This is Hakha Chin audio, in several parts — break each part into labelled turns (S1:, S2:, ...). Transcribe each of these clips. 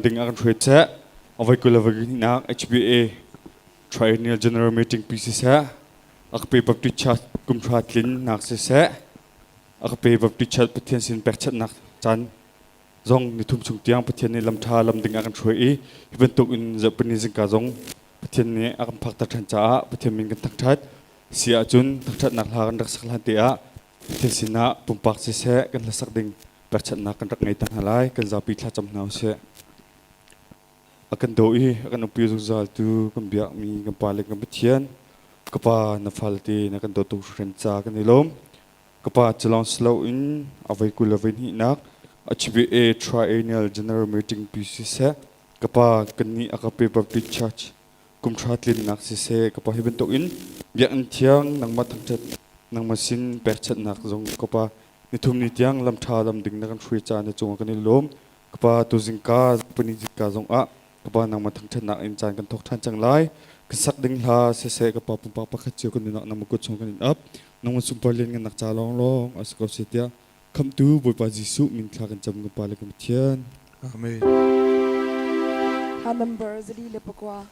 S1: Ding a kan hruai seh. Avoi 20 le voi hnihnak HBA Triennial General Meeting pi siseh, a ka pe Baptist Church kum hra tlinnak siseh, a ka pe Baptist Church Pathian sin pekchanhnak caan zong nithum chung tiang Pathian nih lam ṭha lam ding a kan hruai i hi bantuk in zarhpini zingka zong Pathian nih a kan phakter ṭhan caah Pathian min kan thangṭhat. Si ahcun thangṭhatnak hla kan rak sak hlan te ah Pathian sinah pumpak siseh kan hlasak ding pekchanhnak kan rak ngei ta hna lai. Kan zapi thlacam hna usih. A kan daw i a kan umpi zungzaltu kan biakmi kan Pa le kan Pathian, ka Pa na falte na kan dawt tuk hringhran ca kan i lawm. Ka Pa cu lawng si loin a voi 20 le voi hnihnak HBA Triennial General Meeting pi siseh, ka Pa kannih a ka pe Baptist Church kum hra tlinnak siseh, ka Pa hi bantukin biakinn thiang nangmah thangṭhat nangmah sin pekchanhnak zong ka Pa nithum ni tiang lam ṭha lam ding na kan hruai caah na cungah kan i lawm. Ka Pa tuzing ka puni zingka zongah ka Pa nangmah thangṭhatnak in caan kan thawk ṭhan cang lai. Kan sak ding hla siseh ka Pa pumpak pakhat cio kan nunnak nangmah kut chung kan in ap. Nangmah sunpar lianngannak ca lawnglawng a si ko seh tiah Khamhtu Bawipa Jesuh min thla kan cam kan Pa le kan Pathian.
S2: Amen.
S3: Hla number 409.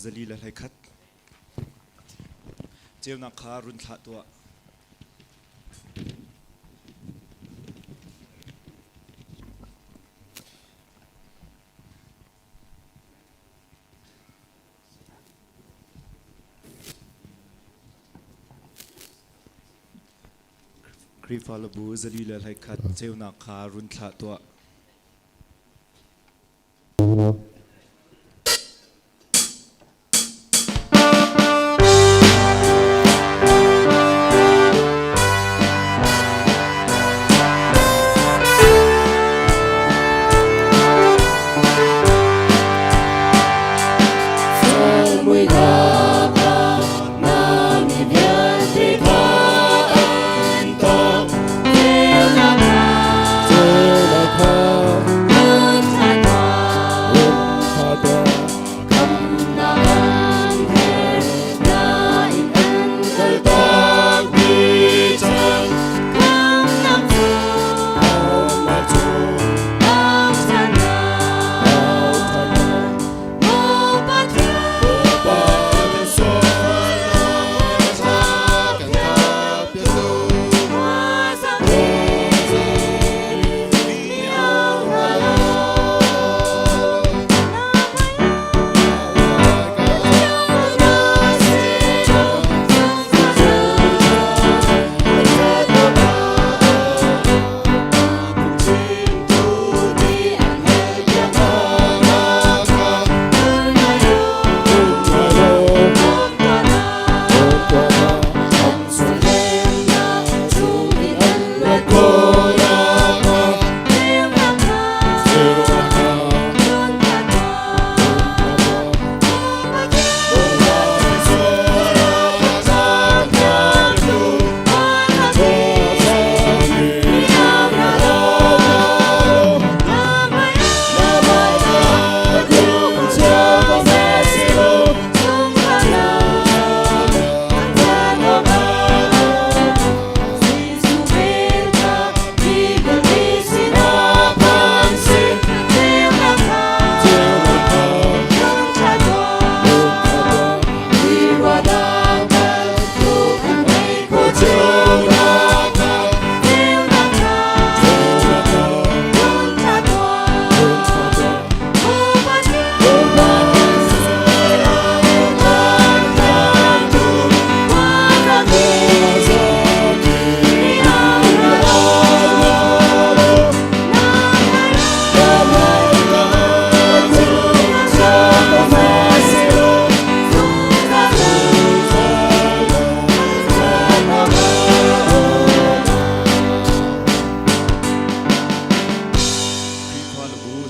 S4: Zali le hlei khat ceunak kha run thlah tuah. Khrihfabu 421 ceunak kha run thlah tuah.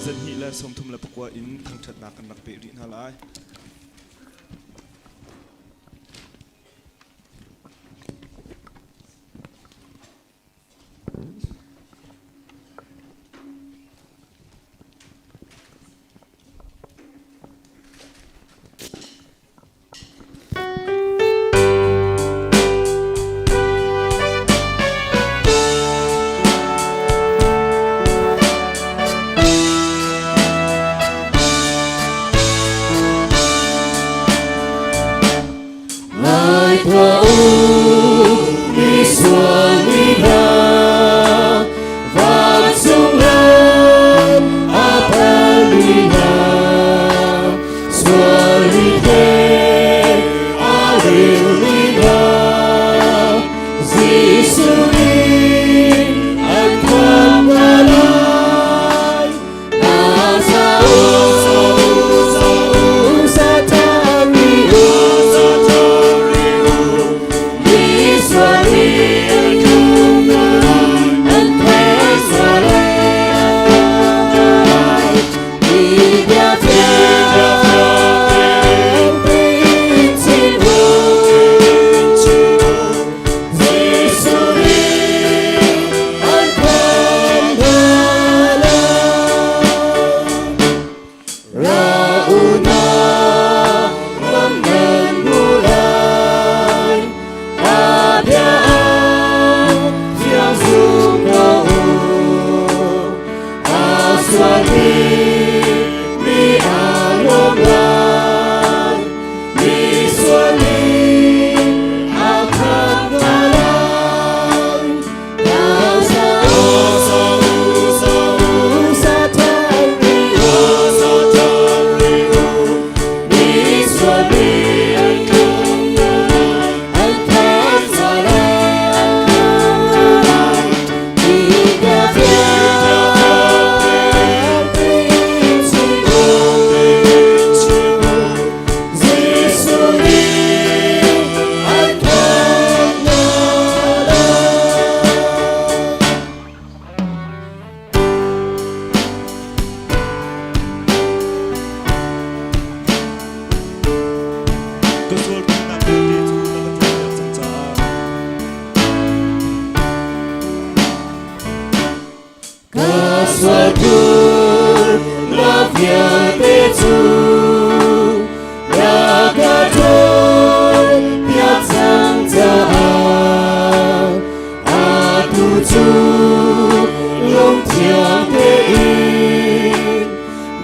S4: 234 in thangṭhatnak kan rak peh rih hna lai.
S2: Ngai tuah u, misual mi hna, vancung ram a phalmi hna, sual mi te a rilmi hna, Jesuh nih an khamh hna lai.
S4: Ka sualnak vialte cu na ka ṭuanpiak cang caah.
S2: Ka sualnak vialte cu na ka ṭhawnpiak cang caah atu cu lungthiang tein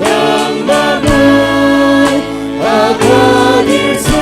S2: nangmah hmai a ka dir cang.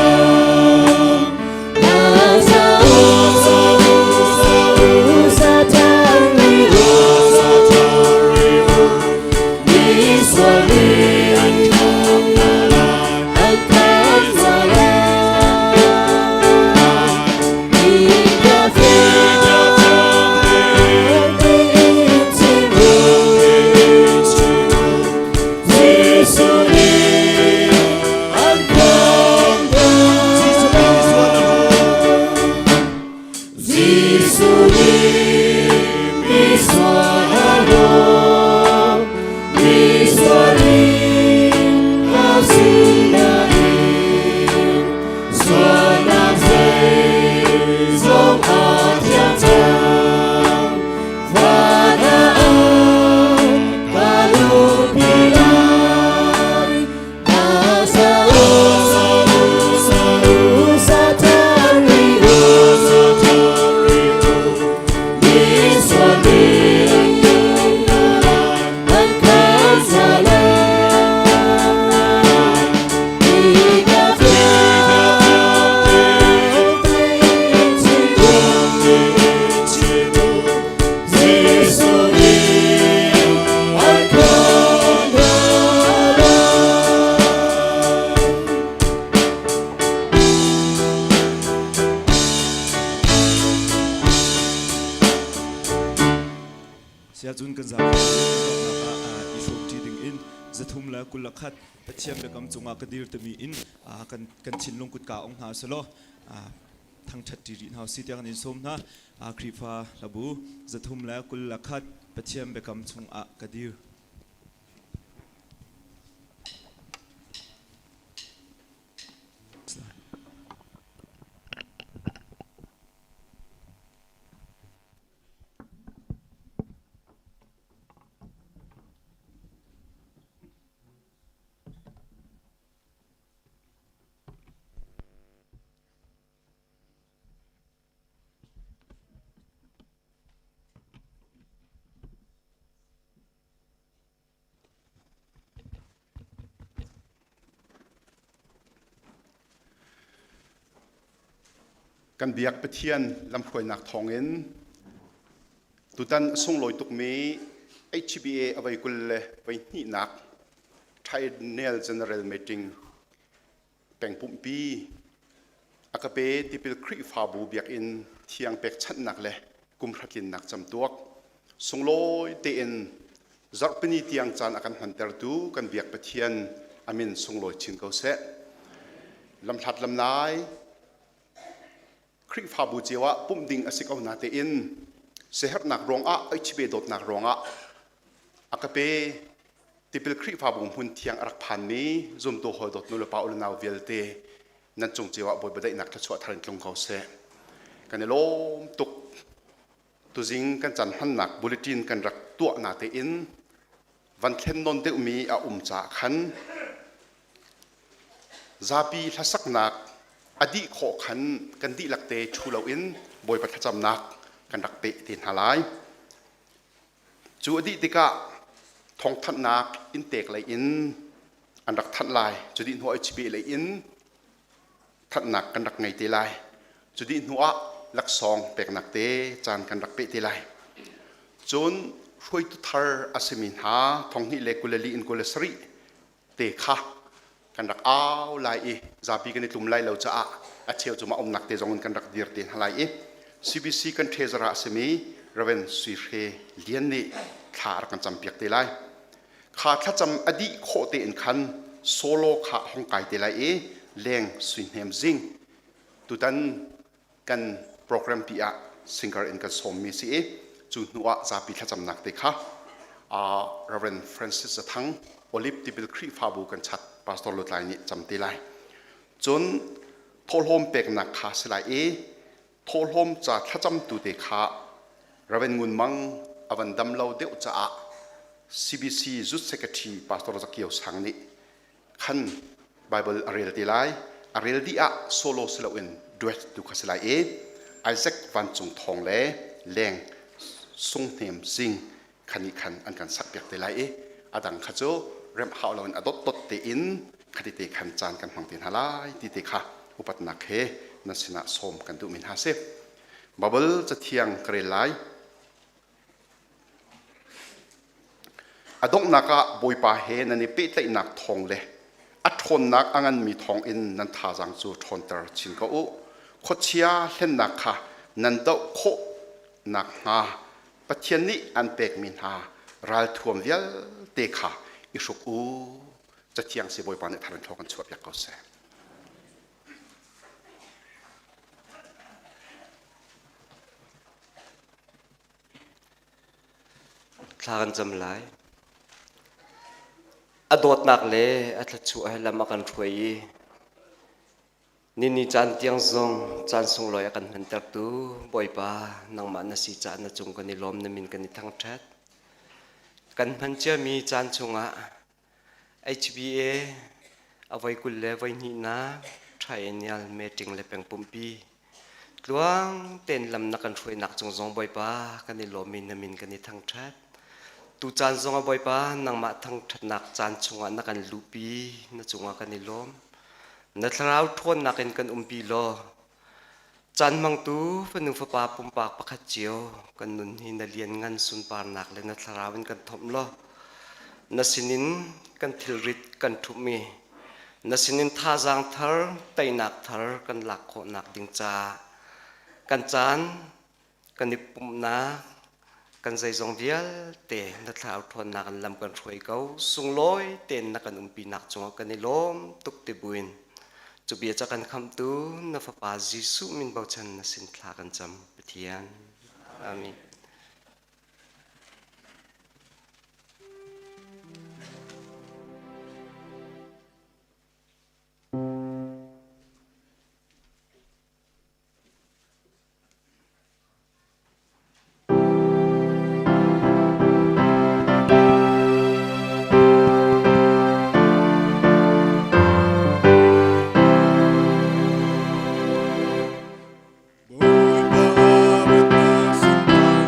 S4: Siacun kan zapi donghnak ah i hrawmṭi dingin zathum le 21 Pathian biakam cungah ka dir timi in kan kan thinlung kutka ong hna selaw thangṭhat ṭi rih hna usih tiah kan in sawm hna. Khrihfa hlabu 321 Pathian biakam chungah ka dir.
S5: Kan biak Pathian lamhruainak thawngin tutan a sunglawi tukmi HBA a voi 20 le voi hnihnak Triennial General Meeting peng pumpi a ka pe tipil Khrihfabu biakinn thiang pekchanhnak le kum hratlinnak camtuak sunglawi tein zarhpini tiang caan a kan hmantertu kan biak Pathian amin sunglawi chin ko seh. Lamhlat lamnai Khrihfabu cio ah pumh ding a si ko natein siaherhnak ruangah HB dawtnak ruangah a ka pe tipil Khrihfabu hmun thiang a rak phanmi zumtu hawi dawt nu le pa u le nau vialte nan cung cio ah Bawipa daihnak thluachuah thar in tlung ko seh. Kan i lawm tuk. Tuzing kan caan hmannak bulletin kan rak tuah natein van thlen nawn deuhmi a um caah khan zapi hlasaknak a dih khawh khan kan dihlak te ṭhu loin Bawipa thlacamnak kan rak peh te hna lai. Cu a dih tikah thawngthanhnak inntek lei in an rak thanh lai. Cu dih hnuah HBA lei in thanhnak kan rak ngei te lai. Cu dih hnuah laksawng peknak te caan kan rak peh te lai. Cun hruaitu thar a simi hna thonghnih le 22 in 27 te kha kan rak au lai i zapi kan i tlum lai lo caah a cheu cu mah umnak te zong in kan rak dir te hna lai i CBC kan treasurer a simi Reverend Sui Hre Lian nih thla a rak kan campiak te lai. Kha thlacam a dih khawh tein khan solo kha hong kai te lai i leng sui hnem zing tutan kan program pi ah singer in kan sawmmi si i cu hnu ah zapi thlacamnak te kha Reverend Francis Zathang Olive Tipil Khrihfabu kan chat pastor lutlai nih cam te lai. Cun thawhlawm peknak kha si lai i thawhlawm ca thlacamtu te kha Reverend Ngun Mang a van dam lo deuh caah CBC Youth Secretary Pastor Zakio Sang nih khan Bible a rel te lai. A rel dih ah solo si loin duet tu kha si lai i Isaac Vancung Thawng le Leng Sung Hnem Zing khan nih khan an kan sakpiak te lai i a dang kha cu remh hau loin a dotdot tein khati te khan caan kan hmang te hna lai ti te kha upatnak he nan sinah sawm kan duhmi hna si. Bible cathiang ka rel lai. A donghnak ah Bawipa he nan i pehtlaihnak thawng le a ṭhawnnak a nganmi thawngin nan thazaang cu ṭhawnter chin ko u. Khuachia hlennak kha nan doh khawh nakhnga Pathian nih an pekmi hna ralthuam vialte kha i hruk u. Cathiang si Bawipa nih thar in thlaw kan chuahpiak ko seh.
S6: Thla kan cam lai. A dawtnak le a thluachuah he lam a kan hruai i nini caan tiang zong caan sunglawi a kan hmantertu Bawipa nangmah na si caah na cung kan i lawm na min kan i thangṭhat. Kan hman ciami caan chungah HBA a voi 20 le voi hnihnak triennial meeting le pengpumpi tluang tein lam na kan hruainak cung zong Bawipa kan i lawm i na min kan i thangṭhat. Tu caan zong ah Bawipa nangmah thangṭhatnak caan chungah na kan luhpi na cungah kan i lawm. Na thlarau ṭhawnnak in kan umpi law Caan hmangtu fanu fapa pumpak pakhat cio kan nun hi na lianngan sunparnak le na thlarau in kan thomh law na sinin kan thilrit kan ṭhumh i na sinin thazaang thar teinak thar kan lak khawhnak ding caah kan caan kan i pumhnak kan zeizong vialte na thlarau ṭhawnnak in lam kan hruai ko sunglawi tein na kan umpinak cungah kan i lawm tuk ti buin cu bia ca kan khamhtu na fapa Jesuh min bochan na sin thla kan cam Pathian amen.
S2: Bawipa ratnak sunparnak.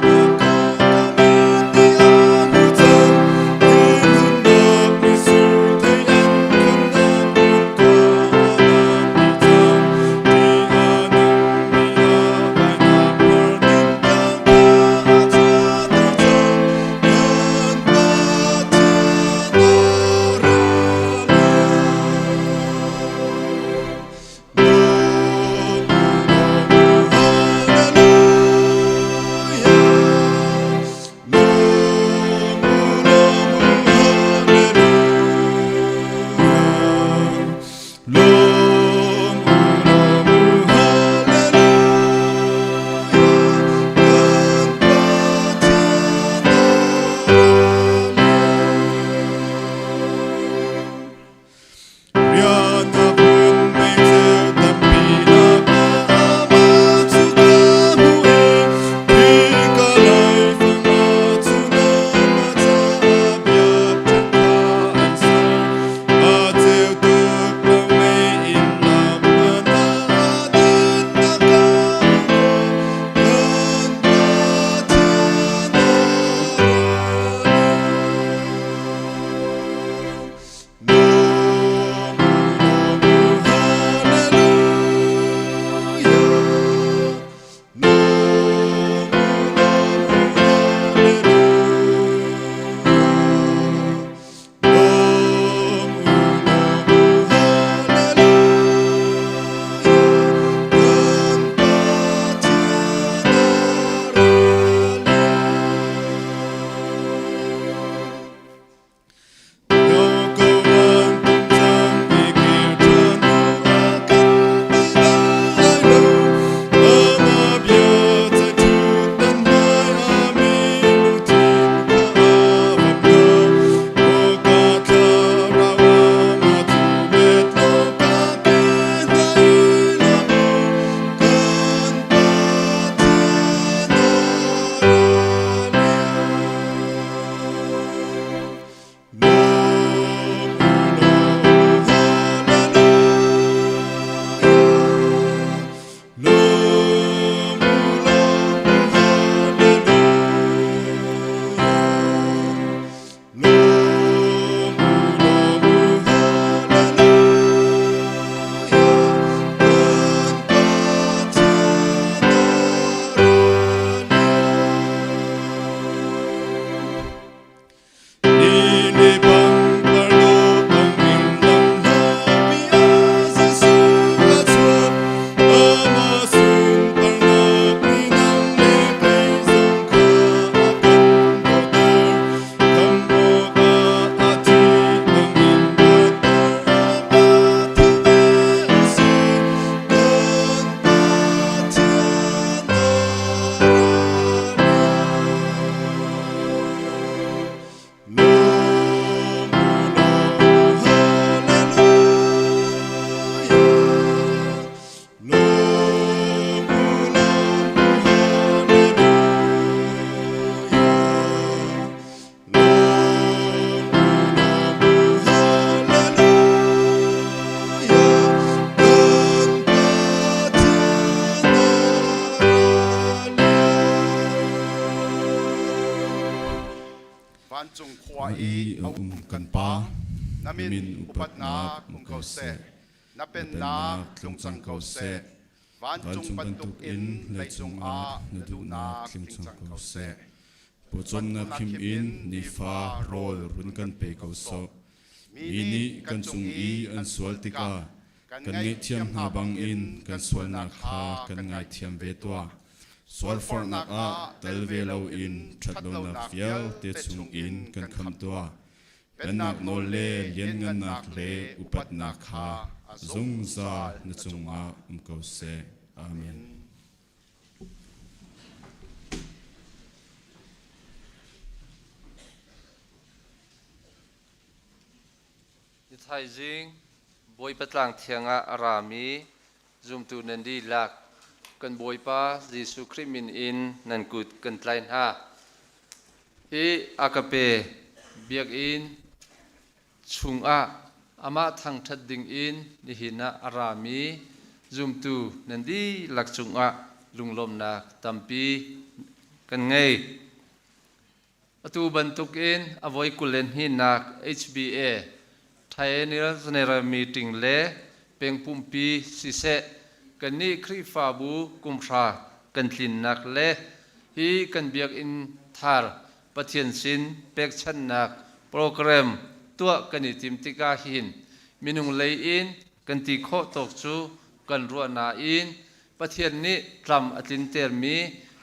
S5: Vancung khua i a um kan Pa, na min upatnak um ko seh. Na pennak tlung cang ko seh. Vancung bantuk in leicung ah na duhnak tling cang ko seh.
S2: Pawcawmnak him in nifa rawl run kan pe ko sawh. Mi nih kan cung i an sual tikah kan ngaihthiam hna bangin kan sualnak kha kan ngaithiam ve tuah. Sualforhnak ah tel ve loin ṭhatlonak vialte chungin kan khamh tuah. Pennak nawl le lianngannak le upatnak kha zungzal na cungah um ko seh. Amen.
S7: Ni thaizing Bawipa tlang thiang ah a rami zumtu nan dihlak kan Bawipa Jesuh Khrih min in nan kut kan tlai hna. Hi agape biakinn chungah amah thangṭhat dingin nihin ah a rami zumtu nan dihlak cungah lunglawmhnak tampi kan ngei. Atu bantukin a voi 22nak HBA Triennial General Meeting le pengpumpi siseh kannih Khrihfabu kumhra kan tlinnak le hi kan biakinn thar Pathian sin pekchanhnak program tuah kan i tim tikah hin minung lei in kan ti khawh tawk cu kan ruah nain Pathian nih tlam a tlintermi,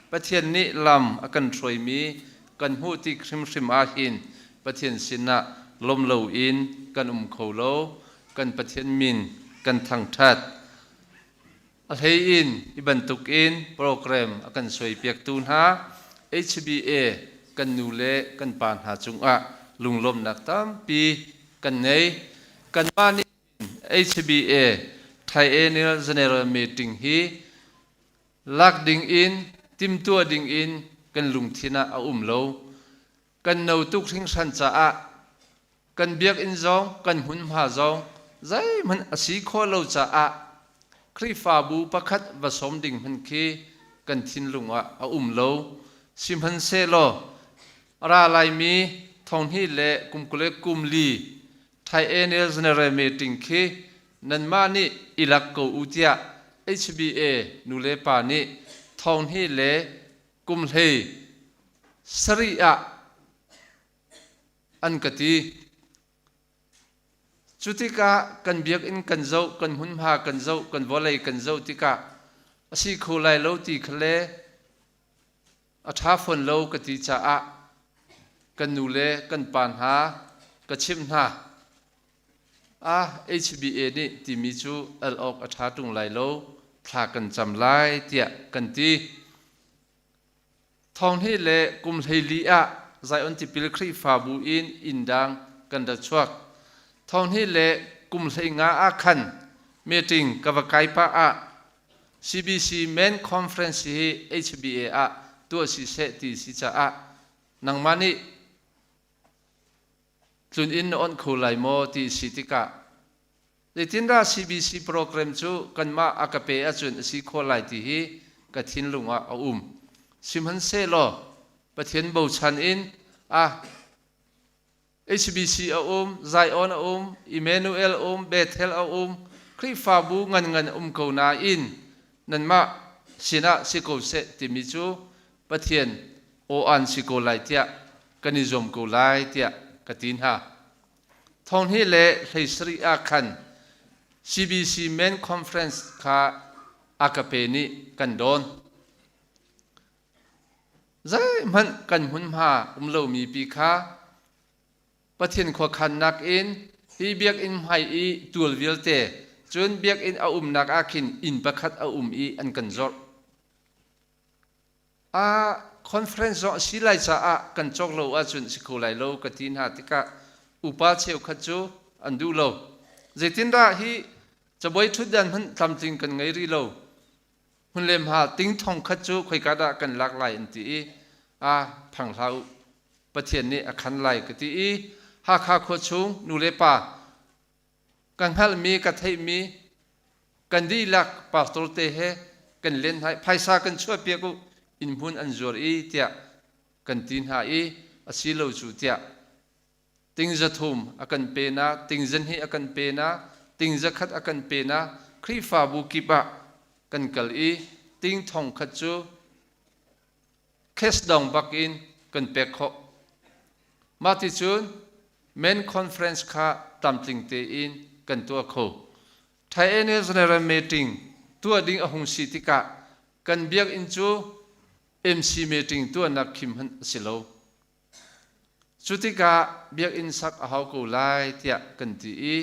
S7: Pathian nih lam a kan hruaimi kan hmuh tik hrimhrim ahhin Pathian sinah lawm loin kan um kho lo. Kan Pathian min kan thangṭhat. A hlei in hi bantukin program a kan suaipiaktu hna HBA kan nu le kan pa hna cungah lunglawmhnak tampi kan ngei. Kanmah nih HBA Triennial General Meeting hi lak ding in timtuah ding in kan lungthin ah a um lo. Kan no tuk hringhran caah kan biakinn zong kan hmunhma zong zeihmanh a si khawh lo caah Khrihfabu pakhat va sawm ding hmanh khi kan thinlung ah a um lo. Sihmanhsehlaw a ra laimi thonghnih le kum 24 Triennial General Meeting khi nanmah nih i lak ko u tiah HBA nulepa nih thonghnih le kum hlei sarih ah an ka ti. Cu tikah kan biakinn kan zoh, kan hmunhma kan zoh, kan vawlei kan zoh tikah a si kho lai lo ti kha le a ṭha fawn lo ka ti caah kan nu le kan pa hna ka chimh hna. Ah, HBA nih timi cu al awk a ṭha ṭung lai lo, thla kan cam lai tiah kan ti. Thonghnih le kum 14 ah Zion Tipil Khrihfabu in inn dang kan ra chuak. Thonghnih le kum 15 ah khan meeting ka va kai pah ah CBC Main Conference hi HBA ah tuah si seh ti si caah nangmah nih tlun inn na onh kho lai maw ti si tikah zeitindah CBC program cu kanmah a ka pe ahcun a si khawh lai ti hi ka thinlung ah a um. Sihmanhsehlaw Pathian bochan in ah HBC a um, Zion a um, Emmanuel a um, Bethel a um, Khrihfabu nganngan a um ko nain nanmah sinah si ko seh timi cu Pathian aw-an si ko lai tiah kan i zuam ko lai tiah ka ti hna. Thonghnih le 17 ah khan CBC Main Conference kha AKP nih kan dawn. Zeihmanh kan hmunhma um lomi pi kha Pathian khuakhannak in hi biakinn hmai i tual vialte cun biakinn a umnak ah khin inn pakhat a um i an kan zorh. A conference zong a si lai caah kan cawk lo ahcun si kho lai lo ka ti hna tikah upa cheukhat cu an duh lo. Zeitindah hi cabuai ṭhutdan hmanh tlamtling kan ngei rih lo. Hmun le hma ting thong khat cu khoika dah kan lak lai an ti i a phang hlah u Pathian nih a khan lai ka ti i Hakha khua chung nu le pa ka hngalhmi ka theihmi kan dihlak pastor te he kan len hna i phaisa kan chuahpiak u inn hmun an zuar i tiah kan ti hna i a si lo cu tiah. Ting 300 a kan pe na, ting 200 a kan pe na, ting 100 a kan pe na, Khrihfabu kip ah kan kal i ting 1000 cu cash dong bak in kan pek khawh. Mah ti cun men conference kha tlamtling tein kan tuah kho. Thai General Meeting tuah ding a hung si tikah kan biakinn cu MC meeting tuahnak khim hmanh a si lo. Cu tikah biakinn sak a hau ko lai tiah kan ti i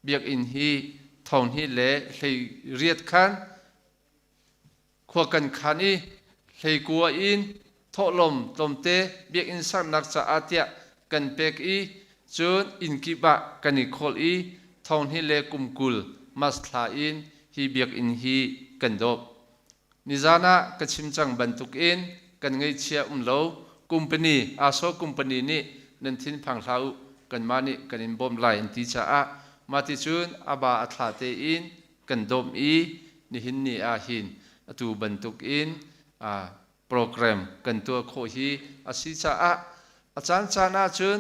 S7: biakinn hi thonghnih le 18 khan khua kan khan i 19 in thawhlawm tlawmte biakinn saknak caah tiah kan pek i cun inn kip ah kan i khawl i 2020 March thla in hi biakinn hi kan dawp. Nizan ah ka chim cang bantukin kan ngeihchia um lo company ASO company nih nan thinphang hlah u kanmah nih kan in bawmh lai an ti caah mah ti cun a ba a thla tein kan dawmh i nihin ni ah hin atu bantukin program kan tuah khawh hi a si caah a caancaan ahcun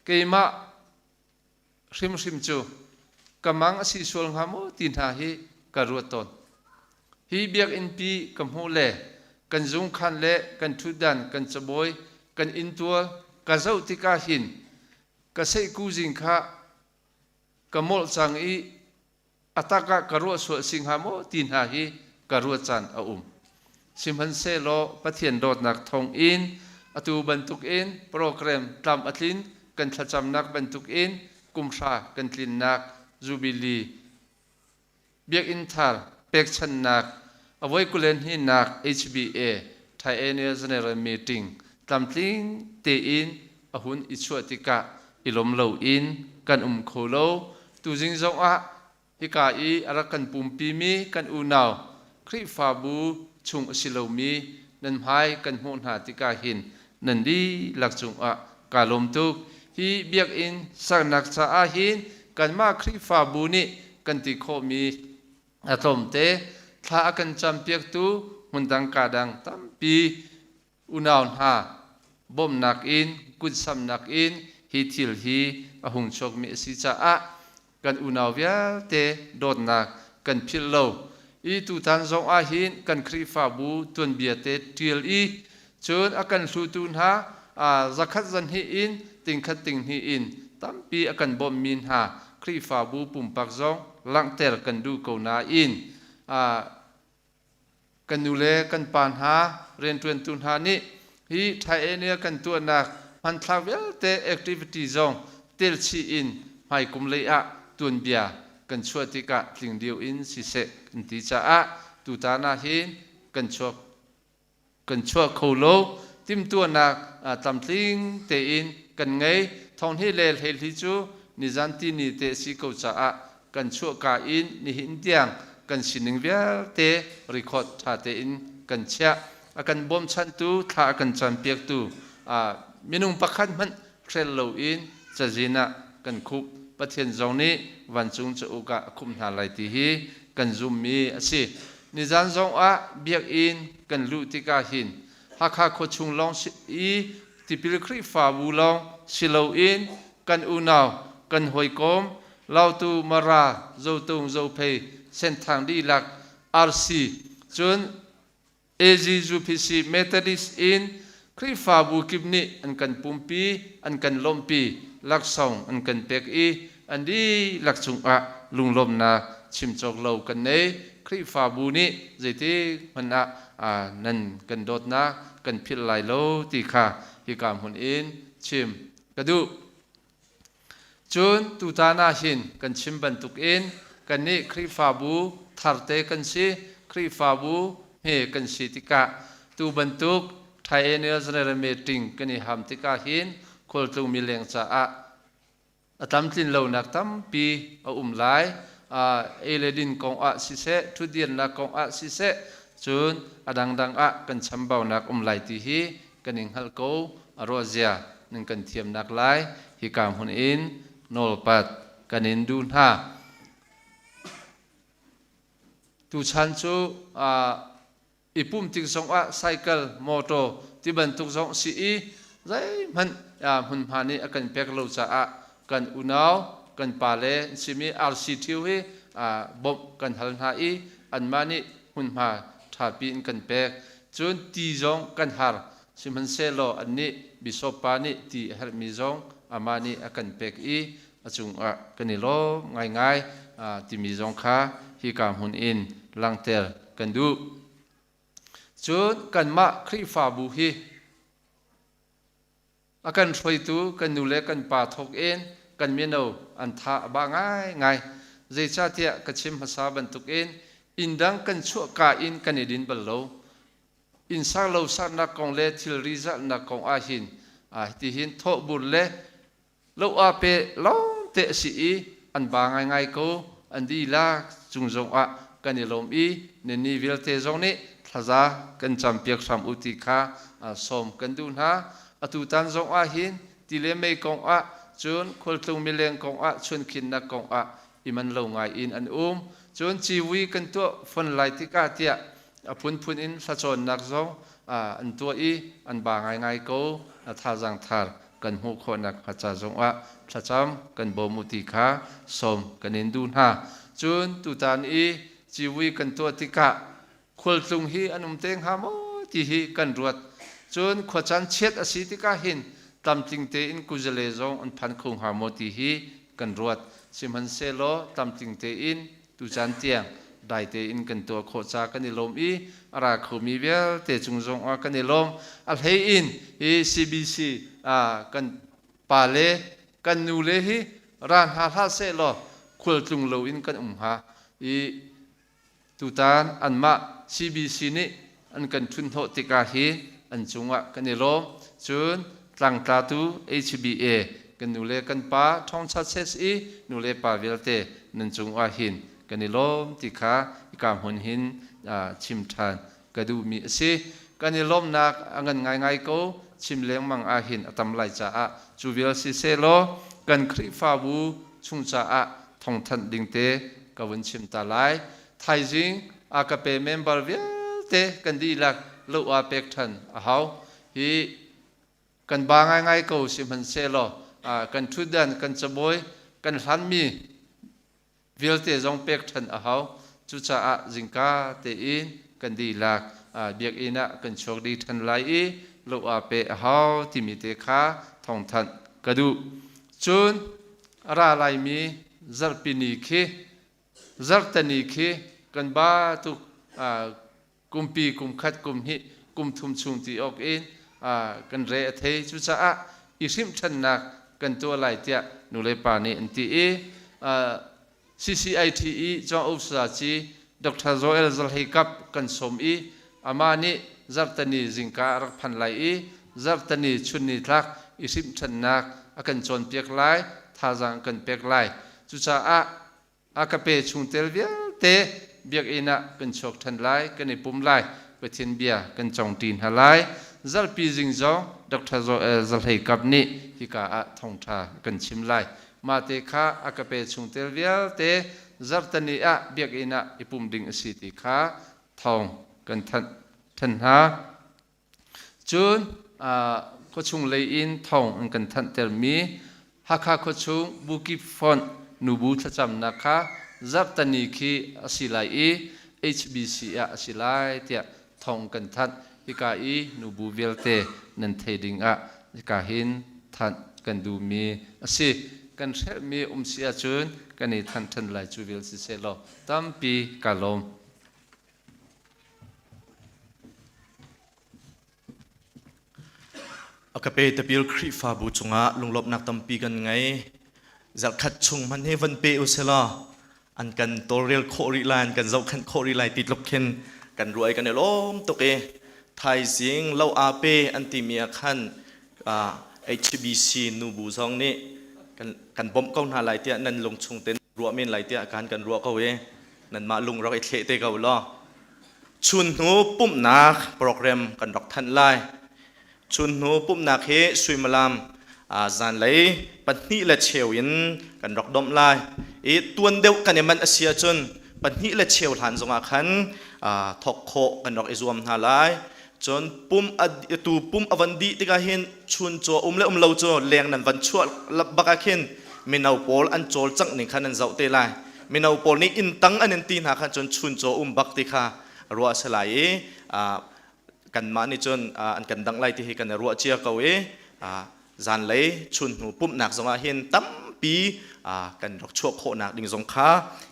S7: keimah hrimhrim cu ka mang a si sual hnga maw ti hna hi ka ruat tawn. Hi biakinn pi ka hmuh le kan zungkhan le kan ṭhutdan kan cabawi kan inntual ka zoh tikah hin ka seihkuzing kha ka molh cang i a tak ah ka ruah sual si hnga maw ti hna hi ka ruat caan a um. Sihmanhsehlaw Pathian dawtnak thawng in atu bantuk in program tlam a tlin kan thlacamnak bantuk in kumhra kan tlinnak Jubilee Biakinn thar pekchanhnak a voi kulen hinak HBA Triennial General Meeting tlamtling tein a hun i chuah tikah i lawm loin kan um kho lo. Tuzing zongah hika i a rak kan pumpimi kan unau Khrihfabu chung a si lomi nan hmai kan hmuh hna tikah hin nan dihlak cungah kaa lawm tuk. Hi biakinn saknak caah hin kanmah Khrihfabu nih kan ti khawhmi a tlawmte thla a kan campiaktu hmundang kadang tampi Unau hna, bawmhnak in, kutsamnak in hi thil hi a hung chuakmi a si caah kan unau vialte dawtnak kan philh lo. I tutan zong ah hin kan Khrihfabu tuanbia te ṭial i cun a kan hlutu hna zakhat zanhnih in tingkhat tinghnih in tampi a kan bawmhmi hna Khrihfabu pumpak zong langhter kan duh ko nain Kan nu le kan pa hna rianṭuantu hna nih hi Triennial kan tuahnak hmanthlak vialte activity zong telchih in hmaikum lei ah tuanbia kan chuah tikah tling deuh in siseh kan ti caah tutan ah hin kan chuak kan chuah kho lo. Timhtuahnak tlamtling tein kan ngei. Thonghnih le hleihli cu nizan tini te a si ko caah kan chuahka in nihin tiang kan sining vialte record ṭha tein kan chiah. A kan bawmchantu, thla a kan campiaktu minung pakhat hmanh hrel loin cazin ah kan khup. Pathian zong nih vancung cauk ah a khumh hna lai ti hi kan zummi a si. Nizan zong ah biakinn kan luh tikah hin Hakha khuachung lawng i tipil Khrihfabu lawng si loin kan unau, kan hawikom, Lautu, Mara, Zotung, Zophei, Senthang dihlak, RC, cun AZUPC Methodist in Khrihfabu kip nih an kan pumpi, an kan lawmhpi, laksawng an kan pek i an dihlak cungah lunglawmhnak chim cawk lo kan nei. Khrihfabu nih zeitik hmanh ah nan kan dawtnak kan philh lai lo ti kha hika hmun in chim ka duh. Cun tutan ah hin kan chim bantukin kannih Khrihfabu tharte kan si, Khrihfabu hme kan si tikah tu bantuk Triennial General Meeting kan i ham tikah hin khualtlung mileng caah a tlamtlin lonak tampi a um lai. Ei le din kong ah siseh, ṭhutdirnak kong ah siseh, cun a dangdang ah kan chambaunak um lai ti hi kan i hngalh ko. A ruahzia nan kan thiamnak lai hika hmun in nawlpat kan in duh hna. Tuchan cu i pumh tik zongah cycle, motor ti bantuk zong si i Zeihmanh hmunhma nih a kan pek lo caah kan unau kan pale an simi RC Ṭhio hi bawmh kan hal hna i anmah nih hmunhma ṭhapi in kan pek. Cun ti zong kan har. Sihmanhsehlaw annih bishop pa nih ti a herhmi zong amah nih a kan pek i a cungah kan i lawm ngaingai timi zong kha hika hmun in langhter kan duh. Cun kanmah Khrihfabu hi a kan hruaitu kan nu le kan pa thawk in kan mino an tha a ba ngaingai. Zeicahtiah ka chim hmasa bantukin inn dang kan chuahka in kan i din bal lo. Inn sak lo saknak kong le thilri zalhnak kong ah hin hitihin thawhbur le lo aa pe lawngte a si i an ba ngaingai ko. An dihlak cung zongah kan i lawm i nannih vialte zong nih thlaza kan campiak hram u ti kha sawm kan duh hna. Atutan zong ah hin ti le mei kong ah cun khualtlung mileng kong ah chuankhinnak kong ah i man lo ngai in an um. Cun civui kan tuah fon lai tikah tiah a phunphun in hlacawnnak zong an tuah i an ba ngaingai ko. Thazaang thar kan hmuh khawhnak hnga ca zongah thlacam kan bawm u ti kha sawm kan in duh hna. Cun tutan i civui kan tuah tikah khualtlung hi an um te hnga maw ti hi kan ruat. Cun khuacaan chiat a si tikah hin tlamtling tein kuzale zong an phan kho hnga maw ti hi kan ruat. Sihmanhsehlaw tlamtling tein tucaan tiang dai tein kan tuah khawh ca kan i lawm i a ra khomi vialte cung zongah kan i lawm. A hlei in hi CBC kan pa le kan nu le hi ra hna hlah seh law khualtlung loin kan um hnga i tutan anmah CBC nih an kan ṭhunhnawh tikah hi an cungah kan i lawm. Cun tlangtlatu HBA kan nu le kan pa ṭhawngcha ses i nu le pa vialte nan cungah hin kan i lawm ti kha hika hmun hin chim ṭhan ka duhmi a si. Kan i lawmhnak a ngan ngaingai ko. Chim lengmang ah hin a tam lai caah cu vial si sehlaw kan Khrihfabu chung caah thawngthanh ding te ka vun chim ta lai. Thaizing a ka pe member vialte kan dihlak lo aa pek ṭhan a hau. Hi kan ba ngaingai ko sihmanhsehlaw kan ṭhutdan kan cabuai kan hlanmi vialte zong pek ṭhan a hau. Cucaah zingka tein kan dihlak biakinn ah kan chuak dih ṭhan lai i lo aa pe a hau timi te kha thawngthanh ka duh. Cun a ra laimi zarhpini khi Zarhteni khi kan ba tuk kumpi kum khat kum hnih kum thum chung ti awk in kan re a thei. Cucaah i hrimh ṭhannak kan tuah lai tiah nulepa nih an ti i CCITE Cawng Sazaci Dr. Joel Zalheikap kan sawm i amah nih zarhteni zingka a rak phan lai i zarhteni chunni tlak i hrimh ṭhannak a kan cawnpiak lai, thazaang kan pek lai. Cucaah a ka pe chungtel vialte biakinn ah kan chuak ṭhan lai, kan i pum lai, Pathian bia kan cawngṭi hna lai. Zarhpi zing zong Dr. Zahlei Kap nih hika ah thawngṭha kan chim lai. Mah te kha a ka pe chungtel vialte zarhtani ah biakinn ah i pum ding a si ti kha thawng kan thanh ṭhan hna. Cun khuachung lei in thawng an kan thanhtermi Hakha khuachung Bukip Fonh nubu thlacamnak kha zarhtani khi a si lai i HBC ah a si lai tiah thawng kan thanh. Hika i nubu vialte nan thei ding ah hika hin thanh kan duhmi a si. Kan hrelhmi um si ahcun kan i thanh ṭhan lai cu vial siseh law tampi ka lawm.
S4: A ka pe tapil Khrihfabu cungah lunglawmhnak tampi kan ngei. Zarhkhat chung hmanh hi van pe u selaw an kan tawlrel khawh rih lai, an kan zohkhenh khawh rih lai ti tluk khin kan ruah i kan i lawm tuk i thaizing lo aa pe an timi ah khan HBC nubu zong nih kan, kan bawmh ko hna lai tiah nan lungchung ten ruah men lai tiah kan kan ruah ko i nanmah lung rak i thleh te ko law chun hnu pumhnak program kan rak thanh lai chun hnu pumhnak hi suimilam zanlei 2:15 in kan rak domh lai i tuan deuh kan i manh a si ahcun 2:15 hlan zongah khan thawk khawh kan rak i zuam hna lai. Cun pum a tu pum a van dih tikah hin chun caw um le um lo cu leng nan van chuah bak ah khin mino pawl an cawlcangh ning kha nan zoh te lai. Mino pawl nih inn tang an in ti hna khan cun chun caw um bak ti kha ruah a si lai i kanmah nih cun an kan dangh lai ti hi kan i ruah cia ko i zanlei chun hnu pumhnak zongah hin tampi kan rak chuah khawhnak ding zong kha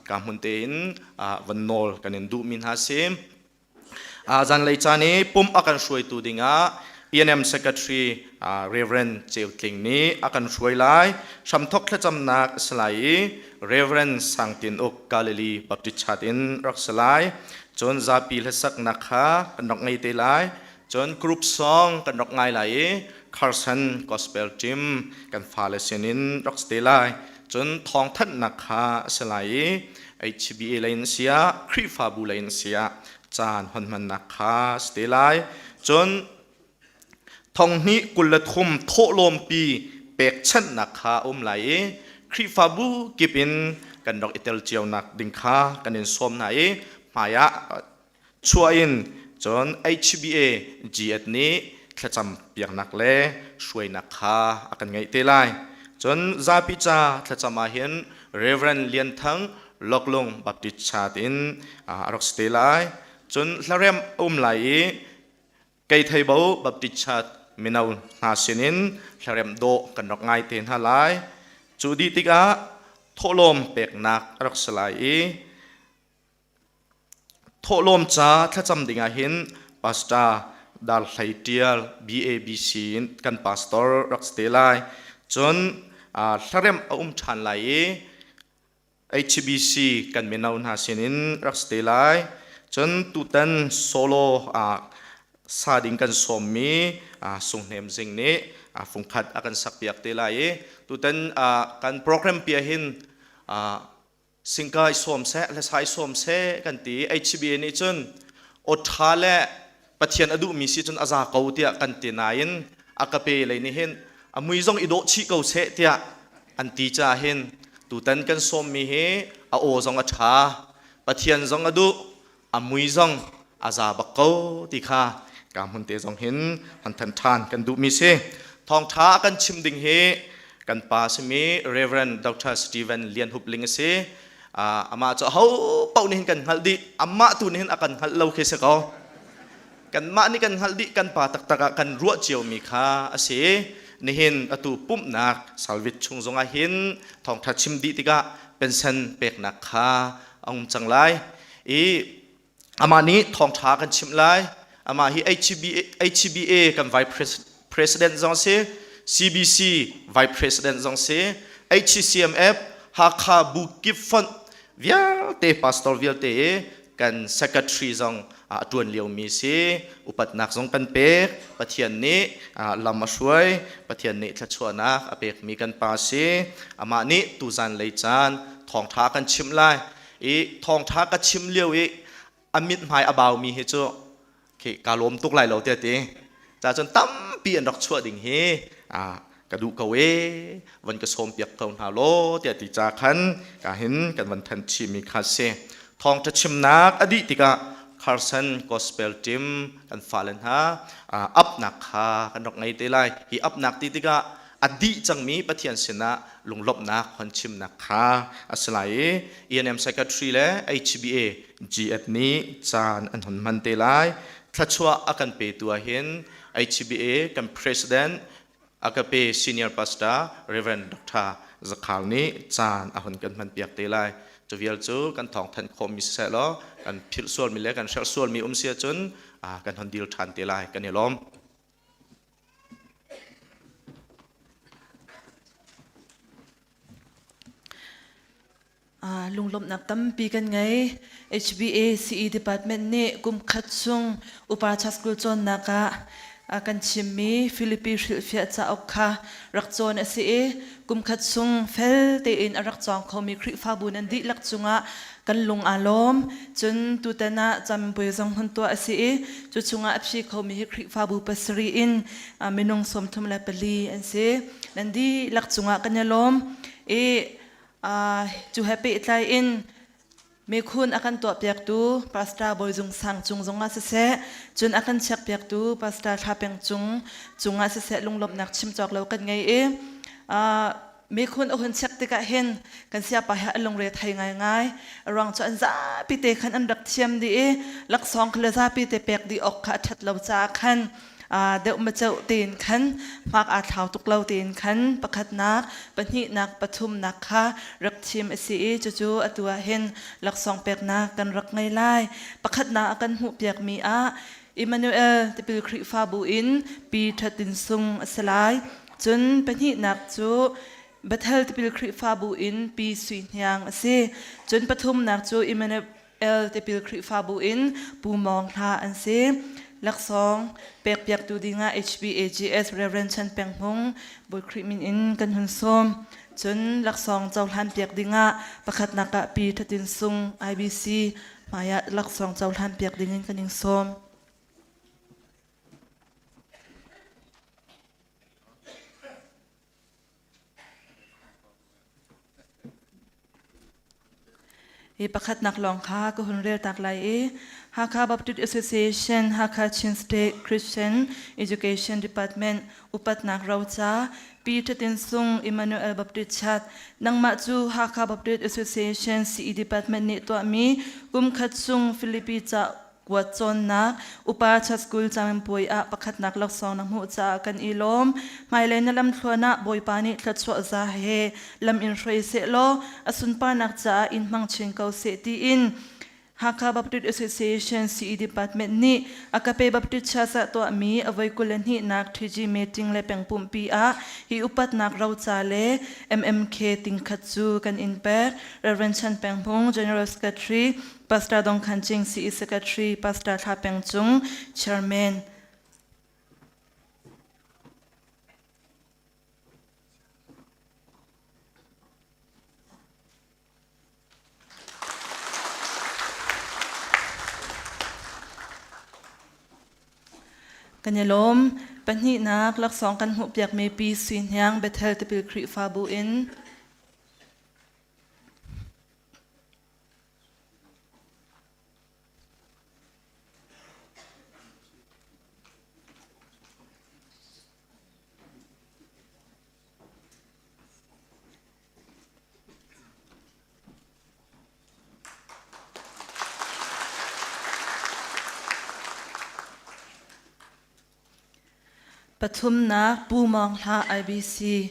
S4: ka hmun tein van nawl kan in duhmi hna si. Zanlei caan i pumh a kan hruaitu dingah PNM Secretary Reverend Ceu Tling nih a kan hruai lai. Hramthok thlacamnak a si lai i Reverend Sang Tin Uk Galilee Baptist Church in rak si lai. Cun zapi hlasaknak kha kan rak ngei te lai. Cun group song kan rak ngai lai i Carson Gospel Team kan fale sinin rak si te lai. Cun thawngthanhnak kha a si lai i HBA lei in siah Khrihfabu lei in siah caan hon hmannak kha si te lai. Cun thonghnih 23 thawhlawmpi pekchanhnak kha a um lai i Khrihfabu kip in kan rak i tel cionak ding kha kan in sawm hna i hmaiah chuah in cun HBA GS nih thlacam piaknak le hruainak kha a kan ngeih te lai. Cun zapi ca thlacam ah hin Reverend Lian Thang Loklung Baptist Church in a rak si te lai. Cun hlarem a um lai i Keitheibo Baptist Church mino hna sinin hlarem dawh kan rak ngai te hna lai. Cu dih tikah thawhlawm peknak a rak si lai i Thawhlawm ca thlacam dingah hin Pastor Dar Hlei Ṭial BABC in kan pastor rak si te lai. Cun hlaremh a um ṭhan lai i HBC kan mino hna sinin rak si te lai. Cun tutan solo sa ding kan sawmmi Sunghnem Zing nih fungkhat a kan sakpiak te lai i tutan kan program pi ah hin Singka i sawm seh, hlasa i sawm seh kan ti. HBA nih cun aw ṭha le Pathian a duhmi si cun a za ko tiah kan ti nain a ka pe lei nih hin a mui zong i dawh chih ko seh tiah an ti caah hin tutan kan sawmmi hi a aw zong a ṭha, Pathian zong a duh, a mui zong a za bak ko ti kha ka hmun te zong hin han than ṭhan kan duhmi si. Thawngṭha a kan chim ding hi kan pa simi Reverend Dr. Stephen Lian Hup Ling a si. Amah cu aho paoh nih hin kan hngalh dih. Amah tu nih hin a kan hngalh lo khi si ko. Kanmah nih kan hngalh dih kan pa taktak ah kan ruah ciomi kha a si. Nihin atu pumhnak salvit chung zongah hin thawngṭha chim dih tikah pension peknak kha a um cang lai. I amah nih thawngṭha kan chimh lai. Amah hi HBA, HBA kan vice president zong si, CBC vice president zong si, HCMF Hakha bu kip fonh vialte pastor vialte i kan secretary zong a ṭuan liomi si. Upatnak zong kan pek. Pathian nih lam a hruai. Pathian nih thluachuahnak a pekmi kan pa si. Amah nih tuzan lei caan thawngṭha kan chimh lai. I thawngṭha ka chim lio i a mithmai a baumi hi cu khi ka lawm tuk lai lo tiah ti. Ca cun tampi an rak chuah ding hi ka duh ko e van ka sawm piak ko hna law tiah ti ca khan ka hin kan van than chihmi kha si. Thawngṭha chimnak a dih tikah Carson Gospel Team kan fale hna apnak kha kan rak ngei te lai. Hi apnak ti tikah a dih cangmi Pathian sinah lunglawmhnak hon chimnak kha a si lai i ENM Secretary le HBA GF nih caan an hon hman te lai. Thluachuah a kan petu ah hin HBA kan President Agape Senior Pastor Reverend Dr. Zakhal nih caan a hun kan hman piak te lai. Cu vial cu kan thawngthanh khawhmi siseh law kan philh sualmi le kan hrelh sualmi um si ahcun kan hon dil ṭhan te lai. Kan i lawm.
S8: Lunglawmhnak tampi kan ngei. HBA CE Department nih kum khat chung upa school cawnnak ah kan chimmi Philippi hrilhfiah cauk kha rak cawn a si i kum khat chung fel tein a rak cawng khomi Khrihfabu nan dihlak cungah kan lung aa lawm. Cun tutan ah campui zong hun tuah a si i cu chungah a phi khomi hi Khrihfabu pasarih in minung 34 an si. Nan dihlak cungah kan i lawm. I cu he pehtlai in. Mekhun a kan tuahpiaktu Pastor Bawi Zung Sang cung zongah siseh, cun a kan checkpiaktu Pastor Thla Peng Cung cungah siseh lunglawmhnak chim cawk lo kan ngei i mekhun a hun check tikah hin kan siapa he a lungre thei ngaingai. A ruang cu an zapi te khan an rak thiam dih i laksawng kha le zapi te pek dih awk kha a ṭhat lo caah khan deuh maceuh tein khan hmak aa thlau tuk lo tein khan pakhatnak pahnihnak pathumnak kha rak thim a si i cucu atu ah hin laksawng peknak kan rak ngei lai. Pakhatnak a kan hmuhpiakmi ah Emmanuel Tipil Khrihfabu in Pi Ṭhat Tin Sung a si lai. Cun pahnihnak cu Bethel Tipil Khrihfabu in Pi Sui Hniang a si. Cun pathumnak cu Emmanuel El Tipil Khrihfabu in Pu Mawng Hla an si. Laksawng pekpiaktu dingah HBAGS Reverend Chan Peng Hmung Bawi Khrih min in kan hun sawm. Cun laksawng cohlan piak dingah pakhatnak ah Pi Thatin Sung IBC hmaiah laksawng cohlan piak dingin kan in sawm. Hi pakhatnak lawng kha ka hun rel tak lai i Hakha Baptist Association Hakha Chin State Christian Education Department upatnak roca Pi Thatin Sung Emmanuel Baptist Church nangmah cu Hakha Baptist Association CE Department nih tuahmi kum khat chung Philippi ca kuat cawnnak upa church school caminpuai ah pakhatnak laksawng na hmuh caah kan i lawm. Hmailei na lamthluan ah Bawipa nih thluachuah za he lam in hruai seh law a sunparnak caah in hmang chin ko seh tiin Hakha Baptist Association CE Department nih Agape Baptist Church ah tuahmi a voi 22nak TG meeting le pengpumpi ah hi upatnak roca le MMK tingkhat cu kan in pek. Reverend Chan Peng Hmung, General Secretary, Pastor Dong Khan Ching CE Secretary, Pastor Thla Peng Cung, Chairman. Kan i lawm. Pahnihnak laksawng kan hmuhpiakmi Pi Sui Hniang Bethel Tipil Khrihfabu in. Pathumnak Pu Mawng Hla IBC.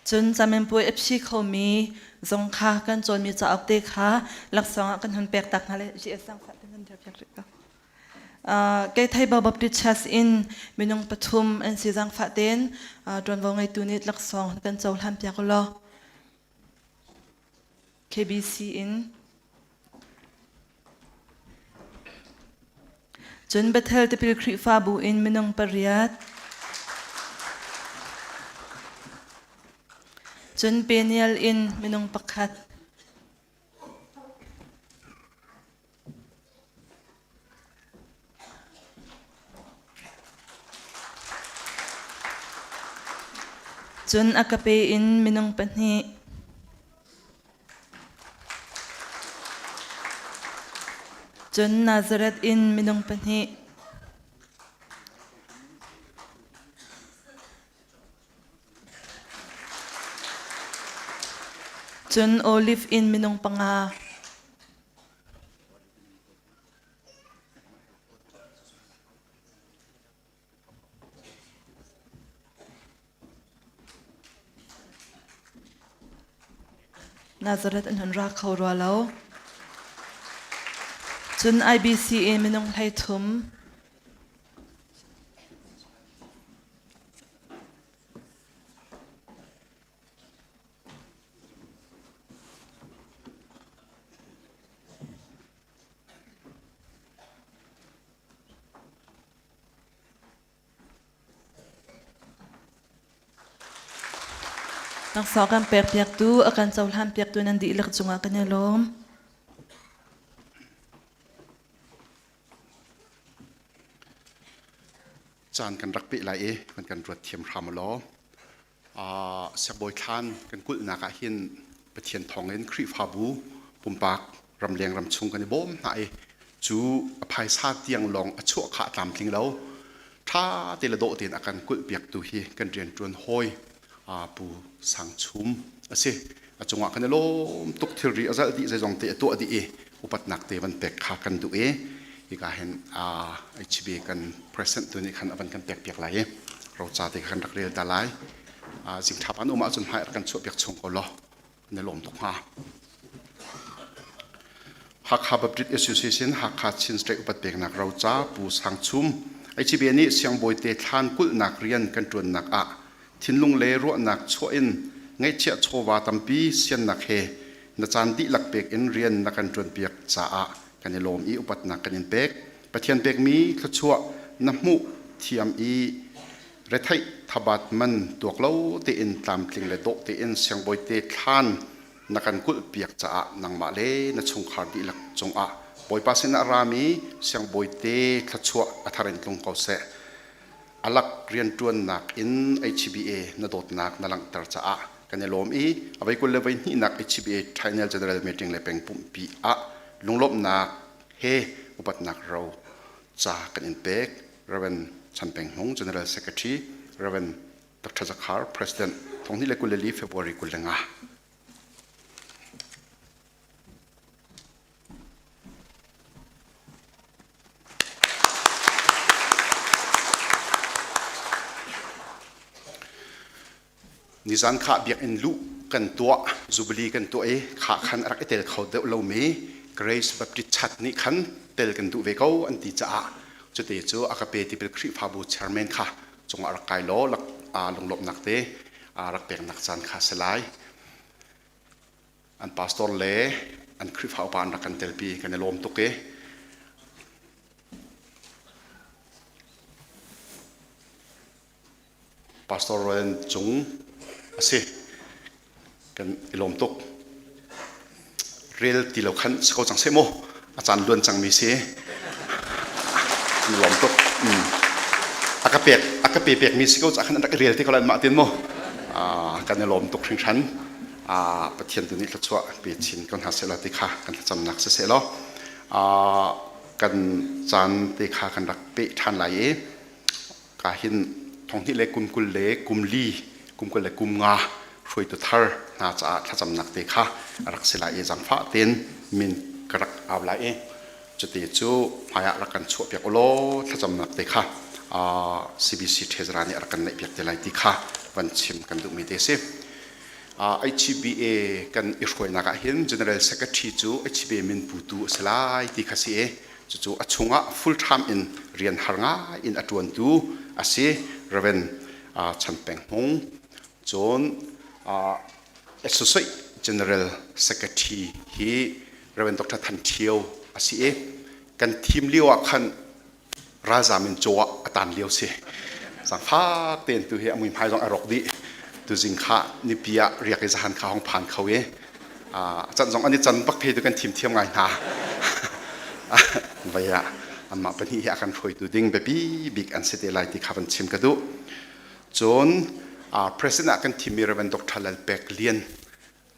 S8: Cun caminpuai a phi khomi zong kha kan cawnmi cauk te kha laksawng ah kan hun pek tak hna le GS zangfah te nan piak rih ko. Keithei Baptist Church in minung pathum an si zangfah tein ṭuanvo ngeitu nih laksawng kan cohlan piak u law. KBC in Cun Bethel Tipil Khrihfabu in minung pariat. Cun Peniel in minung pakhat. Cun a ka pe in minung pahnih. Cun Nazareth in minung pahnih. Cun Olive in minung panga. Nazareth an hun ra kho rua lo. Cun IBC in minung 13. Laksawng kan pek piaktu, a kan cohlan piaktu nan dihlak cungah kan i lawm.
S5: Caan kan rak peh lai i kan kan ruat thiam hram law. Siangbawi thlan kan kulhnak ah hin Pathian thawngin Khrihfabu pumpak ramleng ramchung kan i bawm hna i cu a phaisa tiang lawng a chuah kha a tlamtling lo. Ṭha te le dawh tein a kan kulhpiaktu hi kan rianṭuan hawi Pu Sang Chum a si. A cungah kan i lawm tuk thilri a zalh dih zeizong te a tuah dih i upatnak te van pek kha kan duh i hika hin HB kan president tu nih khan a van kan pek piak lai i roca te kha kan rak rel ta lai. Zingthap an um ahcun hmai rak kan chuah piak chung ko law kan i lawm tuk hnga. Hakha Baptist Association Hakha Chin State upat peknak roca Pu Sang Chum HB nih siangbawi te thlan kulhnak rian kan ṭuannak ah thinlung le ruahnak chuah in ngaihchiah chawva tampi siannak he na caan dihlak pek in rian na kan ṭuanpiak caah kan i lawm i upatnak kan in pek. Pathian pekmi thluachuah na hmuh thiam i retheih thabat man tuak lo tein tlamtling le dawh tein siangbawi te thlan na kan kulhpiak caah nangmah le na chungkhar dihlak cungah Bawipa sinah rami siangbawi te thluachuah a thar in tlung ko seh. Alak rianṭuannak in HBA na dawtnak na langhter caah kan i lawm i a voi 20 le voi hnihnak HBA Triennial General Meeting le peng pumhpi ah lunglawmhnak he upatnak ro ca kan in pek. Rev. Chan Peng Hmung, General Secretary, Rev. Dr. Zakhar, President, 2024 February 25. Nizan kha biakinn luh kan tuah, Jubilee kan tuah i kha khan a rak i tel kho deuh lomi Grace Baptist Church nih khan tel kan duh ve ko an ti caah cute cu a ka pe tipil Khrihfabu chairman kha cungah rak kai law lak lunglawmhnak te rak peknak caan kha si lai. An pastor le an Khrihfa upa an rak kan telpi kan i lawm tuk i Pastor Roland Cung a si kan i lawm tuk rel ti lo khan si ko cang seh mu a caan luan cangmi si kan i lawm tuk a ka pek a ka pe pekmi si ko cah khan an rak i rel te ko lai mah tin mu kan i lawm tuk hringhran Pathian tu nih thluachuah pe chin ko hna seh law ti kha kan thlacamnak si seh law kan caan te kha kan rak peh ṭhan lai i ka hin thonghnih le kum 20 le kum li kum 20 le kum nga hruaitu thar hna caah thlacamnak te kha a rak si lai i zaangfah tein min ka rak au lai i cuti cu hmaiah rak kan chuahpiak u law thlacamnak te kha CBC Treasurer nih a rak kan neihpiak te lai ti kha van chim kan duhmi te si. HBA kan i hruainak ah hin General Secretary cu HBA min putu a si lai ti kha si i cucu a chungah full time in rian har ngai in a ṭuantu a si Reverend Chan Peng Hmung cun Associate General Secretary hi Reverend Dr. Than Ṭhio a si i kan thim lio ah khan ralzam in caw ah a tan lio si zangfak tein tu hi a muihmai zong a rawk dih tuzing kha nipi ah riak i zahan kha hong phan kho i a can zong an i can bak thei tu kan thim thiam ngai hna vai ah anmah pahnih hi a kan hruaitu ding biapi bik an si te lai ti kha van chim ka duh cun president ah kan thimmi Reverend Dr. Lal Pek Lian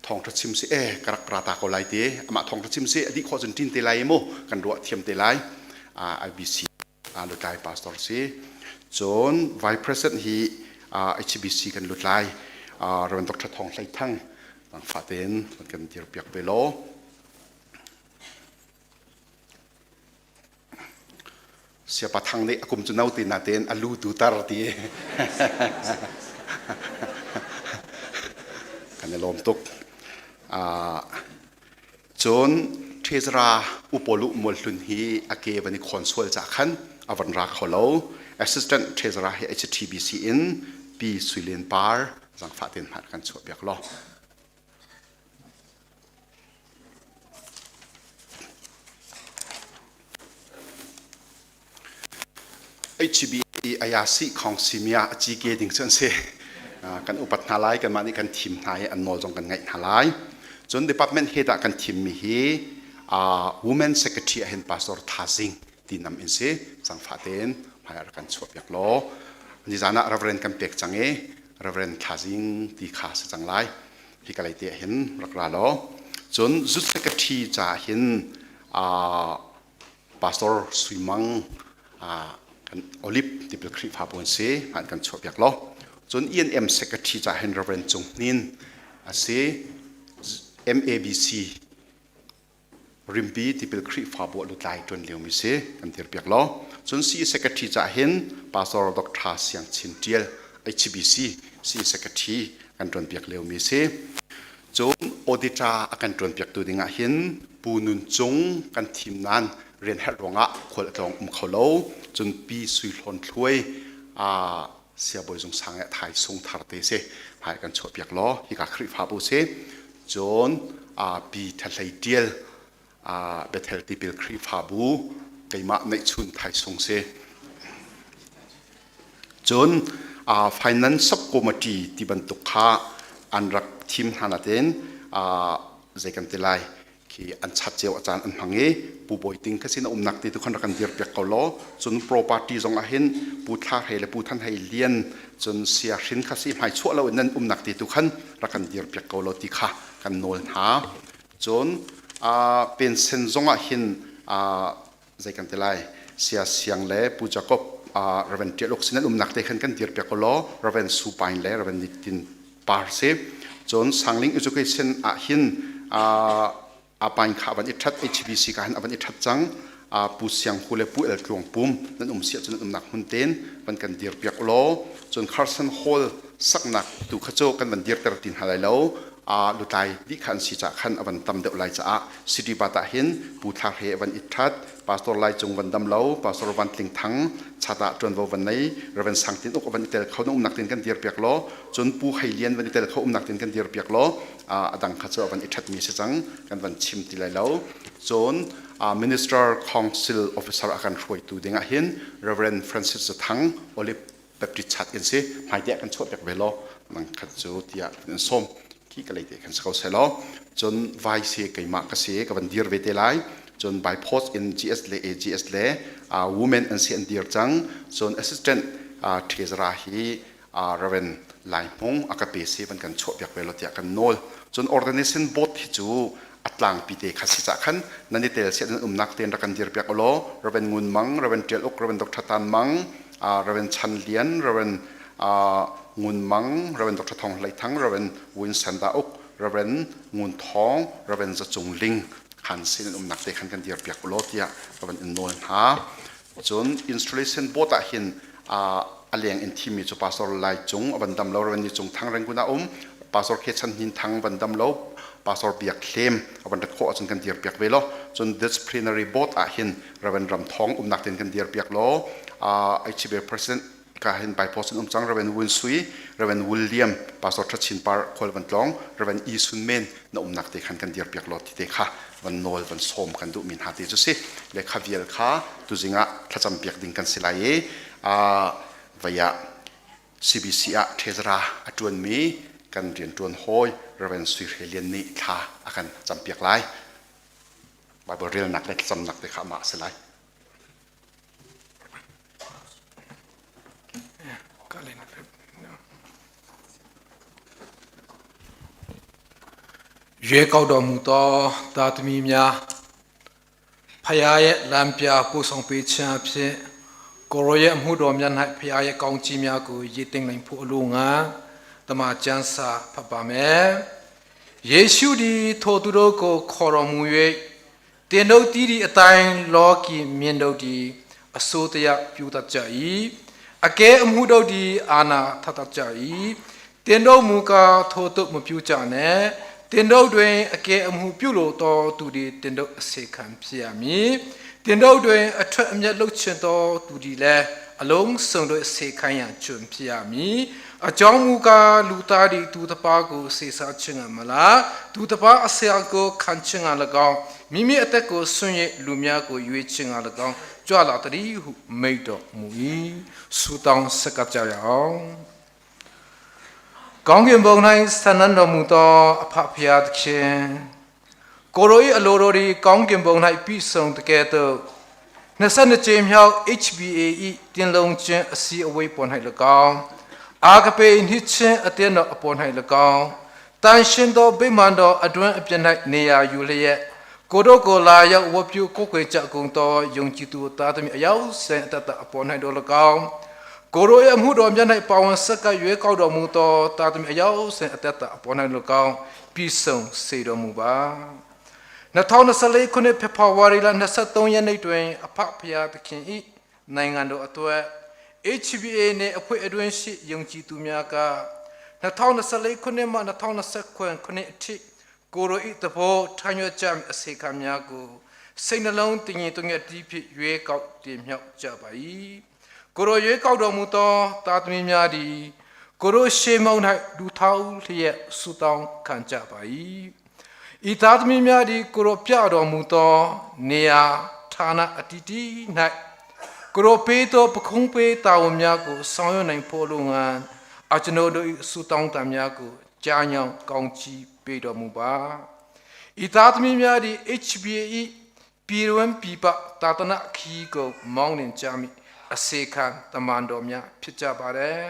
S5: thawngṭha chim si e ka rak ra ta ko lai ti amah thawngṭha chim si a dih khawh cun ṭin te lai mu kan ruah thiam te lai IBC lutlai pastor si cun vice president hi HBC kan lutlai Reverend Dr. Thawng Hlei Thang fa tein kan dir piak ve law Siapa Thang nih a kum cu no ti natein a lu tu tar ti kan i lawm tuk. Cun Treasurer Upolu Mualhlun hi a ke van i khawn sual ca khan a van ra kho lo. Assistant Treasurer hi HTBC in Pi Suilin Par zangfah ten hmanh kan chuah piak law. HBA ayasi khong simia a cike ding cu an si. Kan upat hna lai, kanmah nih kan thim hna i an nawl zong kan ngaih hna lai. Cun department head ah kan thimmi hi Women Secretary ah hin Pastor Thazing ti nam in si cangfah tein hmai ah rak kan chuah piak law nizan ah Reverend kan pek cang i Reverend Thazing ti kha si cang lai. Hi ka lei te ah hin rak ra law cun Youth Secretary caah hin Pastor Sui Mang kan Olive tipil Khrihfabu an si an kan chuahpiak lo. Cun ENM Secretary ca hin Reverend Cung Hnin a si. MABC Rimpi tipil Khrihfabu a lutlai tuan liomi si kan dirpiak lo. Cun CE Secretary ca hin Pastor Dr. Siang Chin Tial HBC CE Secretary kan tuanpiak liomi si. Cun auditor a kan ṭuanpiaktu ding ah hin Pu Nun Cung kan thim nain rian herh ruangah khual a tlawng um kho lo. Cun Pi Sui Hlawn Thluai Siabawi Zung Sang le Thai Sung Thar te si hmai kan chuahpiak law hika Khrihfabu si. Cun Pi Tha Hlei Ṭial Bethel Tipil Khrihfabu keimah neihchun Thai Sung si. Cun Finance Subcommittee ti bantuk kha an rak thim hna nain zei kan ti lai khi an chat cio a caan an hmang i Pu Bawi Ting kha sin a umnak ti tu khan rak kan dir piak ko law cun property zong ah hin Pu Thla Hei le Pu Than Hei Lian cun Sia Hrin kha si hmai chuah lo in nan umnak ti tu khan rak kan dir piak ko law ti kha kan nawl hna cun pension zong ah hin zei kan ti lai sia siang le pu Jacob Reverend Tial Uk sin an umnak te khan kan dir piak ko law Reverend Su Pain le Reverend Nitin Par si cun Sangling Education ah hin apain kha avan i that HBC ka hin avan i that cang pu Siang Hu le pu El Tluang Pum nan um sia cun umnak hmun ten van kan dir piak law cun Carson Hall saknak tu kha cu kan van dirter tin hna lai lo lutlai dih kha an si caah khan a van tam deuh lai caah city bat ah hin Pu Thla Hre van i that Pastor Lai Cung van dam lo Pastor Van Tling Thang chata ṭuanvo van nei Reverend Sang Tin Uk van i tel kho na umnak tin kan dir piak law cun Pu Hei Lian van i tel kho umnak tin kan dir piak law a dang kha cu a van i that mi si cang kan van chim ti lai lo cun Minister Council Officer a kan hruaitu ding ah hin Reverend Francis Zathang Olive Baptist chat kan si hmaite ah kan chuah piak ve law nang khat cu tiah kan sawm khi ka leite kan si ko seh law cun vai si keimah ka si ka van dir ve te lai cun by post in GS le AGS le women an si an dir cang cun assistant treasurer hi Reverend Lai Hmung a ka pe si van kan chuah piak ve law tiah kan nawl cun ordination board hi cu a tlangpi te kha si cah khan nan i tel siah nan umnak tein rak kan dir piak ulaw Reverend Ngun Mang, Reverend Tial Uk, Reverend Dr. Tan Mang, Reverend Chan Lian, Reverend Ngun Mang, Reverend Dr. Thong Hlei Thang, Reverend Win San Da Uk, Reverend Ngun Thawng, Reverend Za Cung Ling khan sin an umnak te khan kan dir piak ulaw tiah ka van in nawl hna. Cun installation board ah hin a leng in thimmi cu Pastor Lai Cung a van dam lo, Reverend Ni Cung Thang Rangoon ah um, Pastor Khe Chan Hnin Thang van dam lo, Pastor Biak Hlem a van rat khawh ahcun kan dir piak ve law. Cun disciplinary board ah hin Reverend Ram Thawng umnak ten kan dir piak law. HCB President ka hin by post in um cang Reverend Wun Sui, Reverend William, Pastor Tha Chin Par khual van tlawng, Reverend E Sun Men na umnak te khan kan dir piak law ti te kha van nawl van sawm kan duhmi hna te cu si le kha vial kha tuzing ah thlacam piak ding kan si lai i vei ah CBC ah treasurer a ṭuanmi kan rianṭuan hawi Reverend Sui Hre Lian nih thla a kan campiak lai. Bible relnak le thlacamnak te kha amah a si lai.
S9: ရွေးကောက်တော်မူသောသားသမီးများဖယားရဲ့လမ်းပြပို့ဆောင်ပေးခြင်းအဖြစ်ကိုရောရဲ့အမှုတော်များ၌ဖယားရဲ့ကောင်းချီးများကိုရည်တင်နိုင်ဖို့အလိုငါတမန်ကျမ်းစာဖတ်ပါမယ်ယေရှုသည်ထိုသူတို့ကိုခေါ်တော်မူ၍တင်တို့တီးသည့်အတိုင်းလောကီမြင်တို့သည်အစိုးတရားပြုတတ်ကြ၏အကဲအမှုတို့သည်အာနာထတတ်ကြ၏တင်တို့မူကားထိုတို့မပြုကြနှင့်တင်တို့တွင်အကဲအမှုပြုလိုသောသူသည်တင်တို့အစေခံဖြစ်ရမည်တင်တို့တွင်အထွတ်အမြတ်လုပ်ချင်သောသူသည်လည်းအလုံးစုံတို့အစေခံရန်ကျွန်ဖြစ်ရမည်အကြောင်းမူကားလူသားသည်သူတစ်ပါးကိုစေစားခြင်းကမလားသူတစ်ပါးအဆရာကိုခံခြင်းက၎င်းမိမိအသက်ကိုဆွန့်၍လူများကိုရွေးခြင်းက၎င်းကြွလာသည်ဟုမိန့်တော်မူ၏ဆုတောင်းဆက်ကပ်ကြရအောင်။ ကောင်းကင်ဘုံ၌ဆန္ဒတော်မူသောအဖဖျားသခင်ကိုရို၏အလိုတော်သည်ကောင်းကင်ဘုံ၌ပြည့်စုံတကယ်သို့22ကြိမ်မြောက် HBA ၏တင်လုံးခြင်းအစည်းအဝေးပေါ်၌၎င်းအာဂပေနှင့်ချင်းအတင်းတော်အပေါ်၌၎င်းတန်ရှင်သောဗိမာန်တော်အတွင်းအပြင်၌နေရာယူလျက်ကိုတို့ကိုလာရောက်ဝတ်ပြုကိုယ်ွယ်ကြကုန်သောယုံကြည်သူသားသမီးအယောက်စင်အတတအပေါ်၌တော်၎င်းကိုရိုရဲ့အမှုတော်မြတ်၌ပါဝင်ဆက်ကပ်ရွေးကောက်တော်မူသောသားသမီးအယောက်စင်အတတအပေါ်၌၎င်းပြည့်စုံစေတော်မူပါ2024ခုနှစ်ဖေဖော်ဝါရီလ23ရက်နေ့တွင်အဖဖျားသခင်၏နိုင်ငံတော်အတွက် HBA နှင့်အဖွဲ့အတွင်းရှိယုံကြည်သူများက2024ခုနှစ်မှ2029ခုနှစ်အထိကိုရိုဤသဘောထမ်းရွက်ကြမည့်အစေခံများကိုစိတ်နှလုံးတည်ငြိမ်သွငယ်တီးဖြစ်ရွေးကောက်တင်မြှောက်ကြပါ၏ကိုရိုရွေးကောက်တော်မူသောတာသမီများသည်ကိုရိုရှေမောင်း၌လူထောက်လျက်ဆုတောင်းခံကြပါ၏ဤသားသမီးများသည်ကိုရိုပြတော်မူသောနေရာဌာနအတီးတီး၌ကိုရိုပေးသောပခုံးပေးတာဝန်များကိုဆောင်ရွက်နိုင်ဖို့လိုငန်းအကျွန်ုပ်တို့၏ဆုတောင်းတများကိုကြားညောင်းကောင်းချီးပေးတော်မူပါဤသားသမီးများသည် HBA ပြည်တွင်ပြည်ပတာသနာခီးကိုမောင်းနှင်ကြမိအစေခံတမန်တော်များဖြစ်ကြပါတယ်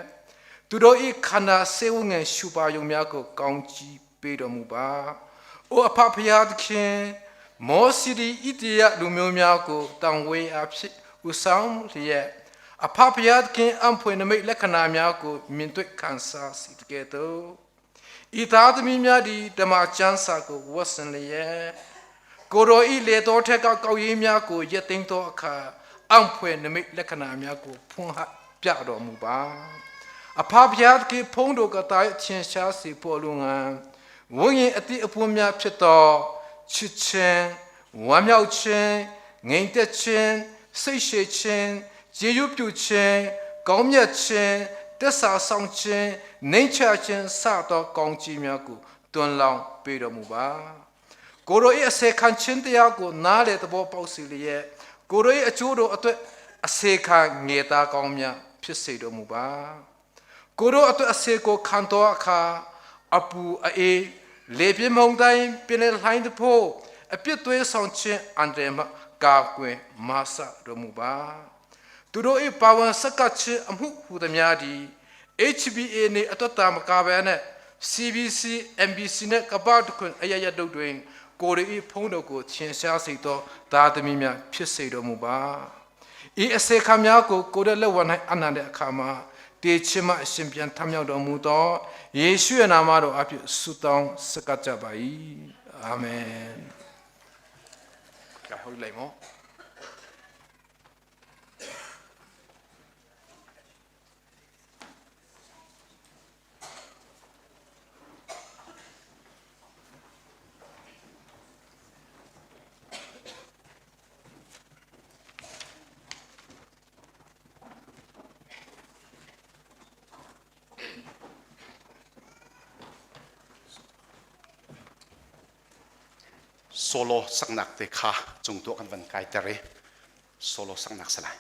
S9: သူတို့၏ခန္ဓာစေဝငယ်ရှုပါယုံများကိုကောင်းချီးပေးတော်မူပါအိုအဖဖျားသခင်မောစီဒီဣတိယလူမျိုးများကိုတံဝေအဖြစ်ဥဆောင်လျက်အဖဖျားသခင်အံဖွေနမိတ်လက္ခဏာများကိုမြင်တွေ့ခံစားစီတကယ်တော့ဤသားသမီးများသည်ဓမ္မကျမ်းစာကိုဝတ်ဆင်လျက်ကိုရောဤလေတော်ထက်ကကောက်ရင်းများကိုရက်သိမ်းသောအခါအံဖွေနမိတ်လက္ခဏာများကိုဖွင့်ဟပြတော်မူပါအဖဖျားသခင်ဖုံးတော်ကတားအချင်းရှားစီပေါ်လူငန်းဝိညာဉ်အတိအပွင့်များဖြစ်သောချစ်ချင်းဝမ်းမြောက်ခြင်းငြိမ်သက်ခြင်းစိတ်ရှိခြင်းကျေးဇူးပြုခြင်းကောင်းမြတ်ခြင်းတစ္ဆာဆောင်ခြင်းနှိမ်ချခြင်းစသောကောင်းချီးများကိုတွန်းလောင်းပေးတော်မူပါကိုရို၏အစေခံခြင်းတရားကိုနားလေသဘောပေါက်စေလျက်ကိုရို၏အကျိုးတော်အတွက်အစေခံငေသားကောင်းများဖြစ်စေတော်မူပါကိုရိုအတွက်အစေကိုခံတော်အခါအပူအေးလေပြင်းမုန်တိုင်းပင်လယ်လှိုင်းတဖို့အပြစ်သွေးဆောင်ခြင်းအန္တရာယ်မှကာကွယ်မဆတော်မူပါသူတို့၏ပါဝင်စကတ်ခြင်းအမှုဟူသည်များသည် HBA နှင့်အတတမကဘဲနဲ့ CBC MBC နဲ့ကပတ်တခွင်အရရတုတ်တွင်ကိုရီ၏ဖုံးတော်ကိုချင်းရှားစေသောသားသမီးများဖြစ်စေတော်မူပါဤအစေခံများကိုကိုရလက်ဝ၌အနန္တအခါမှာတေချင်မအရှင်ပြန်ထမြောက်တော်မူသောယေရှုရဲ့နာမတော်အဖြစ်ဆုတောင်းစကပ်ကြပါ၏အာမင်ကဲဟုတ်လိုက်မော
S5: Solo saknak te kha cung tu kan van kai tere solo saknak salai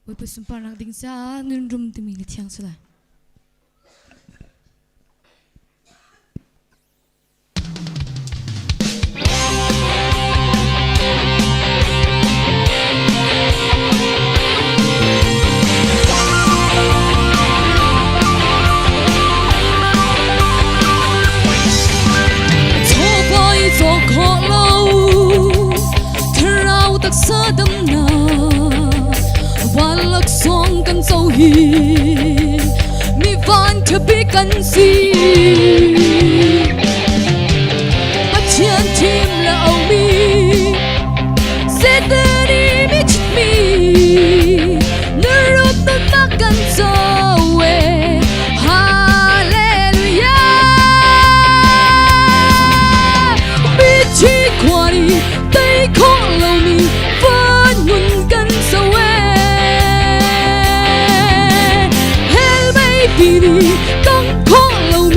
S10: Bawipa sunparnak ding caah nun rum timi na thiang salai. Chawpai cawk khawh lo thlarau taksa damnak van laksawng kan co hi mi van ṭhabi kan si Pathian thim le aumi Satan i mi chitmi na rup taktak kan co e Hallelujah Mi chi khuari tei khawh lomi van ngun kan so e Hell mei ti ni tong khawh lomi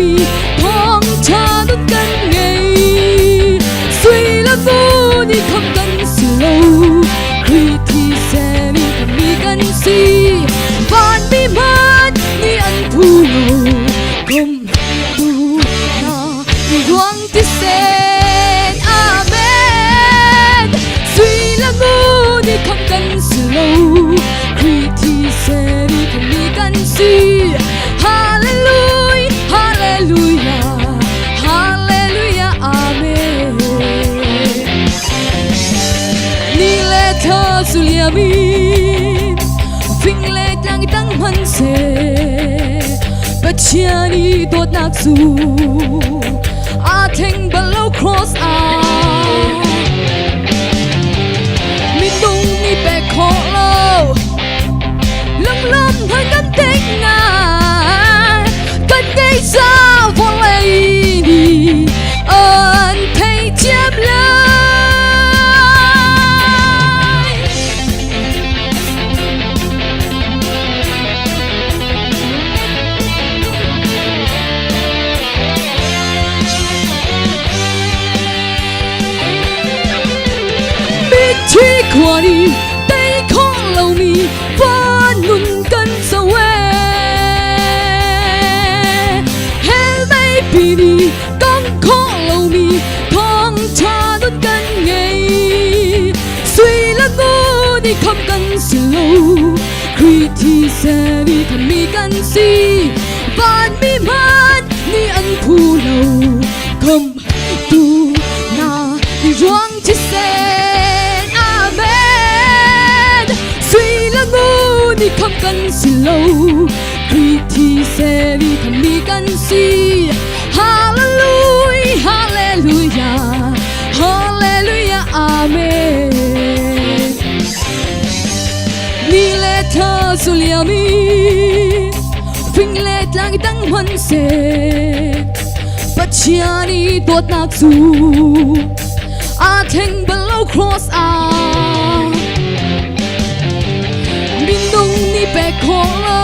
S10: Ruang thisen Amen. Sui le ngun i khamh kan si lo Khrih thisen i khamhmi kan si. Hallelujah Hallelujah Hallelujah Amen. Ni le thla cu liam in fing le tlang tang hmanh seh Pathian i dawtnak cu aa thleng bal lo cross ah minung nih pek khawh lo lunglam hman kan tek ngai kan ngei ca vawlei nih an theithiam lai. Mithi khua ni tei khawh lomi van nun kan co e. Hell mei pi ni kan khawh lomi thawngṭha nun kan ngei. Sui le ngun i kham kan si lo. Khrih thisen i khammi kan si. Vanmi hmanh nih an phu lo. Kham tu na i ruang thisen. Amen. Sui le ngun i kham kan si lo. Khrih thisen i khammi kan si. Hallelujah, hallelujah, hallelujah, amen. Ni le thla cu liam in fing le tlang dang hmanh seh Pathian i dawtnak cu aa thleng bal lo cross ah minung nih pek khawh lo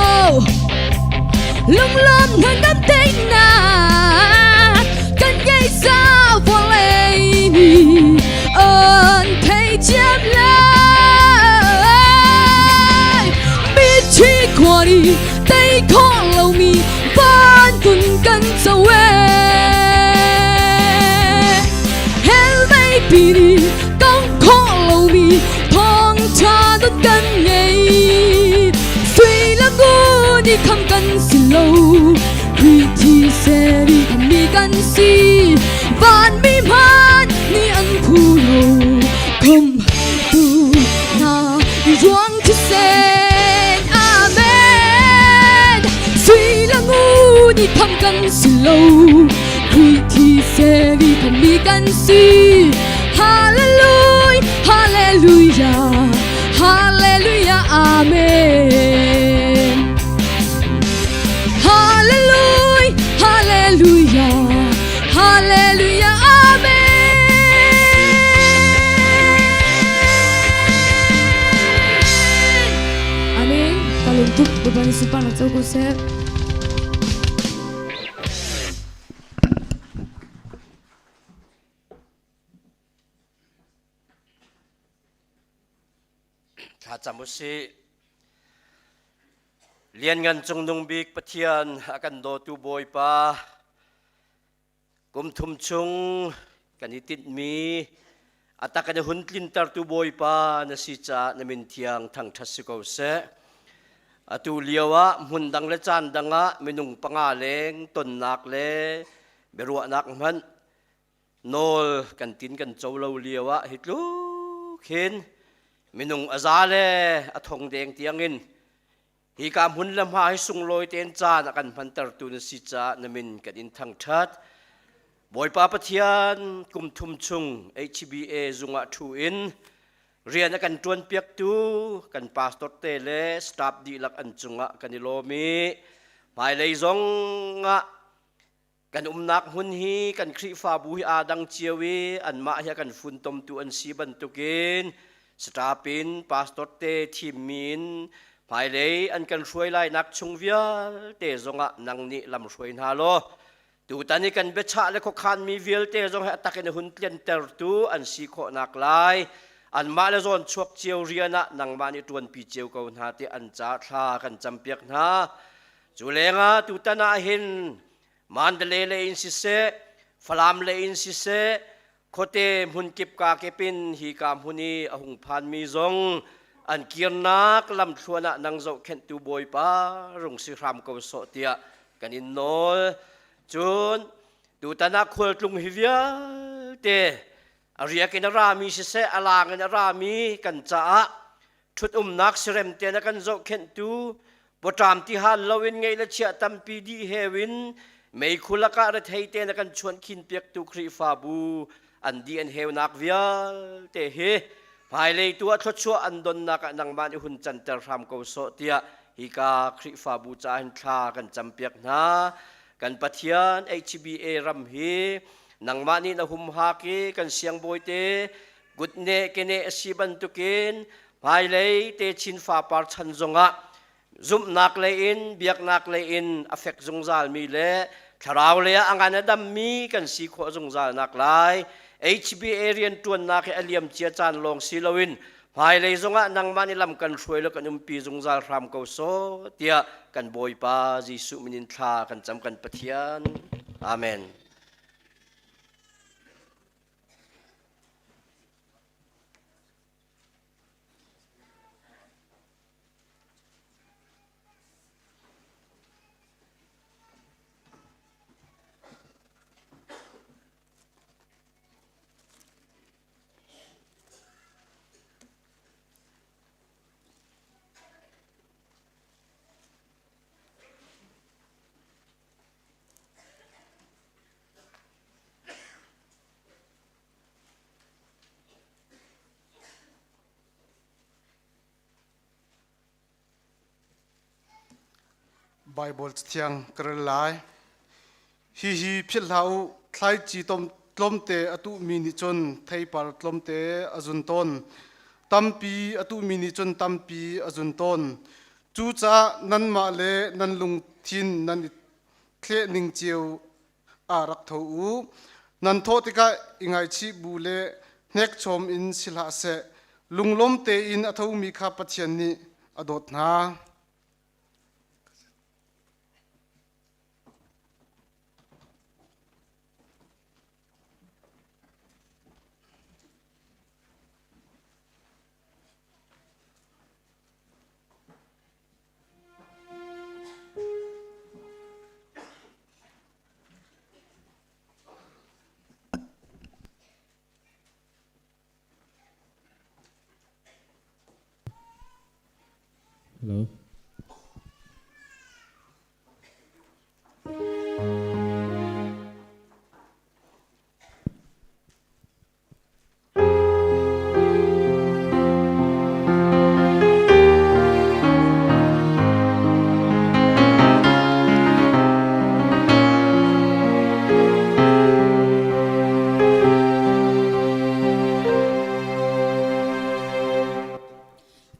S10: lunglawm hnangam teinak kan ngei za vawlei nih an theithiam lai mithi khua nih tei khawh lomi van kan co e hell mei pi nih kong khawh lomi thawngṭha nun kan ngei. Sui le ngun i kham kan si lo Khrih thisen i khammi kan si. Vanmi hmanh nih an phu lo kham tu hna i ruang thisen. Amen. Sui le ngun i kham kan si lo Khrih thisen i khammi kan si. Hallelujah Hallelujah Hallelujah Amen. Hallelujah Hallelujah Hallelujah Amen.
S3: Amen. Kalungtuk Bapak ni supang nak ko seh.
S6: Thlacam u sih. Lianngan Cungnung Bik Pathian a kan dawtu Bawipa, kum thum chung kan i tinhmi a tak in a hun tlintertu Bawipa na si caah na min thiang thangṭhat si ko seh. Atu lio ah hmun dang le caan dang ah minung panga leng tonnak le biaruahnak hmanh nawl kan tin kan co lo lio ah hi tluk hin minung a za le a thong deng tiangin hi ka hmun le hma hi sunglawi tein caan a kan hmantertu na si caah na min kan in thangṭhat. Bawipa Pathian, kum thum chung HBA zungah ṭhu in rian a kan ṭuanpiaktu kan pastor te le staff dihlak an cungah kan i lawm i hmailei zong ah Kan umnak hmun hi kan Khrihfabu hi aa dang cio i anmah hi a kan funtomtu an si bantukin staff in pastor te thimmi in hmailei an kan hruai lainak chung vialte zongah nang nih lam hruai hna law tutan i kan biachah le khuakhanmi vialte zong hi a tak in a hun tliantertu an si khawhnak lai anmah le zawn chuak cio rian ah nangmah nih ṭuanpi cio ko hna ti an ca thla kan campiak hna. Cu lengah tutan ah hin Mandalay lei in siseh, Falam lei in siseh, khuate hmunkip ka kip in hi ka hmun i a hung phanmi zong an kirnak lamthluan ah nang zohkhenhtu Bawipa rung si hram ko sawh tiah kan in nawl. Cun tutan ah khualtlung hi vialte a riak in a rami siseh, a lang in a rami kan caah ṭhut-umnak sirem tein a kan zohkhenhtu pawṭam tihal loin ngeih le chiah tampi dih heu in meikhu lakah rethei tein a kan chuankhin piaktu Khrihfabu an dih an heunak vialte hi hmailei tu ah thluachuah an donnak ah nangmah nih hun canter hram ko sawh tiah hika Khrihfabu caah hin thla kan campiak hna. Kan Pathian HBA ram hi nangmah nih na humhak i kan siangbawi te kutneh keneh a si bantukin hmailei techin fapar chan zongah zumhnak lei in biaknak lei in a fek zungzalmi le thlarau lei ah a ngan a dammi kan si khawh zungzal nak lai HBA rianṭuannak hi a liam cia caan lawng si loin hmailei zongah nangmah nih lam kan hruai le kan umpi zungzal hram ko sawh tiah kan Bawipa Jesuh min in thla kan cam kan Pathian. Amen.
S11: Baibal Cathiang ka rel lai. Hihi philh hlah u, thlaici tlawmte a tuhmi nih cun theipar tlawmte a zun tawn. Tampi a tuhmi nih cun tampi a zun tawn. Cucaah nanmah le nan lungthin nan i thleh ning cio ah rak tho u. Nan thawh tikah i ngaihchih bu le hnekchawm in si hlah seh. Lunglawm tein a thomi kha Pathian nih a dawt hna.
S2: Hello.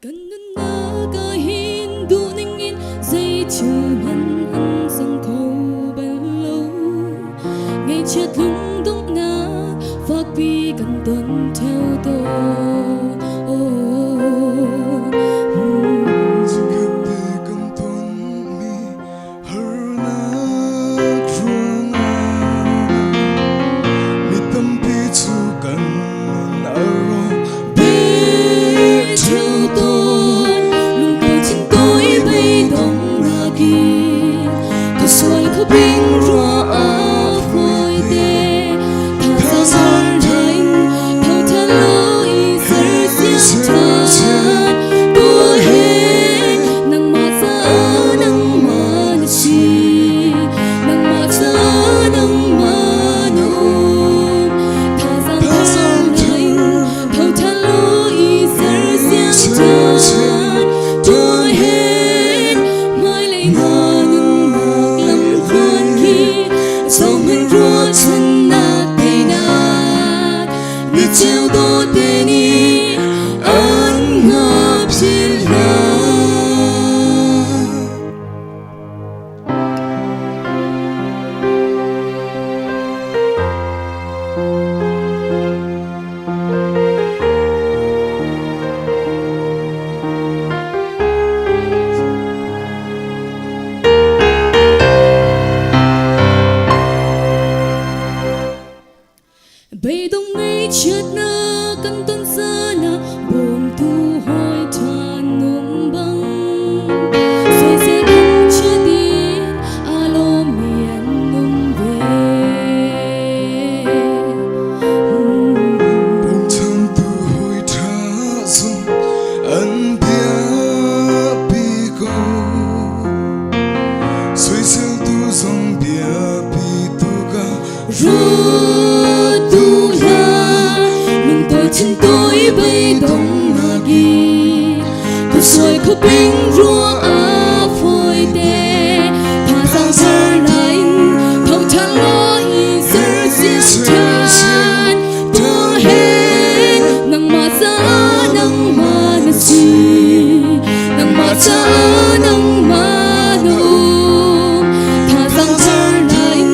S10: Kan nunnak ah hin duhning in zei thil hmanh an cang kho bal lo. Ngaihchiat lungdonghnak fakpi kan ton theo tawn.
S2: Chikkhatte kan tonmi harnak ruangah mi tampi cu kan nun a rawk
S10: Bik ṭheo tawn lungthin tawi beidonghnak in ka sual khuaping ruah ah fawite thazaang ṭha in tho ṭhan lo i Beidong ngaihchiatnak kan ton caan ah bawmtu hawi ṭha nung bang. Soisel thangchiat in aa lawmmi an um ve.
S12: Bawmchantu hawi ṭha zong an biapi ko. Soiseltu zong biapi tuk ah
S10: Rutu hlah lungtawi thintawi beidongnak i khuasoi khuaping ruang ah fawite thazaang ser nain tho ṭhan law i sersiam ṭhan tuah hen nangmah caah nangmah na si nangmah caah nangmah na um thazaang ser nain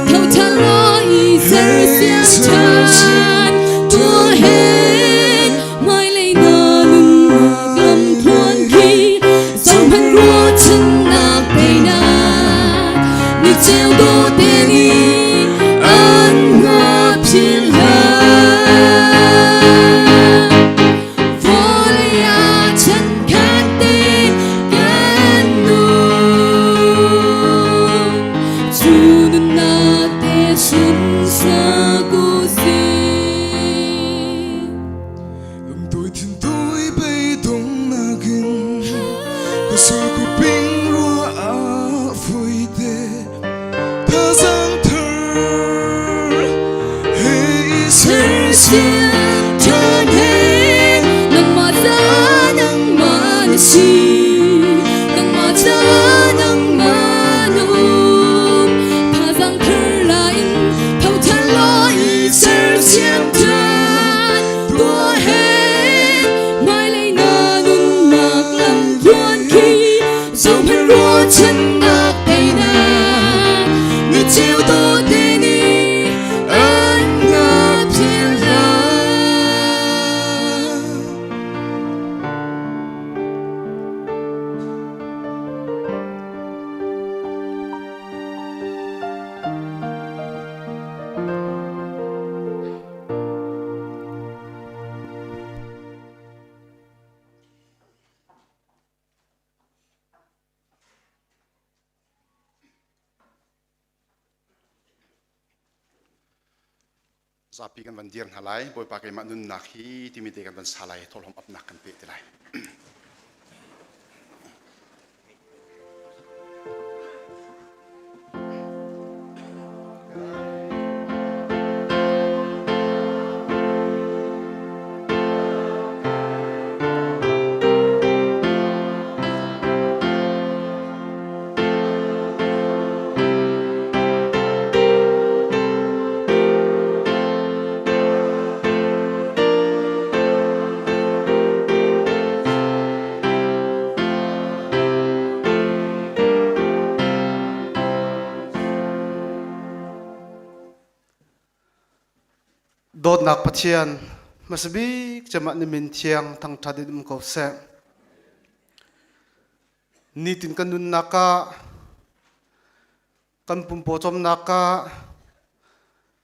S10: tho ṭhan law i sersiam ṭhan tuah hen hmailei na nunnak lamthluan khi zohhmanh ruahchannak teinak ni ceu dawte nih an hngah philh hlah. Vawlei ah chankhat te kan nung, cu nunnak te sunsak u sih.
S12: Lungtui thintuai beidongnak in ka sul kuping rua ah fuite thazaang thar he i
S10: Sersiam ṭhan he nangmah ta nangmah na si nangmah ta nangmah na um thazaang thar la in tho ṭhan law i sersiam ṭhan tuah he hmailei na nunnak lamthluan khi zohhmanh ruahchannak teinak ni ceu dawte nih an ngah philh hlah.
S5: Zapi kan van dir hna lai. Bawipa keimah nunnak hi timi te kan van sa lai. Thawhlawm apnak kan pe te lai.
S11: Dawtnak Pathian, hmasabik cemah na min thiang thangṭhat in um ko seh. Nitin kan nunnak ah, kan pumpaw cawmnak ah,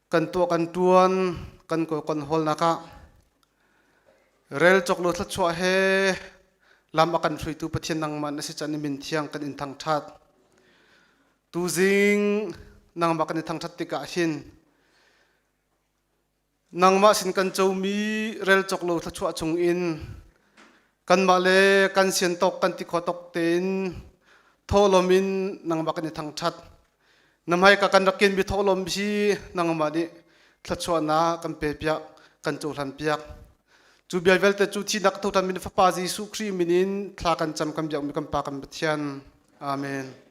S11: kan tuah kan ṭuan, kan kawl kan hawlnak ah, rel cawk lo thluachuah he lam a kan hruaitu Pathian nangmah na si can i min thiang kan in thangṭhat. Tuzing nangmah kan i thangṭhat tikah hin nangmah sin kan comi rel cawk lo thluachuah chungin kanmah le kan sian tawk kan ti khawh tawk tein thawhlawm in nangmah kan i thangṭhat. Na hmaika kan rak kenmi thawhlawm hi nangmah nih thluachuahnak kan pe piak, kan cohlan piak. Cu bia vialte cu thihnak thoṭhan min Fapa Jesuh Khrih min in thla kan cam kan biakmi kan Pa kan Pathian. Amen.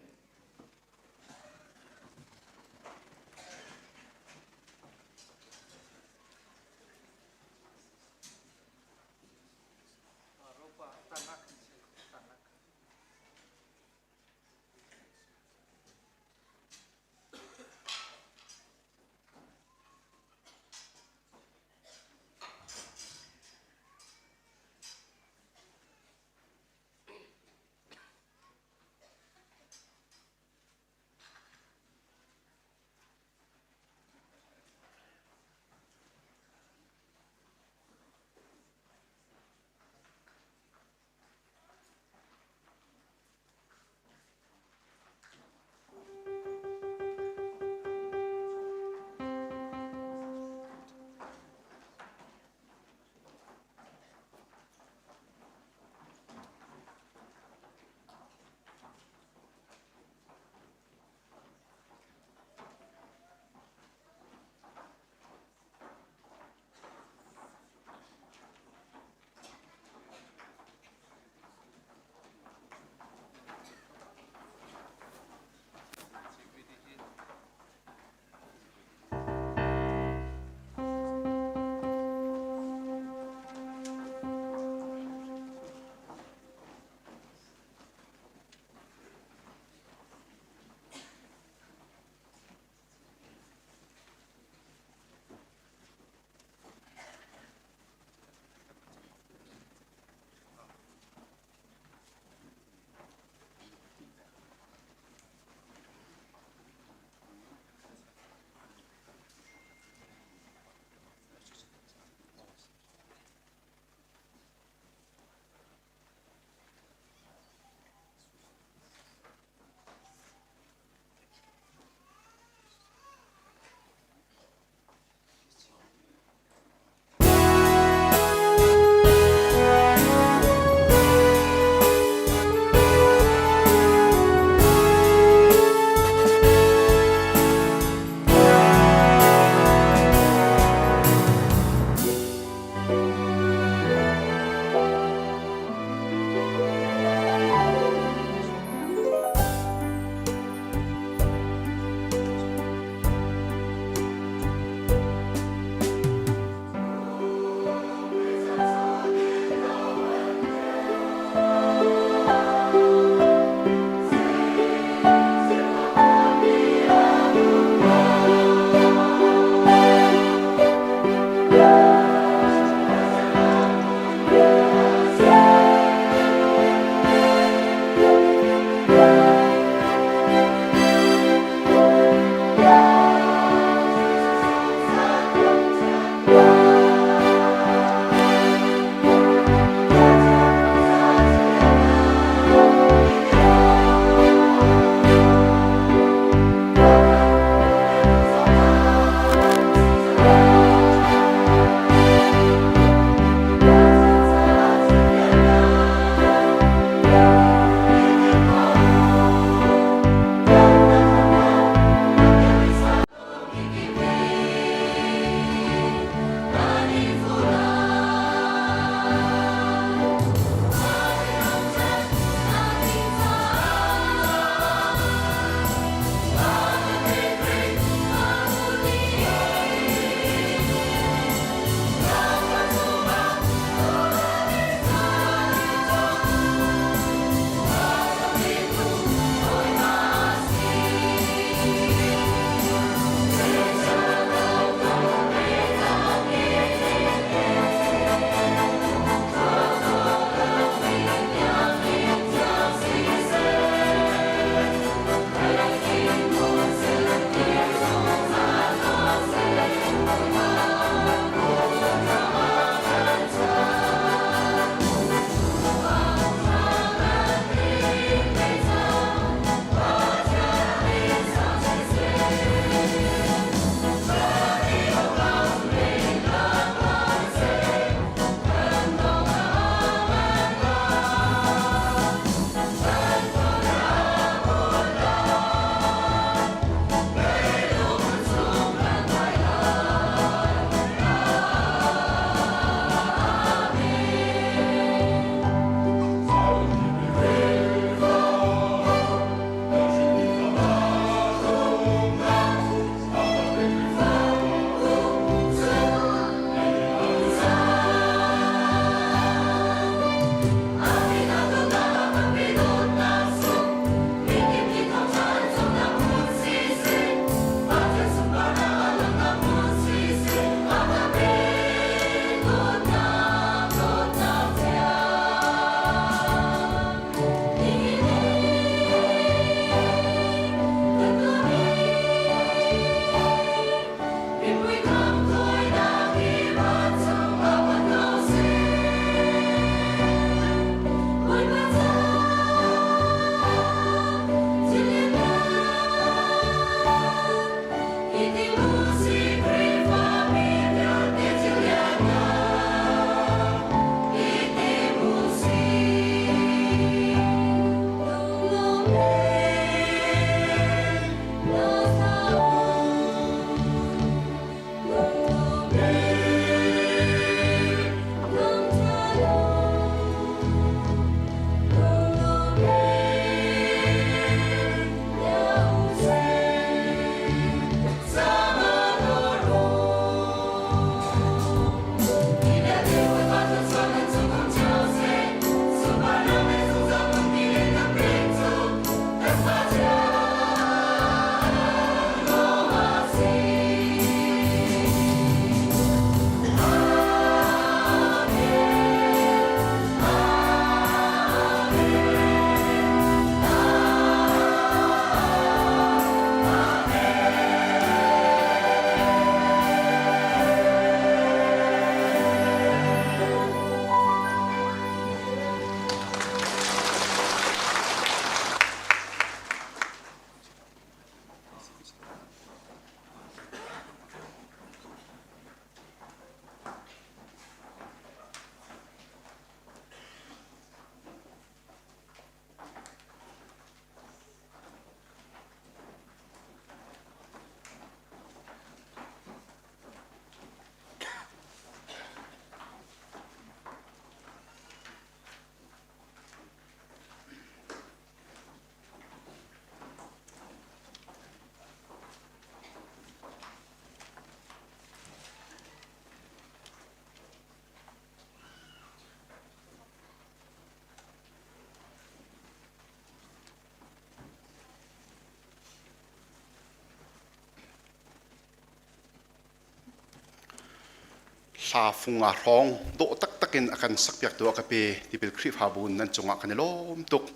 S5: Hla funga hrawng dawh taktak in a kan sakpiaktu a ka pe tipil Khrihfabu nan cungah kan i lawm tuk.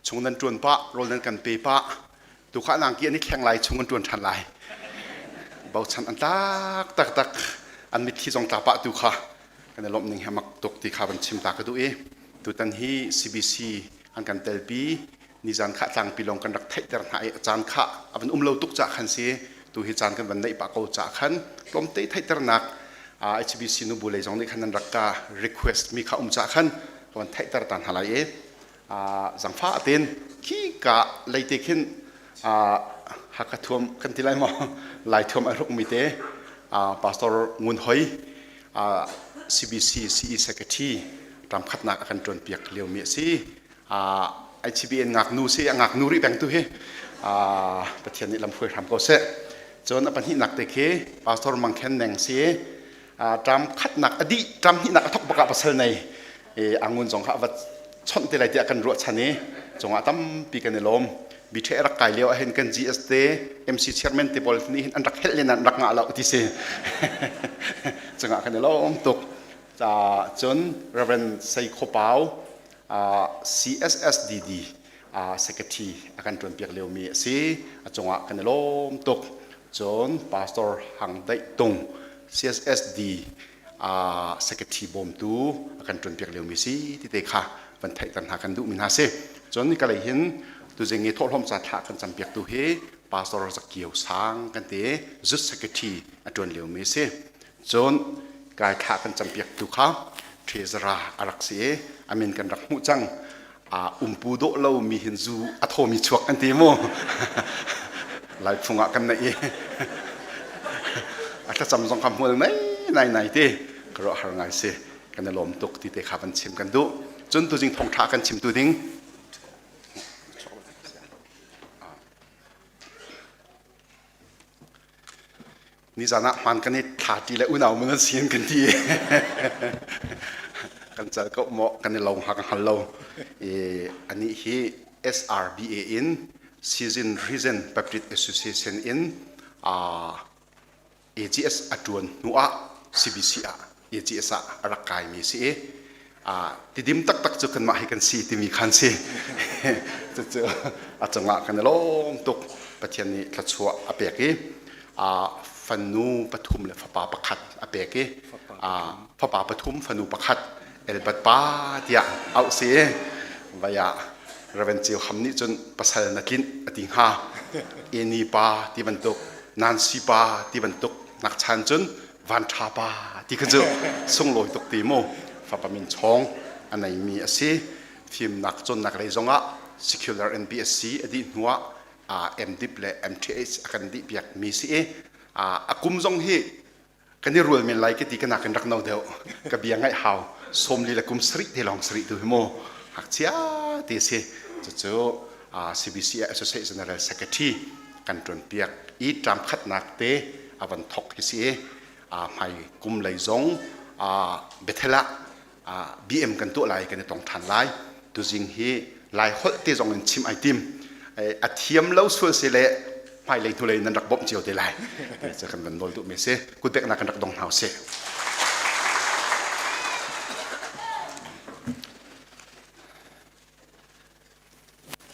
S5: Chung nan ṭuan pah, rawl nan kan pe pah. Tu kha nangki an i thleng lai, chung an ṭuan ṭhan lai. Bochan an tlak taktak. An mitthli zong tla pah tu kha kan i lawmh ning hi mak tuk ti kha van chim ta ka duh i tutan hi CBC an kan telpi nizan kha tlangpi lawng kan rak theihter hna i a caan kha a van um lo tuk cah khan si tu hi caan kan van neih pah ko cah khan tlawmte theihternak HBC nubu lei zong nih khan nan rak ka request mi kha um cah khan ka van theihter ta hna lai i zangfa atin khi ka leite khin Hakha thuam kan ti lai maw Lai thuam a hruk mi te Pastor Ngun Hoi CBC CE Secretary ṭamkhatnak a kan ṭuan piak lio mi a si. ICBN ngaknu si a ngaknu rih peng tu hi Pathian nih lamhruai hram ko seh. Cun a pahnihnak te khi Pastor Mang Khen Neng si ṭam khatnak a dih ṭam hnihnak a thok bak ah pasal nei angun zong kha a va chawnh te lai tiah kan ruahchan i cungah tampi kan i lawm. Biṭhe rak kai lio ahhin kan GS te MC chairman te pawl nih hin an rak helh len an rak ngah lo ti si. Cungah kan i lawm tuk. Cun Reverend Sei Khaw Pau CSSDD secretary a kan ṭuanpiak liomi a si. A cungah kan i lawm tuk. Cun Pastor Hang Daih Tung CSSD secretary bawmtu a kan ṭuanpiak liomi si ti te kha van theihter hna kan duhmi hna si. Cun ka lei hin tuzing i thawhlawm ca thlah kan campiaktu hi Pastor Zakio Sang kan ti zut secretary a ṭuan liomi si. Cun kai thlah kan campiaktu kha treasurer a rak si i a min kan rak hmuh cang. Umpu dawh lo mi hin zu a thawmi chuak an ti mu. Lai phung ah kan neih i a thlacam zong kha hmual nai nai nai ti ka ruah har ngai si. Kan i lawm tuk ti te kha van chim kan duh. Cun tuzing thawngṭha kan chimtu ding Nizan ah hmaan kan i thla ṭi le unau mun an si in kan ti. Kan cal ko maw kan i lo hnga ka hngal lo. I anih hi SRBA in Season Region Baptist Association in AGS a ṭuan hnu ah CBC ah AGS ah a rak kaimi si i tidim taktak cu kanmah hi kan si timi khan si. Cucu a cungah kan i lawm tuk. Pathian nih thluachuah a pek i fanu pathum le fapa pakhat a pek i fapa pathum fanu pakhat Elbat pa tiah auh si i vai ah Reverend Ceu Ham nih cun pasal na tlinh a ti hnga. Eni pa ti bantuk Nancy pa ti bantuk nak chan cun van ṭha pa ti kha cu sunglawi tuk ti mu fapa min chawng a neimi a si fimnak cawnnak lei zongah secular NBSC a dih hnuah MDip le MTH a kan dih piak mi si i a kum zong hi kan i rual men lai ka ti ka nakin rak no deuh ka bia ngaih hau sawmli le kum sarih te lawng sarih tu hi mu ngakchia te si cucu CBC Associate General Secretary kan ṭuan piak i ṭam khatnak te a van thok hi si i hmai kum lei zong Bethel ah BM kan tuah lai kan i tong ṭhan lai tuzing hi lai holh te zong in chim ai tim a thiam lo sual si le hmailei hnulei nan rak bawmh cio te lai ti kan van nawl duh mi si kutbeknak kan rak dong hna usih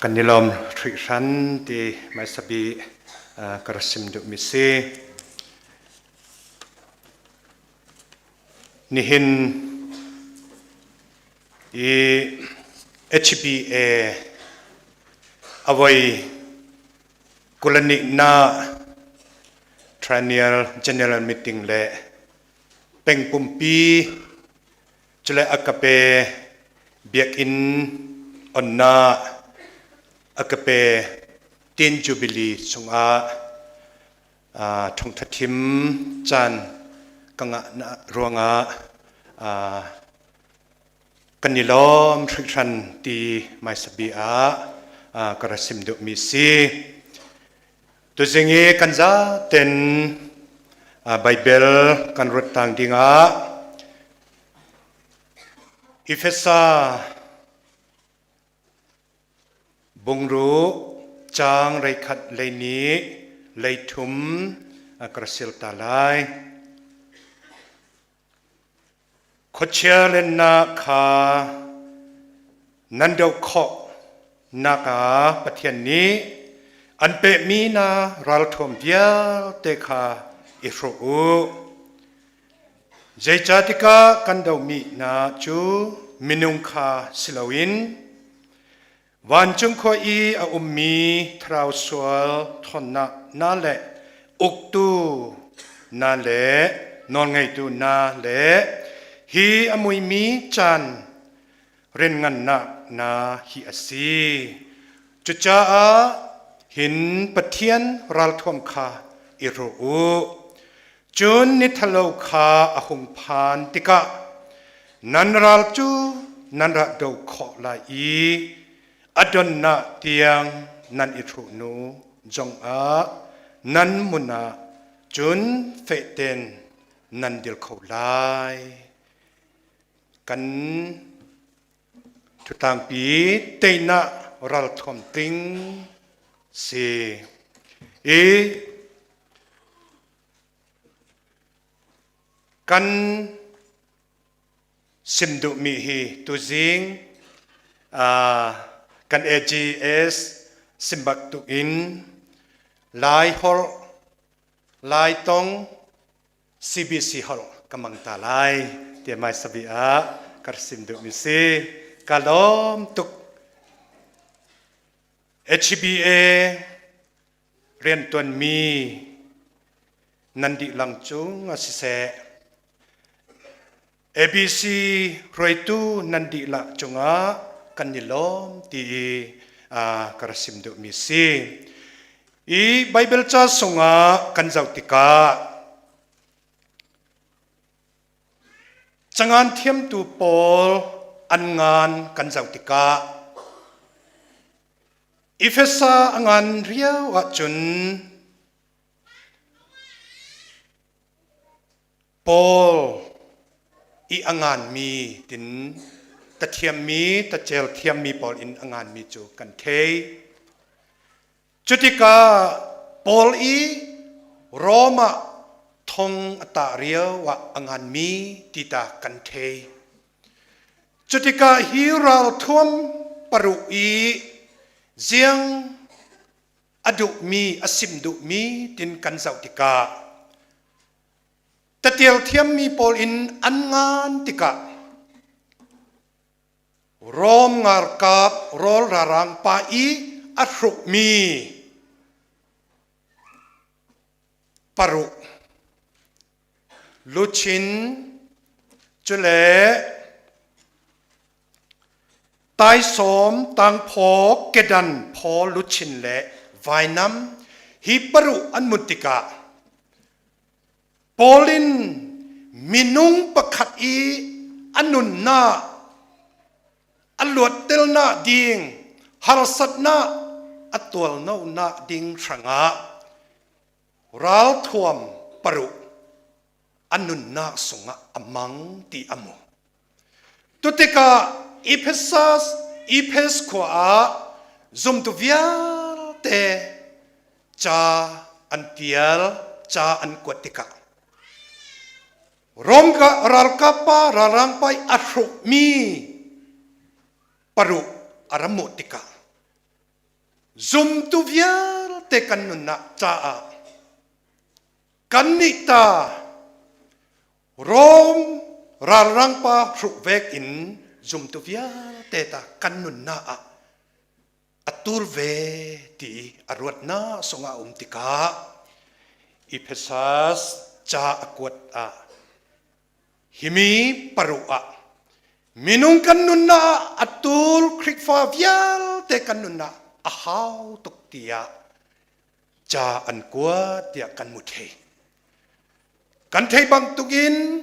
S13: Kan i lawm hringhran ti hmaisabi ka rak sim duhmi si. Nihin i HBA avoi 21 na Triennial General Meeting le peng pumpi Cule a ka pe biakinn onnak a ka pe Teen Jubilee chungah thongtha thim caan ka ngah ruangah kan i lawm hringhran ti hmaisabi ah ka ra sim duhmi si. Tuzing i kan zaten Baibal kan ruat tang dingah Efesa bungru caang reikhat leini leithum ka ra sil ta lai. Khuachia lennak kha nan doh khawh nak ah Pathian nih an pehmi na ralthuam vialte kha i hruk u. Zeicatikah kan dohmi hna cu minung kha si loin Vancung khua i a ummi thlarau sual ṭhawnnak hna le uktu hna le nawlngeitu hna le hi a muimi caan rianngannak hna hi a si. Cucaah hin Pathian ralthuam kha i ruah u. Cun ni ṭhalo kha a hung phan tikah nan ral cu nan rak doh khawh lai i a donnak tiang nan i hruh hnu zongah nan mun ah cun fehten nan dil kho lai. Kan Ṭhutlangpi teinak ralthuam tling si i kan sim duhmi hi tuzing kan AGS simbak tukin Lai holh Lai tong CBC holh ka mang ta lai tiah mai sabi ah ka sim duhmi si. Ka lawm tuk. HBA riantuanmi nan dihlak cung ah siseh, ABC hruaitu nan dihlak cungah kan i lawm ti i ka rak sim duhmi si. I Baibal ca sungah kan zoh tikah cangan thiamtu pawl an ngan kan zoh tikah Efesa a ngan riau ahcun Paul i a nganmi tin tathiammi tacel thiammi pawl in a nganmi cu kan thei. Cutikah Paul i Rom ah thong a tah rio ah a nganmi ti ta kan thei. Cutikah hi ralthuam paruk i ziang a duhmi a sim duhmi tin kan zoh tikah Tatial thiammi pawl in an ngan tikah Rom ngarkap rawl rarang pa i a hrukmi paruk luchin cule taisawm tangphaw kedan phaw luchin le vainam hi paruk an mut tikah Paul in minung pakhat i a nunnak a luattelnak ding harsatnak a tualnonak ding hrangah ralthuam paruk a nunnak sungah a mang ti a mu. Tutikah Ephesus Ephes khua ah zumtu vialte ca an tial ca an kuat tikah Rom ralkap pa ralrang pa i a hrukmi paruk a ram muh tikah zumtu vialte kan nunnak caah kannih ta Rom ralrang pa hruk vek in zumtu vialte ta kan nunnak ah a tur ve ti a ruatnak sungah a um tikah Ephesus ca a kuat ah himi paruk ah minung kan nunnak ah a tur Khrihfa vialte kan nunnak a hau tuk tiah ca an kuat tiah kan mu thei. Kan thei bantukin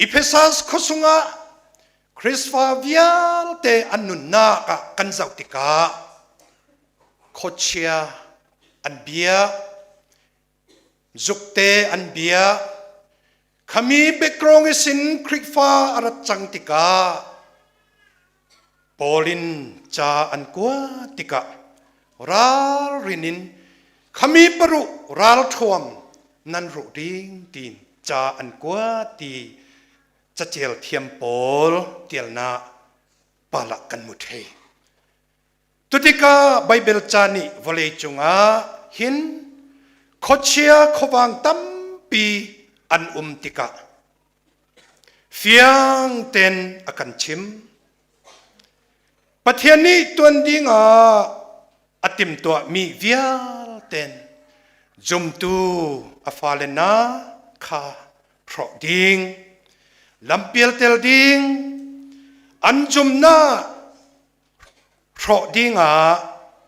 S13: Ephesus khuasung ah Khrihfa vialte an nunnak ah kan zoh tikah khuachia an bia, zukte an bia, khami background isin Khrihfa a rat cang tikah Paul in ca an kuat tikah ralrin in khami paruh ralṭhuam nan ruh ding tiin ca an kuat ti. Catial thiam pawl tialnak pala kan mu thei. Tutika Baibal ca nih vawlei cungah hin khuachia khuavang tampi an um tikah fiang ten a kan chim. Pathian nih tuan ding ah a timhtuahmi vialten zumtu a fale na kha hrawh ding, lampial tel ding, an zumnak hrawh ding ah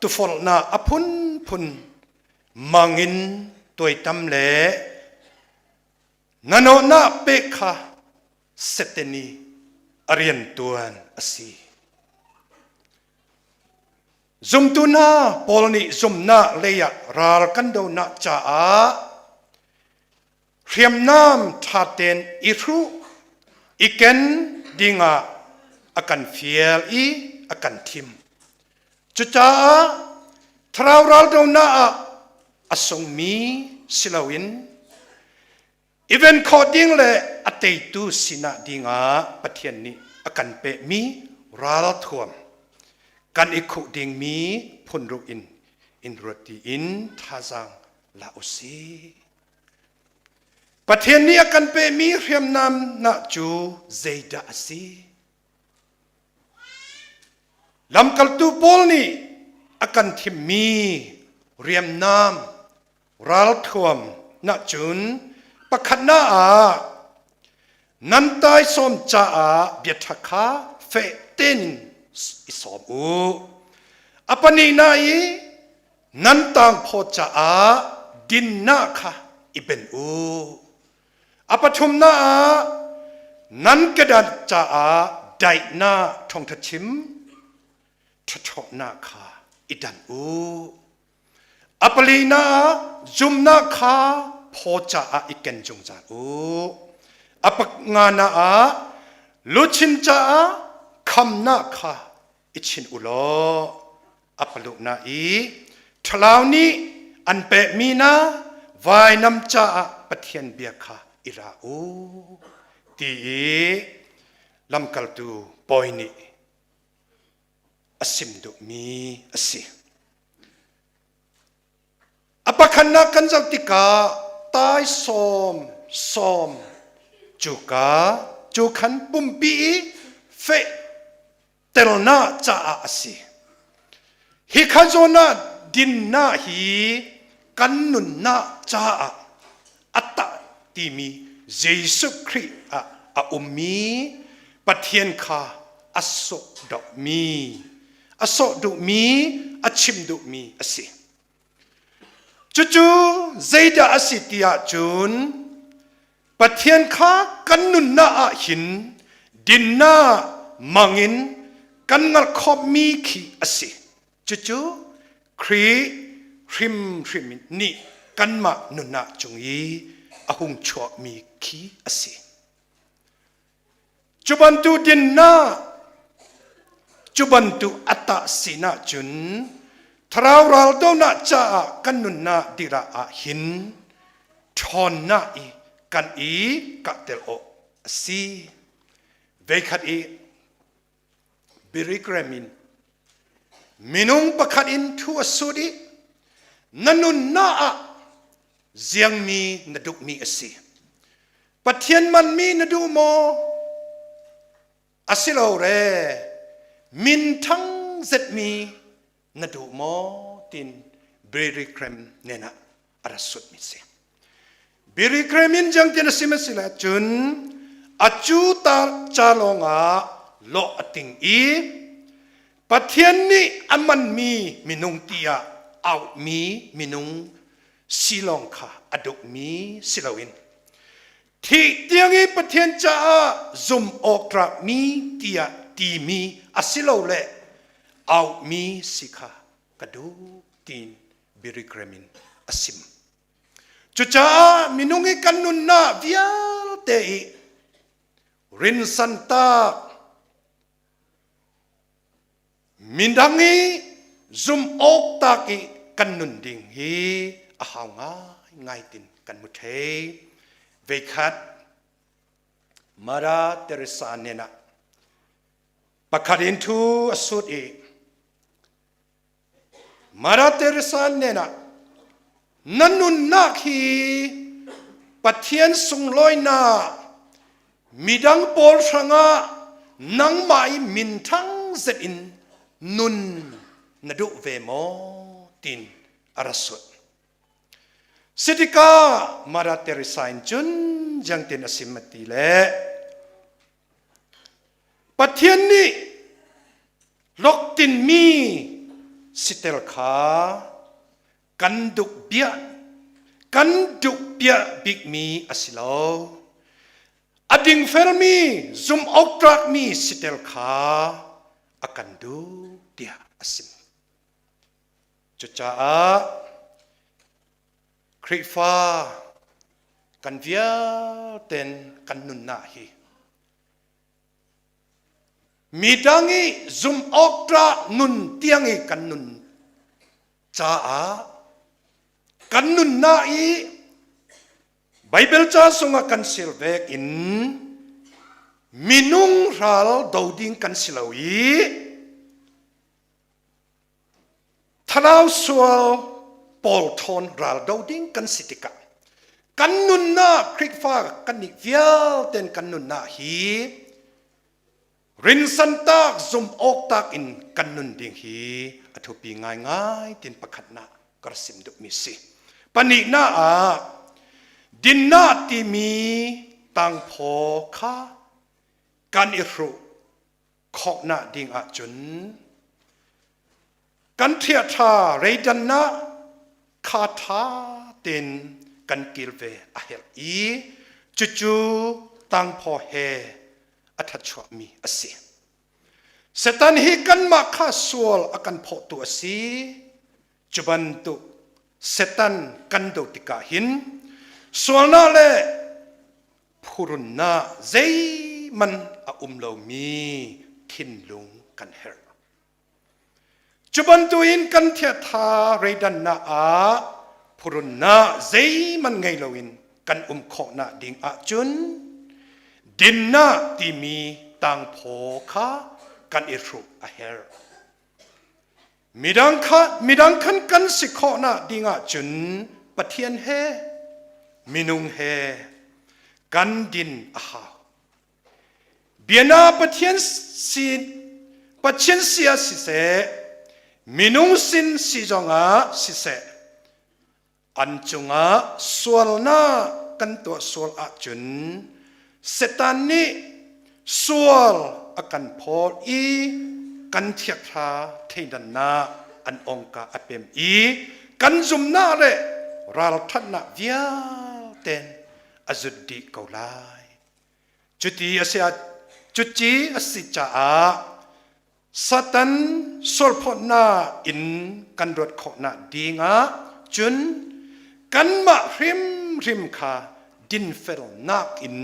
S13: tufolhnak a phunphun mangin tuaitam le nanawhnak pek kha Satan i a riantuan a si. Zumtu hna Paul nih zumnak lei ah ral kan donak caah hriamnam ṭha tein i hruh i ken dingah a kan fial i a kan thim. Cucaah thlarau ral donak ah a sungmi si loin i ven khawh ding le a teitu sinah dingah Pathian nih a kan pekmi ralthuam kan i khuh dingmi phunruk in in ruat tiin thazaang la usih. Pathian nih a kan pekmi hriamnam na cu zeidah a si? Lamkaltu Paul nih a kan thimmi riamnam ralthuam na cun pakhatnak ah nan taisawm caah biaṭha kha feh tein i sawm u. A pahnihnak i nan tangphaw caah dinnak kha i ben u. A pathumnak ah nan kedan caah daihnak thawngṭha chim ṭhaṭhawhnak kha i dan u. A palinak ah zumnak kha phaw caah i ken zungzal u. A panganak ah luchin caah khamnak kha i chin u law a paluknak i ṭhalau nih an pekmi na vainam caah Pathian bia kha i ra u ti i lamkaltu Paul nih a sim duhmi a si. A pakhatnak kan zoh tikah taisawm sawm cuka cu khan pumpi i feh telnak caah a si. Hi kha zawn ah dinnak hi kan nunnak caah a tah timi Jesuh Khrih ah a ummi Pathian kha a sawh dohmi a sawh duhmi a chim duhmi a si. Cucu zeidah a si ti ahcun Pathian kha kan nunnak ah hin dinnak mangin kan ngalh khawhmi khi a si. Cucu Khrih hrimhrim nih kanmah nunnak cung i a hung chuahmi khi a si. Cu bantuk dinnak, cu bantuk a tah sinah cun thlarau raldonak caah kan nunnak dira ah hin ṭhawnnak i kan i kahtel awk a si. Veikhat i Billy Graham in minung pakhat in thu a sut i na nunnak ah ziangmi na duhmi a si. Pathian manmi na duh maw? Asilo re minthang zetmi na duh maw tin Billy Graham nen ah a ra sutmi si. Billy Graham in jang tin a sim a si le cun a cu ta ca lawng ah lawh a ting i Pathian nih a manmi minung tiah auhmi minung si lawng kha a duhmi si loin thih tiang i Pathian caah zum awk tlakmi tiah timi asilole auhmi si kha ka duh tiin Billy Graham in a sim. Cucaah minung i kan nunnak vialte i rinsan tak Mindang i zum awk tak i kan nun ding hi a hau ngai ngai tin kan mu thei. Veikhat Mother Teresa nen ah pakhat in thu a sut i Mother Teresa nen ah na nunnak hi Pathian sunglawinak midang pawl hrangah nangmah i minthang zet in nun na duh ve maw tin a ra sut. Sitika Mother Teresa in cun jangtin a sim a ti le Pathian nih loktin mi sitel kha kan duk bia kan duk bia bikmi a si lo. A dingfelmi zum awk tlakmi sitel kha a kan duh tiah a sim. Cucaah Khrihfa kan vialten kan nunnak hi midang i zum awk tlak nun tiang i kan nun caah kan nunnak i Baibal ca sungah kan silvek in minung ral do ding kan si lo i Thlarau sual pawl ṭhawn ral do ding kan si tikah kan nunnak Khrihfa kan nih vialten kan nunnak hi rinsan tak zum awk tak in kan nun ding hi a thupi ngaingai tin pakhatnak ka rak sim duhmi si. Pahnihnak ah dinnak timi tangphaw kha kan i hruh khawhnak ding ahcun kan ṭhiaṭha reidannak kha ṭha tein kan kilve a herh i cucu tangphaw he a ṭhatchuahmi a si. Satan hi kanmah kha sual a kan phawhtu a si. Cu bantuk Satan kan do tikah hin sualnak le phurunnak zeihmanh a um lomi thinlung kan herh. Cu bantukin kan thiatha reidannak ah phurunnak zeihmanh ngei loin kan um khawhnak ding ahcun dinnak timi tangphaw kha kan i hruk a herh. Midang kha midang khan kan si khawhnak ding ahcun Pathian he minung he kan din a hau. Biana Pathian sin Pathian sia siseh minung sin si zongah siseh An cungah sualnak kan tuah sual ahcun Satan nih sual a kan phaw i kan chiaṭha thleidannak an ongka a pem i kan zumnak le ralṭhatnak vialte a zut dih ko lai. Cuti a si cuti a si caah Satan sualphawtnak in kan ruat khawhnak dingah cun kanmah hrimhrim kha dinfelnak in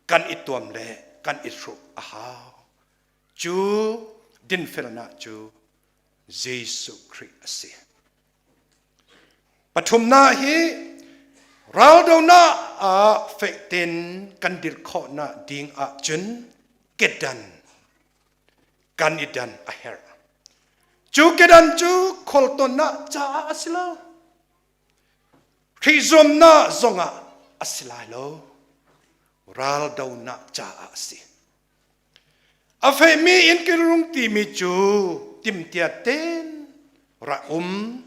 S13: kan i tuam le kan i hruk a hau. Cu dinfelnak cu Jesuh Khrih a si. Pathumnak hi raldonak ah fehten kan dir khawhnak ding ahcun kedan kan i dan a herh. Cu kedan cu khualtonnak caah a si lo. Khrih zuamnak zongah a si lai lo. Raldonak caah a si. A fehmi inn kilrung timi cu timtia ten ra um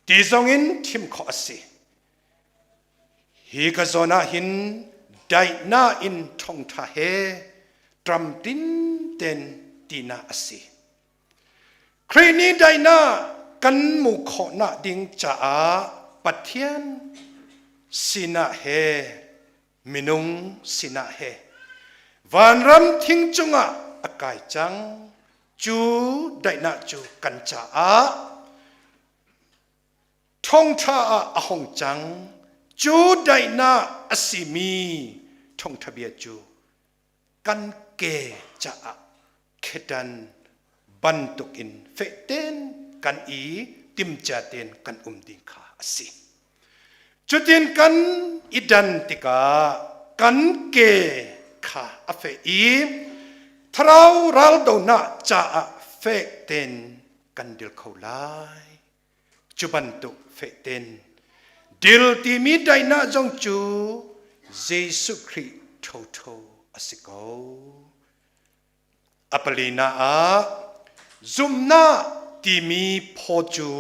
S13: ti zongin thim khawh a si. Hi ka zawn ah hin daihnak in ṭhongṭha he ṭamtin ten tinak a si. Khrih nih daihnak kan mu khawhnak ding caah Pathian sinah he minung sinah he vanram thing cungah a kai cang. Cu daihnak cu kan caah Thawngṭha ah a hung cang. Cu daihnak a simi thawngṭha bia cu kan ke caah khetan bantukin fehten kan i timcia tein kan um ding kha a si. Cutin kan i dan tikah. kan ke kha a feh i thlarau raldonak caah fek tein kan dil kho lai. Cu bantuk feh tein dil timi daihnak zong cu Jesuh Khrih thotho a si ko. A palina ah zumhnak timi phaw cu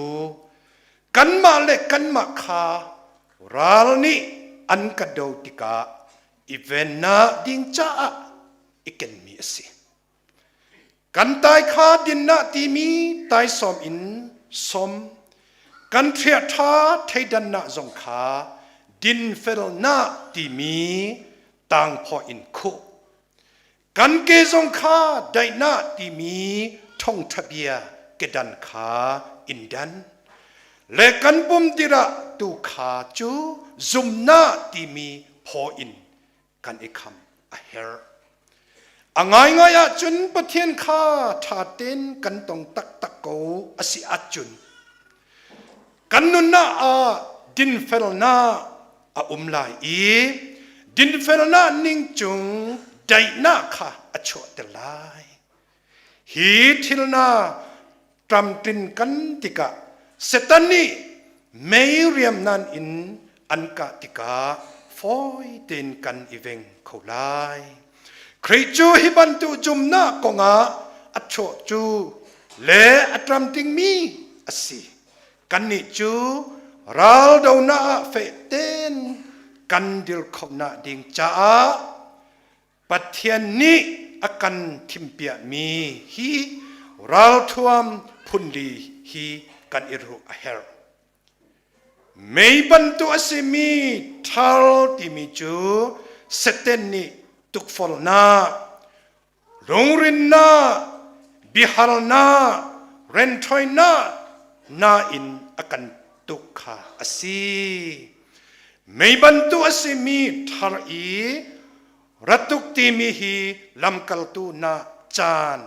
S13: kanmah le kanmah kha ral nih an ka do tikah i vennak ding caah i kenmi a si. Kan tai kha dinnak timi taisawm in sawm, kan ṭhiahṭha thleidannak zong kha dinfelnak timi tangphaw in khuh. Kan ke zong kha daihnak timi thawngṭha bia kedan kha in dan. Le kan pum dirah tu kha cu zumnak timi phaw in kan i kham a herh. A ngaingai ahcun Pathian kha ṭha tein kan tong taktak ko a si ahcun kan nunnak ah dinfelnak a um lai i dinfelnak ning cung daihnak kha a chuahter lai. Hi thil hna ṭamṭin kan tikah Satan nih mei riamnan in an kah tikah fawi tein kan i veng kho lai. Khrih cu hi bantuk zumnak kongah a chuah cu le a ṭamṭingmi a si. Kannih cu raldonak ah feh tein kan dir khonak ding caah Pathian nih a kan thimpiakmi hi ralthuam phunli hi kan i ruh a herh. Mei bantuk a simi ṭhal timi cu Satan nih tukforhnak, lungrinnak, biahalnak, renthoinak hna in a kan tuk kha a si. Mei bantuk a simi ṭhal i ratuk timi hi lamkaltu na caan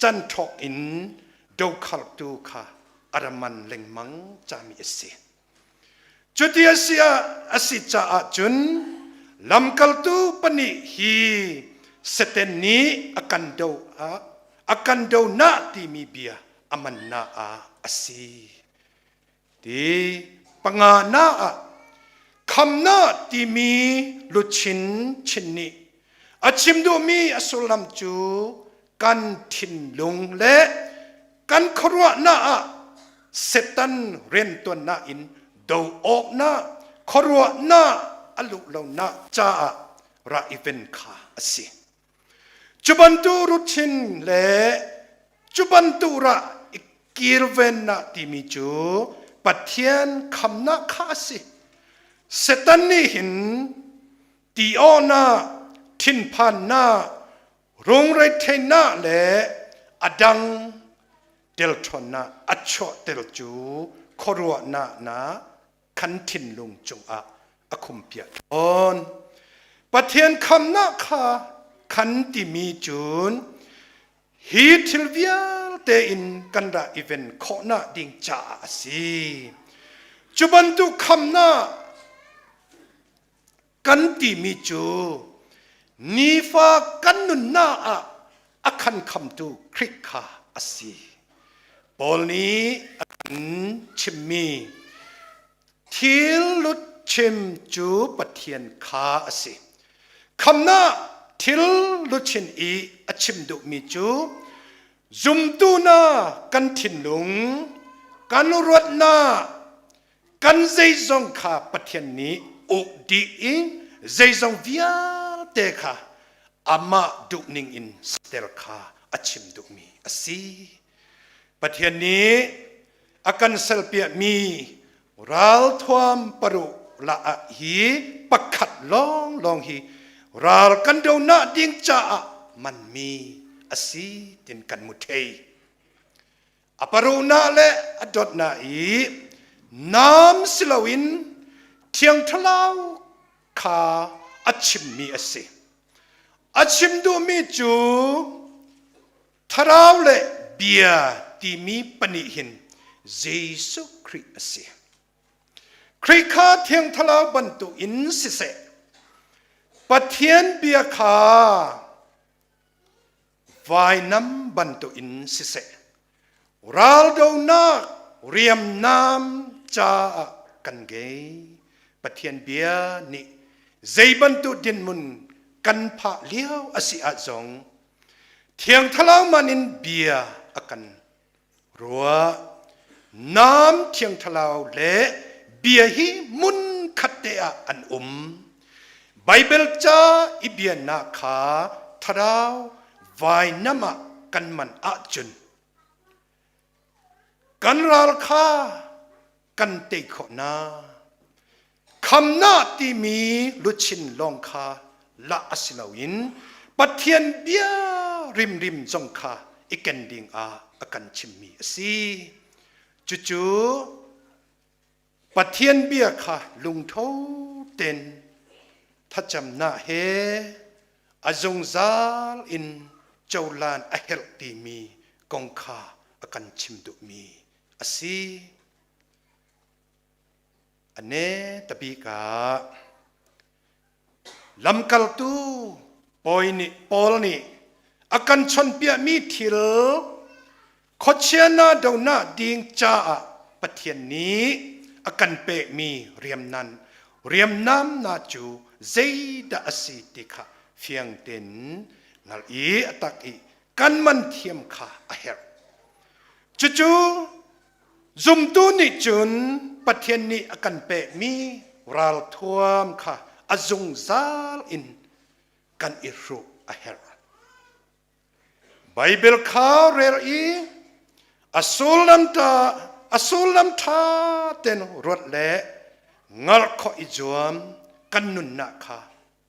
S13: can thawk in dokhaltu kha a ra man lengmang cami a si. Cuti a si ah a si caah cun lamkaltu pahnih hi Satan nih a kan do ah a kan do na timi bia a man na ah a si. Ti panga na ah khamnak timi luchin chin nih a chim duhmi a sullam cu kan thinlung le kan khuaruahnak ah Satan riantuannak in do awknak khuaruahnak a luh lonak caah ra i ven kha a si. Cu bantuk ruchin le cu bantuk ra i kirvennak timi cu Pathian khamnak kha a si. Satan nih hin ti awnak, thinphannak, Rungretheihnak le a dang telṭhawnnak a chuahter cu khuaruahnak na kan thinlung cungah a khumpiah tawn. Pathian khamnak kha khan timi cun hi thil vialte in kan ra i ven khawhnak ding caah a si. Cu bantuk khamnak Kan timi cu nifa kan nunnak ah a khan khamtu Khrih kha a si. Paul nih a kan chimmi thil lut chim cu Pathian kha a si. Khamnak thil luchin i a chim duhmi cu zumtu na kan thinlung, kan ruatnak, kan zeizong kha Pathian nih uk dih i zeizong vialte kha amah duhning in ser kha a chim duhmi a si. Pathian nih a kan serpiakmi ralthuam paruh la ah hi pakhat lawnglawng hi ral kan donak ding caah manmi a si tin kan mu thei. A paruhnak le a dawtnak i nam si loin Thiang Thlarau kha a chimmi a si. A chim duhmi cu Thlarau le bia timi pahnih hin Jesuh Khrih a si. Khrih kha Thiang Thlarau bantukin siseh, Pathian bia kha vainam bantukin siseh, raldonak riamnam caah kan ngei. Pathian bia nih zei bantuk dinhmun kan phah lio a si ah zong Thiang Thlarau man in bia a kan ruah. Nam Thiang Thlarau le bia hi hmun khat te ah an um. Baibal ca i bianak kha thlarau vainam ah kan man ahcun kan ral kha kan tei khawh hna. Khamnak timi luchin lawng kha la a si loin Pathian bia rimrim zong kha i ken ding ah a kan chimmi a si. Cucu Pathian bia kha lungtho ten thlacamnak he a zungzal in cohlan a herh timi kong kha a kan chim duhmi a si. A ne tabik ah lamkaltu Paul nih Paul nih a kan chawnhpiahmi thil khuachia na donak ding caah Pathian nih a kan pekmi riamnan riamnam na cu zeidah a si ti kha fiang tein hngalh i a tak i kan man thiam kha a herh. Cucu Zumtu nih cun Pathian nih a kan pekmi ralthuam kha a zungzal in kan i hruh a herh. Baibal kha rel i a sullam ta a sullam ṭha ten ruat le ngalh khawh i zuam kan nunnak kha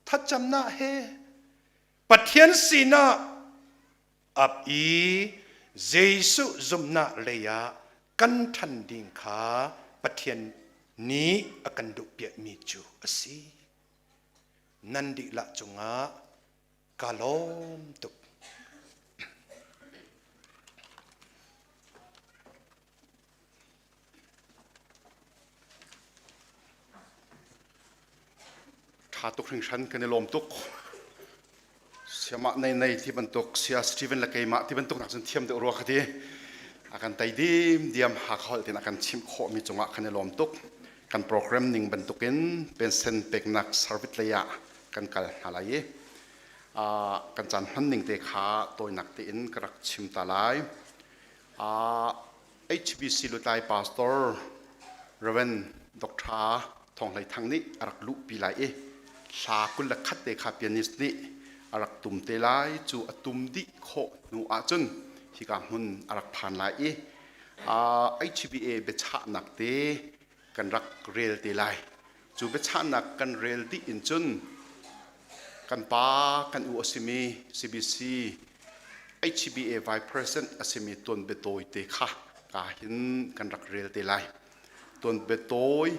S13: thlacamnak he Pathian sinah ap i Jesuh zumhnak lei ah kan ṭhan ding kha Pathian nih a kan duhpiakmi cu a si. Nan dihlak cungah ka lawm tuk.
S5: Ṭha tuk hringhran kan i lawm tuk. Siamah nei nei ti bantuk sia Steven le keimah ti bantuk nak cun thiam deuh rua ka ti. A kan tei dim diam Hakha holh tin a kan chimh khawhmi cungah kan i lawm tuk. Kan program ning bantukin pension peknak service lei ah kan kal hna lai i kan caan hman ning te kha tawinak tein ka rak chim ta lai. HBC lutlai pastor Rev. Dr. Thawng Hlei Thang nih a rak luhpi lai i hla 21 te kha pianist nih a rak tum te lai cu a tum dih khawh hnu ahcun hika hmun a rak phan lai i HBA biachahnak te kan rak rel te lai. Cu biachahnak kan rel dih in cun kan pa kan u a simi CBC HBA Vice President a simi tuan biatawi te kha ka hin kan rak rel te lai. Tuan biatawi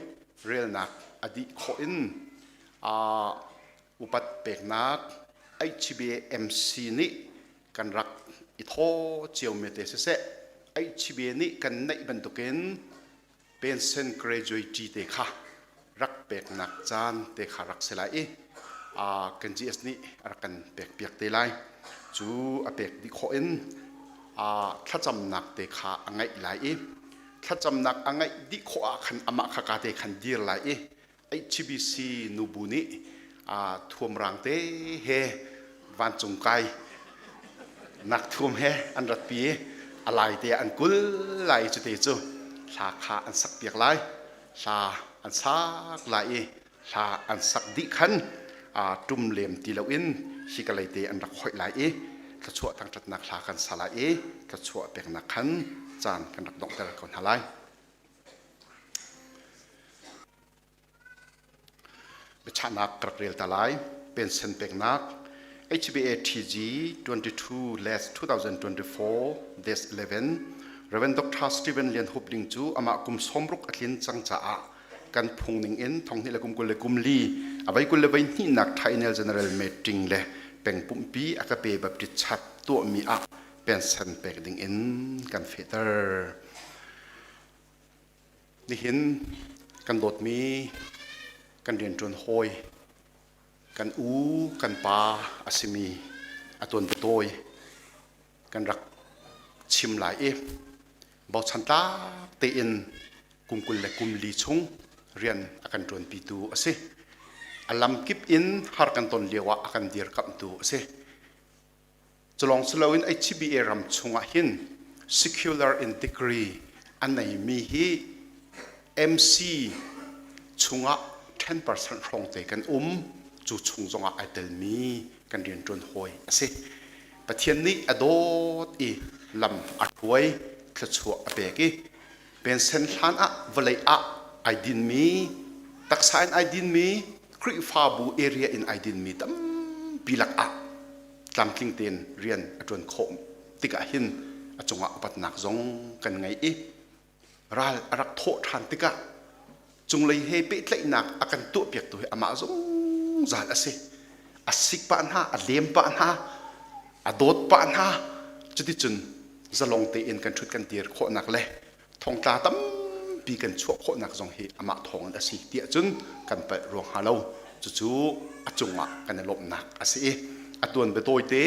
S5: relnak a dih khawh in upat peknak HBA MC nih kan rak i thaw cio mi te siseh HBA nih kan neih bantukin pension graduate te kha rak peknak caan te kha rak si lai i kan GS nih a rak kan pek piak te lai cu a pek dih khawh in thlacamnak te kha a ngaih lai i thlacamnak a ngaih dih khawh ah khan amah kha ka te khan dir lai i HBC nubu nih thuamrang te he vancung kai nak thuam he an ratpi i a lai te an kul lai cu te cu hla kha an sak piak lai hla an sak lai i hla an sak dih khan tum lem ti loin hi ka lei te an rak hoih lai i thluachuah thangṭhatnak hla kan sa lai i thluachuah peknak khan caan kan rak donghter ko hna lai. Biachahnak ka rak rel ta lai. Pension peknak HBA TG 22 les 2024 des 11 Reverend Dr. Stephen Lian Hup Ding cu amah kum sawmruk a tlin cang caah kan phung ning in thonghnih le kum 24 avei 22 nak Thainel General Meeting le peng pumpi a ka pe Baptist chat tuahmi ah pension pek ding in kan fehter. Nihin kan dawtmi kan rianṭuan hawi Kan u kan pa a simi a tuan tawi kan rak chim lai i bochan tlak tein kum 24 chung rian a kan ṭuanpitu a si. A lamkip in har kan ton lio ah a kan dirkamhtu a si. Culong siloin HBA ram chungah hin secular in degree a neimi hi MC chungah 10% hrawng te kan um. Cu chung zongah ai telmi kan rianṭuan hawi a si. Pathian nih a dawt i lam a hruai, thluachuah a pek i pensen hlan ah vawlei ah ai dinmi, taksa in ai dinmi, Khrihfabu area in ai dinmi tampi lakah tlamtling tein rian a ṭuan khawh tikah hin a cungah upatnak zong kan ngei i ral a rak thawh ṭhan tikah cunglei he pehtlaihnak a kan tuahpiaktu hi amah zungzal a si. A sik pah hna, a lem pah hna, a dawt pah hna. Cuticun zalong tein kan ṭhut kan dir khawhnak le thongtla tampi kan chuah khawhnak zong hi amah thawngin a si tiah cun kan palh ruang hnga lo. Cucu a cungah kan i lawmhnak a si i a tuan biatawite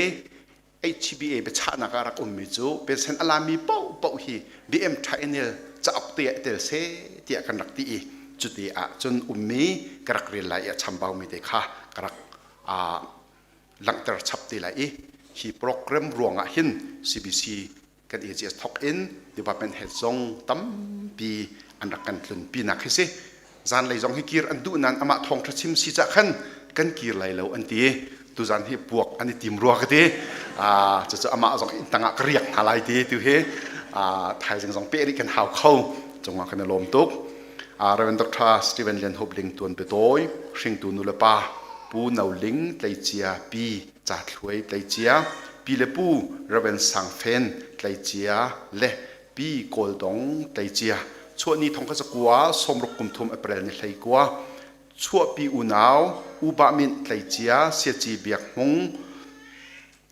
S5: HBA biachahnak ah rak ummi cu pension a lami paohpaoh hi BM Triennial cauk te ah i tel seh tiah kan rak ti i cuti ah cun ummi ka rak rel lai i a chambaumi te kha ka rak langhter chap te lai i hi program ruangah hin CBC kan AGS thok in department head zong tampi an rak kan tlunpinak hi si. Zanlei zong hi kir an duh nain amah thawngṭha chim si cah khan kan kir lai lo an ti. Tuzan hi puak an i tim rua ka ti. Cucu amah zong inn tangah ka riak hna lai ti tu hi thaizing zong peh rih kan hau kho. Cungah kan i lawm tuk. Reverend Dr. Stephen Lian Hup Ling tuan biatawi hringtu nulepa Pu No Ling Tleicia Pi Ca Thluai Tleicia Pi le Pu Reverend Sang Fen Tleicia le Pi Kawldong Tleicia chuahni thong kha zakua 60 kum thum April ni 19 chuahpi unau U Ba Mint Tleicia Siaci Biak Hmung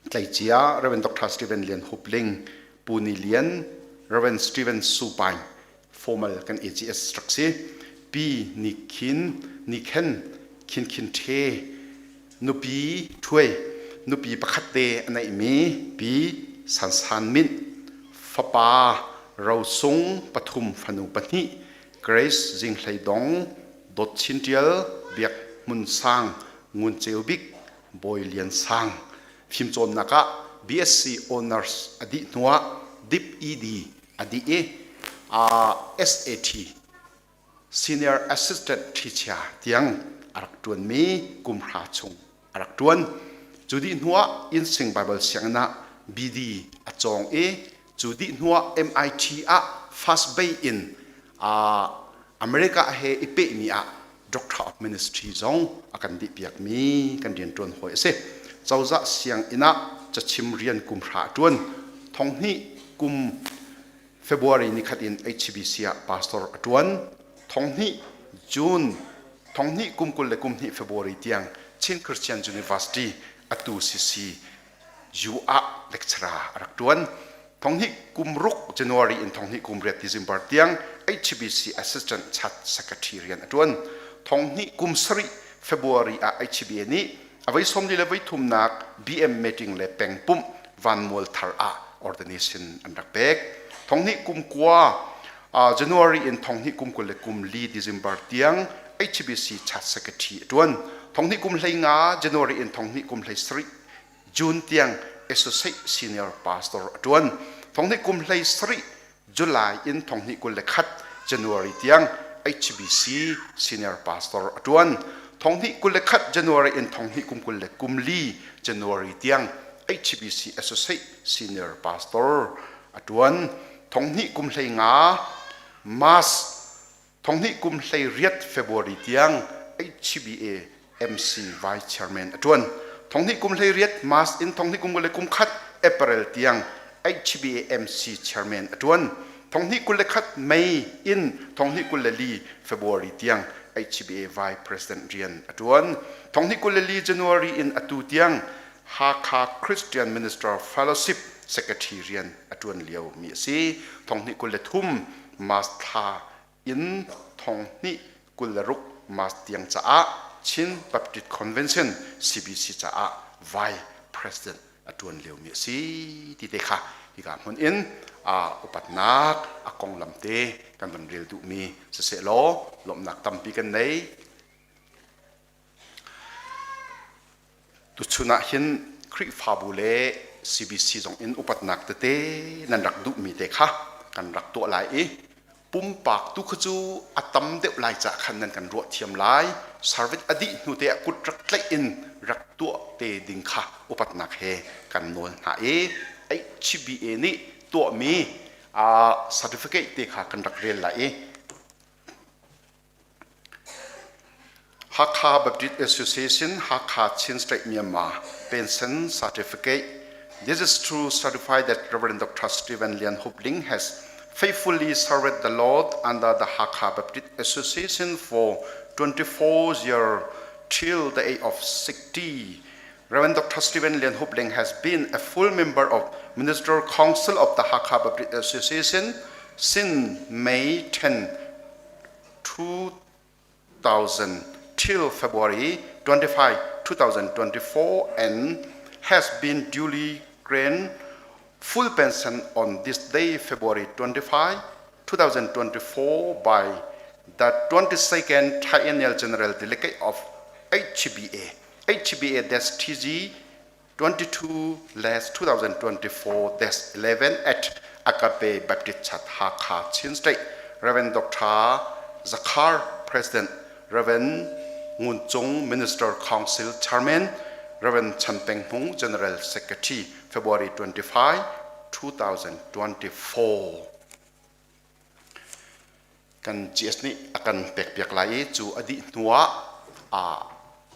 S5: Tleicia Reverend Dr. Stephen Lian Hup Ling Pu Ni Lian Reverend Stephen Su Paing formal kan AGS rak si Pi Ni Khin Ni Khen Khin Khin The nupi ṭhuai nupi pakhat te a neihmi pi San San Mint fapa rosung pathum fanu pahnih Grace Zing Hlei Dong Dawt Chin Ṭial Biak Hmun Sang Ngun Ceu Bik Bawi Lian Sang fimcawnnak ah BSc Honors a dih hnuah Dip ED a dih i SAT Senior Assistant Teacher tiang a rak ṭuanmi kum hra chung a rak ṭuan. Cu dih hnuah Innsing Baibal Sianginn ah BD a cawng i cu dih hnuah MIT ah First Bay in America he i pehmi ah Doctor of Ministry zong a kan dihpiakmi kan rianṭuan hawi a si. Cozah sianginn ah cachim rian kum hra a ṭuan. Thonghnih kum February nikhat in HBC ah pastor a ṭuan. Thonghnih June thonghnih kum 22 February tiang Chin Christian University atu CC U ah lecturer a rak ṭuan. Thonghnih kum ruk January in thonghnih kum riat December tiang HBC Assistant Chat Secretary rian a ṭuan. Thonghnih kum sarih February ah HBA nih a voi sawmli le voi thumnak BM meeting le pengpumh vanmual thar ah ordination an rak pek. Thonghnih kum kua January in thonghnih kum 24 December tiang HBC Chat Secretary a ṭuan. Thonghnih kum 15 January in thonghnih kum 17 June tiang Associate Senior Pastor a ṭuan. Thonghnih kum 17 July in 2021 January tiang HBC Senior Pastor a ṭuan. 2021 January in 2024 January tiang HBC Associate Senior Pastor a ṭuan. 2025 March 2018 February tiang HBA MC Vice Chairman a ṭuan. 2018 March in 2021 April tiang HBA MC Chairman a ṭuan. 2021 May in 2024 February tiang HBA Vice President rian a ṭuan. 2024 January in atu tiang Hakha Christian Minister Fellowship Secretary rian a ṭuan lio mi a si. 2023 March thla in 2026 March tiang caah Chin Baptist Convention CBC caah Vice President a ṭuan liomi a si ti te kha hika hmun in upatnak a konglam te kan van rel duhmi siseh law lawmhnak tampi kan nei. Tuchun ah hin Khrihfabu le CBC zong in upatnak tete nan rak duhmi te kha kan rak tuah lai i pumpak tu kha cu a tam deuh lai ca khan nan kan ruah thiam lai. Service a dih hnu te ah kut rak tlaih in rak tuah te ding kha upatnak he kan nawl hna i HBA nih tuahmi certificate te kha kan rak rel lai i Hakha Baptist Association Hakha Chin State Myanmar Pension Certificate. This is to certify that Reverend Dr. Stephen Lian Hup Ling has faithfully served the Lord under the Hakha Baptist Association for 24 years till the age of 60. Reverend Dr. Stephen Lian Hup Ling has been a full member of Ministerial Council of the Hakha Baptist Association since May 10, 2000 till February 25, 2024 and has been duly granted full pension on this day, February 25, 2024 by the 22nd Triennial General Delegate of HBA, HBA-TG 22-2024-11 at Agape Baptist Church, Hakha, Chin State. Reverend Dr. Zakhar, President, Reverend Ngun Cung, Minister Council Chairman, Reverend Chan Peng Hmung, General Secretary, February 25, 2024. Kan GS nih a kan pekpiak lai i cu a dih hnuah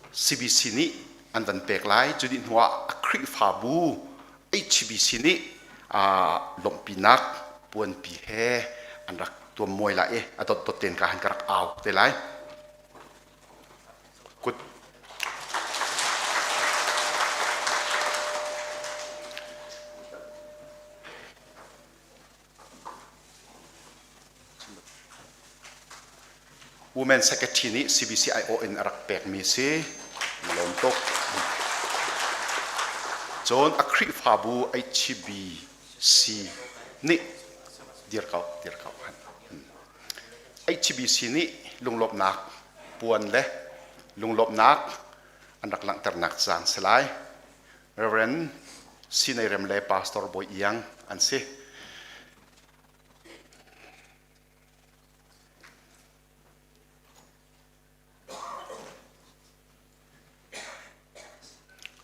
S5: CBC nih an van pek lai. Cu dih hnuah a Khrihfabu HBC nih lawmhpinak puanpi he an rak tuammuai lai i a dotdot tein ka han ka rak au te lai. Kut Women Secretary nih CBCIO in a rak pekmi si. Na lawm tuk. Cun a Khrihfabu HBC nih dir ko, dir ko. HBC nih lunglawmhnak puan le lunglawmhnak an rak langhternak caan si lai. Reverend Sinai Rem le Pastor Bawi Iang an si.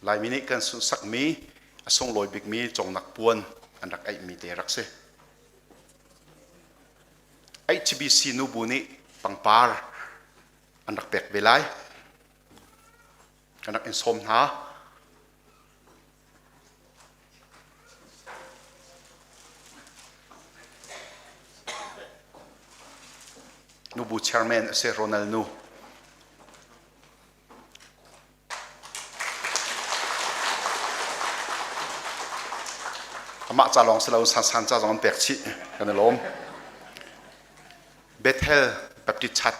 S5: Laimi nih kan sunhsakmi a sunglawi bikmi congnak puan an rak aihmi te rak si. HBC nubu nih pangpar an rak pek ve lai. Kan rak in sawm hna. Nubu chairman a si Ronald Nu. Amah ca lawng si lo San San ca zong an pek chih kan i lawm. Bethel Baptist Church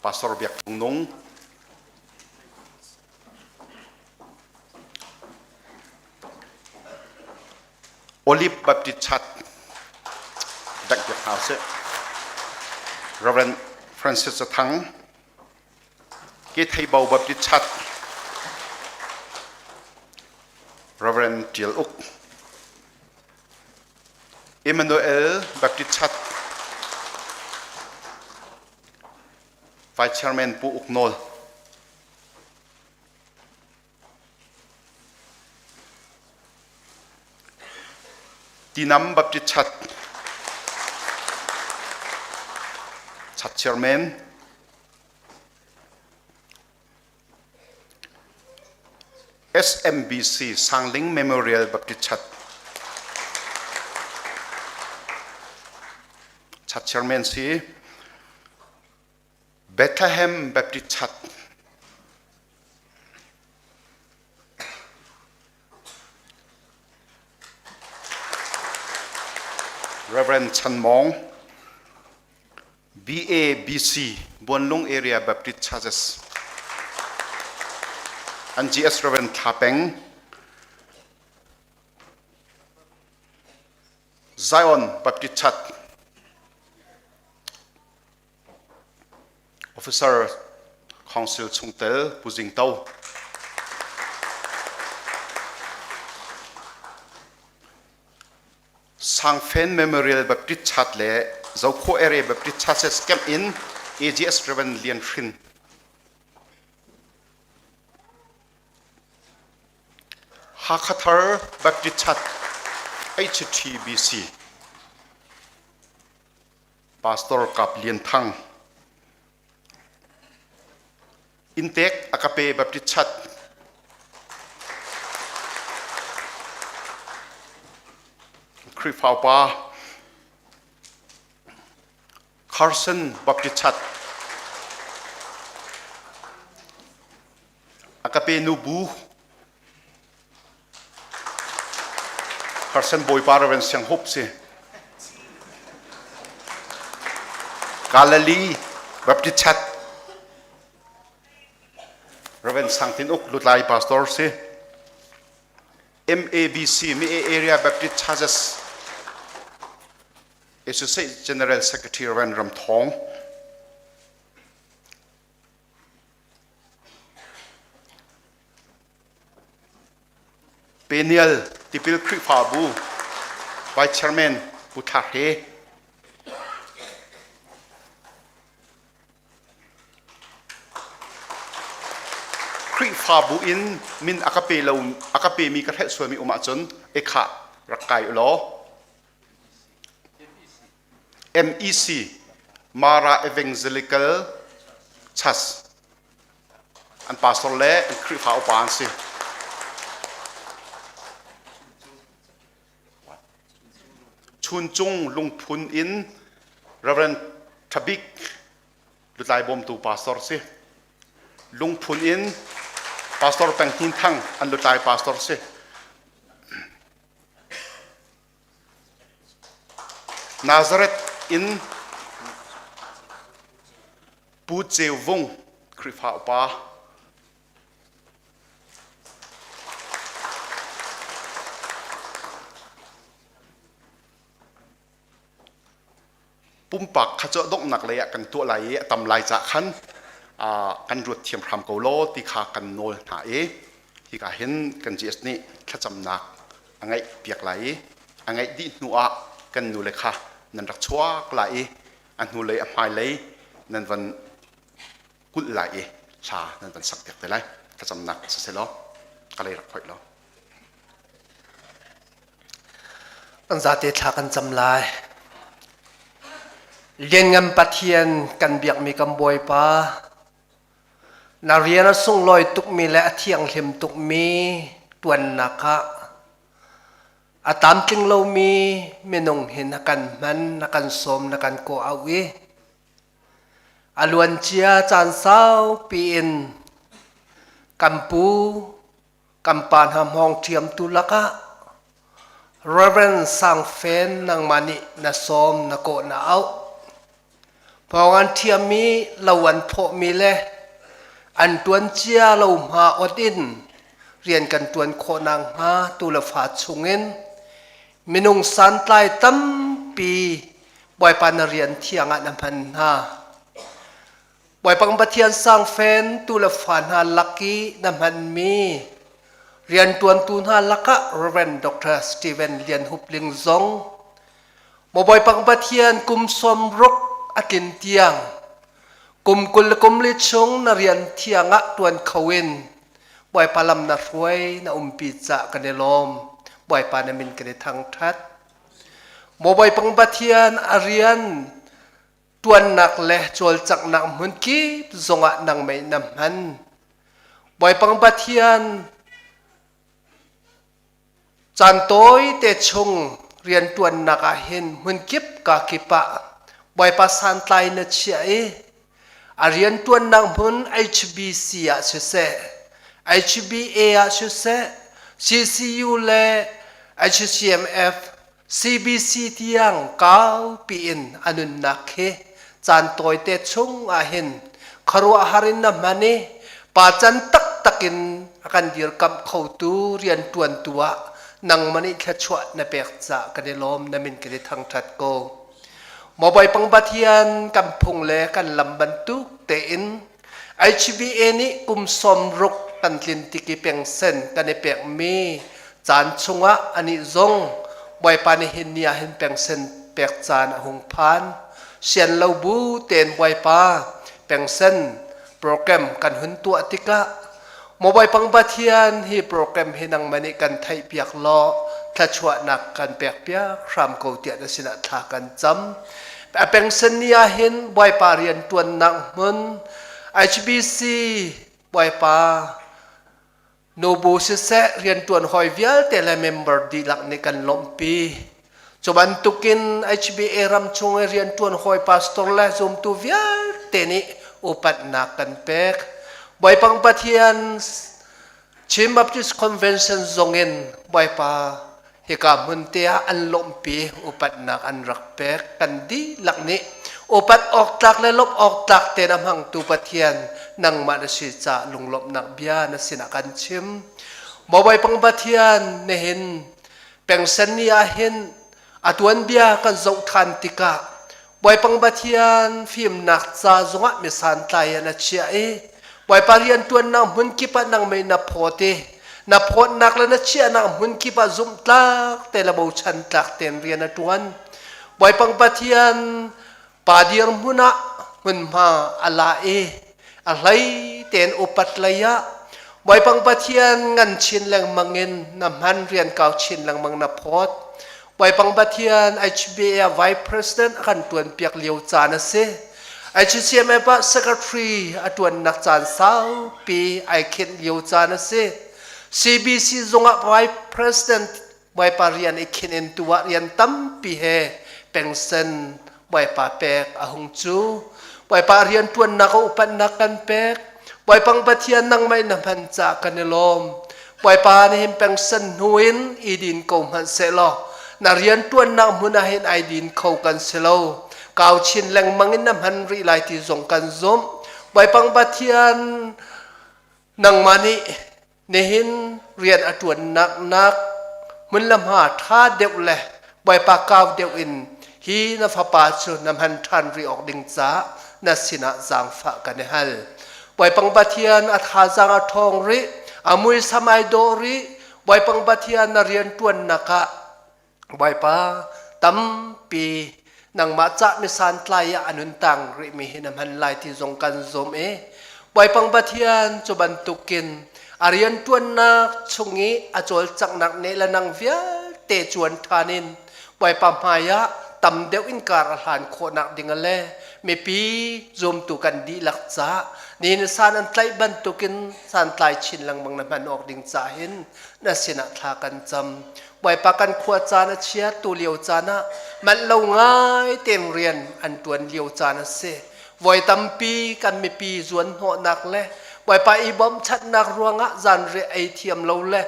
S5: Pastor Biak Tung Nung Olive Baptist Church Bank Biak hna usih. Reverend Francis Zathang Ketheibau Baptist Church Reverend Tial Uk Emmanuel Baptist Church Vice Chairman Pu Uk Nawl Tinam Baptist Church Church Chairman SMBC Sangling Memorial Baptist Church Church Chairman si Bethlehem Baptist Church Reverend Chan Mong. BABC Buanlung Area Baptist Churches an GS Reverend Thla Peng Zion Baptist Church Officer Council chungtel Pu Zing To. Sangfen Memorial Baptist Church le Zokho Area Baptist Churches camp in AGS Reverend Lian Hrin. Hakhathar Baptist Church HTBC Pastor Kap Lian Thang. Inntek a ka pe Baptist Church. Khrihfa upa Carson Baptist Church. A ka pe nu bu Carson Bawipa Reverend Siang Hup si. Galilee Baptist Church Reverend Sang Tin Uk Lutlai Pastor si. MABC Mi Area Baptist Churches Associate General Secretary Reverend Ram Thong. Peniel Tipil Khrihfabu Vice Chairman Pu Thla Hre. Khrihfabu in min a ka pe lo a ka pemi ka hrelh sualmi um ahcun ekha rak kai u law MEC Mara Evangelical Church an pastor le an Khrihfa upa an si. Chuncung lungphun in Reverend Thabik lutlai bawmtu pastor si. Lungphun in Pastor Peng Hnin Thang an lutlai pastor si. Nazareth in Pu Ceu Vung Khrihfa upa pumpak kha cu donghnak lei ah kan tuah lai i a tam lai cah khan kan ruat thiam hram ko law ti kha kan nawl hna i hika hin kan GS nih thlacamnak a ngeih piak lai i a ngeih dih hnu ah kan nu le kha nan rak chuak lai i a hnulei a hmailei nan van kulh lai i hla nan van sak piak te lai thlacamnak si seh law ka lei rak hoih law
S14: Kan zate thla kan cam lai. Lianngan Pathian kan biakmi kan Bawipa, na rian a sunglawi tukmi le a thianghlim tukmi tuannak ah a tlamtling lomi minung hi na kan hman, na kan sawm, na kan kawh auh i a luancia caan saupi in kan pu kan pa hna hmawng ṭhiamtu lakah Reverend Sang Fen nangmah nih na sawm na kawh na auh. Hmawng an ṭhiammi lo an phawhmi le an ṭuan cia lo hma ot in rian kan ṭuan khawh nakhnga tu le fa chungin minung santlai tampi Bawipa na rian thiang ah na hman hna. Bawipa kan Pathian sangfen tu le fa hna lak i na hmanmi rianṭuantu hna lakah Rev. Dr. Stephen Lian Hup Ling zong maw Bawipa kan Pathian kum 60 a tlin tiang kum 20 le kum li chung na rian thiang ah ṭuan kho in Bawipa lam na hruai na umpi cah kan i lawm. Bawipa na min kan i thangṭhat. Maw Bawipa kan Pathian a rian Ṭuannak le cawlcanghnak hmun kip zongah nangmah na hman. Bawipa Pathian caan tawite chung rianṭuannak ah hin hmun kip ka kip ah Bawipa santlai na chiah i a rianṭuannak hmun HBC ah siseh, HBA ah siseh, CCU le HCMF CBC tiang kaupi in a nunnak hi Caan tawite chung ah hin khuaruahhar in na hman i pacan taktak in a kan dirkamh khotu rianṭuantu ah nangmah nih thluachuah na pek caah kan i lawm, na min kan i thangṭhat ko. Maw Bawipa Pathian kan phung le kan lam bantuk tein HBA nih kum 60 kan tlin tik i pengsen kan i pekmi caan chungah anih zong Bawipa nih hin ni ah hin pengsen pek caan a hung phan. Sian lo bu tein Bawipa pengsen program kan hun tuah tikah Maw Bawipa Pathian hi program hi nangmah nih kan theihpiak law thluachuahnak kan pekpiak hram ko tiah na sinah thla kan cam. A pengsen ni ah hin Bawipa rian ṭuannak hmun HBC Bawipa nubu siseh rianṭuan hawi vialte le member dihlak nih kan lawmhpi. Cu bantukin HBA ram chung i rianṭuan hawi pastor le zumtu vialte nih upatnak kan pek. Bawipa Pathian Chin Baptist Convention zongin Bawipa hika hmun te ah an lawmhpi upatnak an rak pek. Kan dihlak nih upat awk tlak le lawmh awk tlak tein a hmangtu Pathian nangmah na si caah lunglawmhnak bia na sinah kan chim. Maw Bawipa Pathian nihin Pengsen ni ah hin a tuanbia kan zoh ṭhan tikah Bawipa Pathian fimnak ca zongah mi santlai ah na chiah i Bawipa rianṭuannak hmun kip ah nangmah na phawt i na phawtnak le na chiahnak hmun kip ah zumhtlak te le bochan tlak tein rian a ṭuan. Bawipa Pathian pa dirhmun ah hmunhma a la i a hlei tein upat lei ah Bawipa Pathian ngan chin lengmang in na hman rian kau chin lengmang na phawt. Bawipa Pathian HBA Vice President a kan tuan piak lio caan a si. HCMF ah Secretary a tuannak caan saupi ai khinh lio caan a si. CBC zungah Vice President Bawipa rian i khinh in tu ah rian tampi he pengsen Bawipa pek a hung cu. Bawipa rian ṭuannak a upatnak kan pek. Bawipa Pathian nangmah in na hman caah kan i lawm. Bawipa nih hin pengsen hnu in i din ko hmanh sehlaw na rian ṭuannak hmun ah hin ai din kho kan si lo. Kau chin lengmang in na hman rih lai ti zong kan zumh. Bawipa Pathian nangmah nih Nihin rian a ṭuannak nak hmun le hma ṭha deuh le Bawipa kau deuh in hi na fapa cu na hman ṭhan rih awk ding caah na sinah zaangfah kan i hal. Bawipa Pathian a thazaang a ṭhawng rih, a muisam ai dawh rih, Bawipa Pathian na rian ṭuannak ah Bawipa tampi nangmah cah mi santlai ah an hun tang rihmi hi na hman lai ti zong kan zum i Bawipa Pathian cu bantukin a rianṭuannak chung i a cawlcanghnak ne le nang vialte cuan ṭhan in Bawipa hmai ah tam deuh in kar a hlan khawhnak ding le mipi zumtu kan dihlak caah ni san an tlaih bantukin santlai chin lengmang na hman awk ding ca hin na sinah thla kan cam. Bawipa kan khua caan a chia tu lio caan ah manh lo ngai tein rian an ṭuan lio caan a si. Voi tampi kan mipi zuan hnawhnak le Bawipa i bawmchanhnak ruangah zanriah ei thiam lo le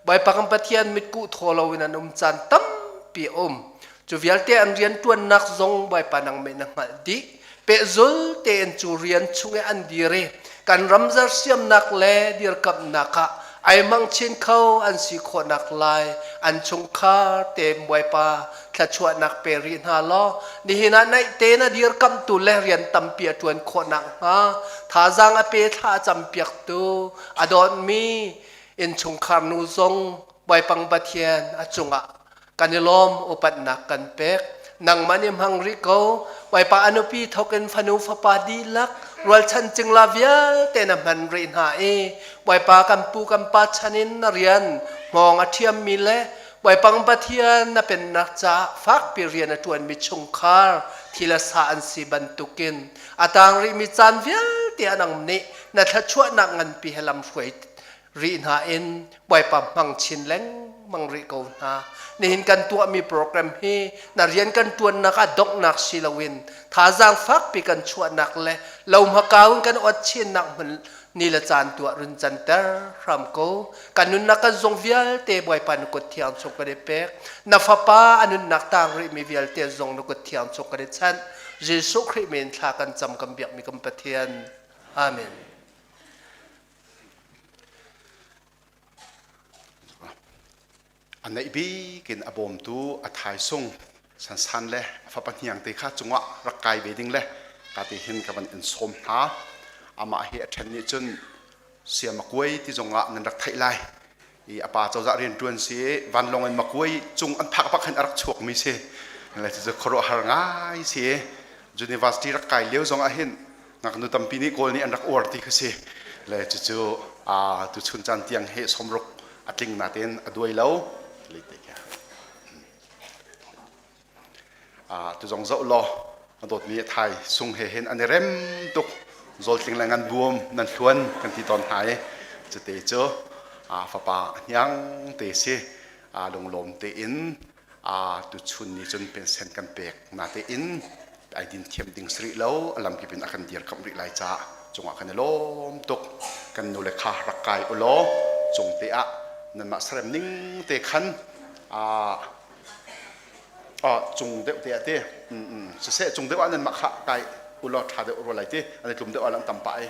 S14: Bawipa kan Pathian mitkuh thaw loin an um caan tampi a um. Cu vialte an rian ṭuannak zong Bawipa nangmah na hngalh dih. Pehzul tein cu rian chung i an dir i kan ram zersiamnak le dirkamhnak ah ai mang chin kho an si khawhnak lai an chungkhar te Bawipa thluachuahnak pe rih hna law nihin ah naih te na dirkamhtu le rian tampi a ṭuan khawhnak hnga thazaang a pe thla a campiaktu a dawtmi innchungkhar nu zong Bawipa Pathian a cungah kan i lawm upatnak kan pek nangmah nih hmang rih ko Bawipa a nupi thawk in fanu fapa dihlak rualchan cingla vialte na hman rih hna i Bawipa kan pu kan pa chan in na rian hmawng a ṭhiammi le Bawipa Pathian na pennak caah fakpi rian a ṭuanmi chungkhar thil a sa an si bantukin a tang rihmi caan vialte ah nang nih na thluachuahnak nganpi he lamhruai rih hna in Bawipa hmang chin lengmang rih ko hna. Nihin kan tuahmi program hi na rian kan ṭuannak ah donghnak si loin thazaang fakpi kan chuahnak le lohmakau in kan ot chinnak hmun ni le caan tuah run canter hram ko. Kan nunnak kan zung vialte Bawipa na kut thiang chung kan i pek. Na fapa a nunnak tang rihmi vialte zong na kut thiang chung kan i chanh. Jesuh Khrih min thla kan cam kan biakmi kan Pathian. Amen.
S5: A neih bik in a bawmtu a thaisung sansan le a fapa hniang te kha cungah rak kai ve ding le ka ti hin ka van in sawm hna. Amah hi a ṭhen nih cun siam a kuai ti zongah nan rak theih lai. I a pa cozah rianṭuan si vanlawng in makuai cung an phak bak hin a rak chuakmi si. Le cucu khuaruahhar ngai si. University rak kai lio zongah hin ngaknu tampi nih Kawl nih an rak uar ti kha si. Le cucu tuchun caan tiang he sawmruk a tling natein a duai lo. Tu zong zoh law a dawtmi a thai sung he hin an i rem tuk zawltling le ngan buam nan hluan kan ti tawn hna i cute cu fapa a hniang te si lunglawm tein tuchun ni cun pensen kan pek natein ai din thiam ding si rih lo a lamkip in a kan dirkamh rih lai caah cungah kan i lawm tuk kan nu le kha rak kai u law cung te ah nanmah sarem ning te khan cung deuh te ah te siseh cung deuh ah nanmah kha kai u law ṭha deuh rua lai ti an i tlum deuh ah lang tam pah ai.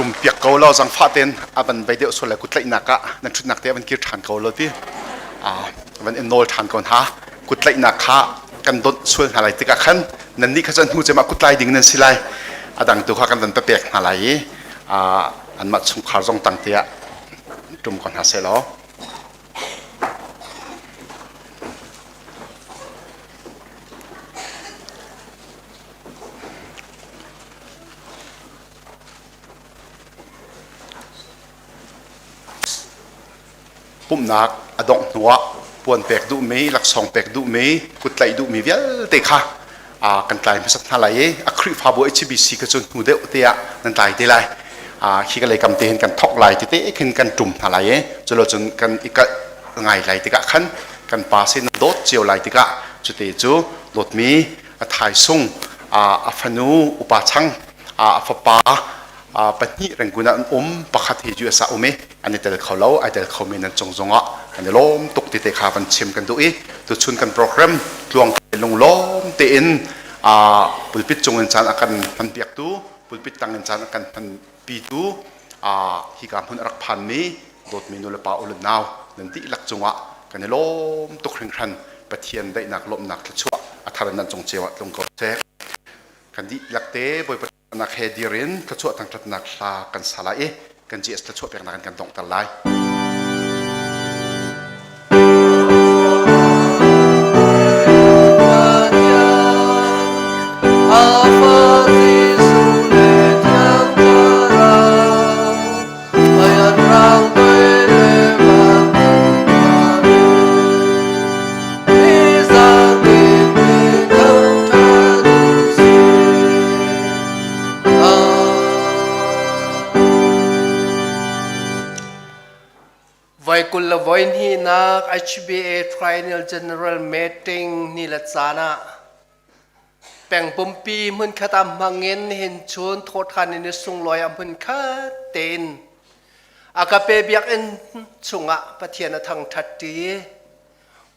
S5: ṭum piak ko law zangfah tein a van vei deuh sual lai kuttlaihnak ah nan ṭhutnak te a van kir ṭhan ko law ti van in nawl ṭhan ko hna. Kuttlaihnak kha kan donh sual hna lai tikah khan nannih kha cu hnu cem ah kuttlai ding nan si lai. A dang tu kha kan van papek hna lai i anmah chungkhar zong tang te ah ṭum ko hna seh law. Pumhnak a dongh hnuah puan pek duhmi, laksawng pek duhmi, kuttlaih duhmi vialte kha kan tlai hmasat hna lai i a Khrihfabu HBC kha cu hnu deuh te ah nan tlai te lai. Khi ka lei kam te hin kan thok lai tete khin kan ṭum hna lai i culo cun kan i kalh ngai lai tikah khan kan pa sin dawt cio lai tikah cute cu dawtmi a thaisung a fanu upa chang a fapa pahnih Rangoon ah an um pakhat hi US ah um i an i tel kho lo ai tel khomi nan cung zongah kan i lawm tuk ti te kha van chim kan duh i tuchun kan program tluang lunglawm tein pulpit cung in caan a kan hman piaktu pulpit tang in caan a kan hman pitu hika hmun a rak phanmi dawtmi nu le pa u le nau nan dihlak cungah kan i lawm tuk hringhran. Pathian daihnak lawmhnak thluachuah a thar nan cung cio ah tlung ko seh. Kan dihlak te Bawipa nak he dir in thluachuah thangṭhatnak hla kan sa lai i kan GS thluachuah peknak in kan donghter lai.
S14: Voi kul le voi hnihnak HBA Triennial General Meeting ni le caan ah peng pumpi hmunkhat ah hmangin nihin chun thawhṭhan in i sunglawi ah hmunkhat tein a ka pe biakinn chungah Pathian a thangṭhat ṭi.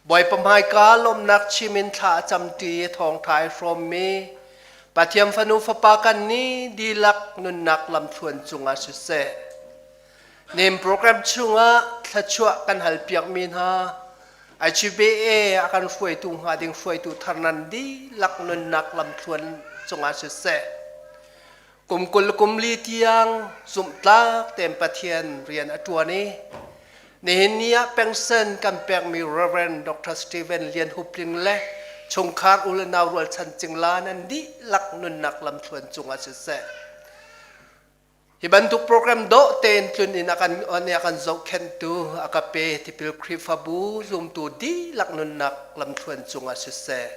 S14: Bawipa hmaika lawmhnak chim in thla a cam ṭi i thawngṭha ai hrawmmi Pathian fanu fapa kan nih dihlak nunnak lamthluan cungah siseh, nim program chungah thluachuah kan halpiakmi hna HBA a kan hruaitu hnga ding hruaitu thar nan dihlak nunnak lamthluan cungah siseh, kum 20 kum li tiang zumhtlak tein Pathian rian a ṭuan i nihin ni ah pension kan pekmi Reverend Dr. Stephen Lian Hup Tling le chungkhar u le nau rualchan cingla nan dihlak nunnak lamthluan cungah siseh, Hi bantuk program dawh tein tlun in a kan a kan zohkhenhtu a ka pe tipil Khrihfabu zumtu dihlak nunnak lamthluan cungah siseh.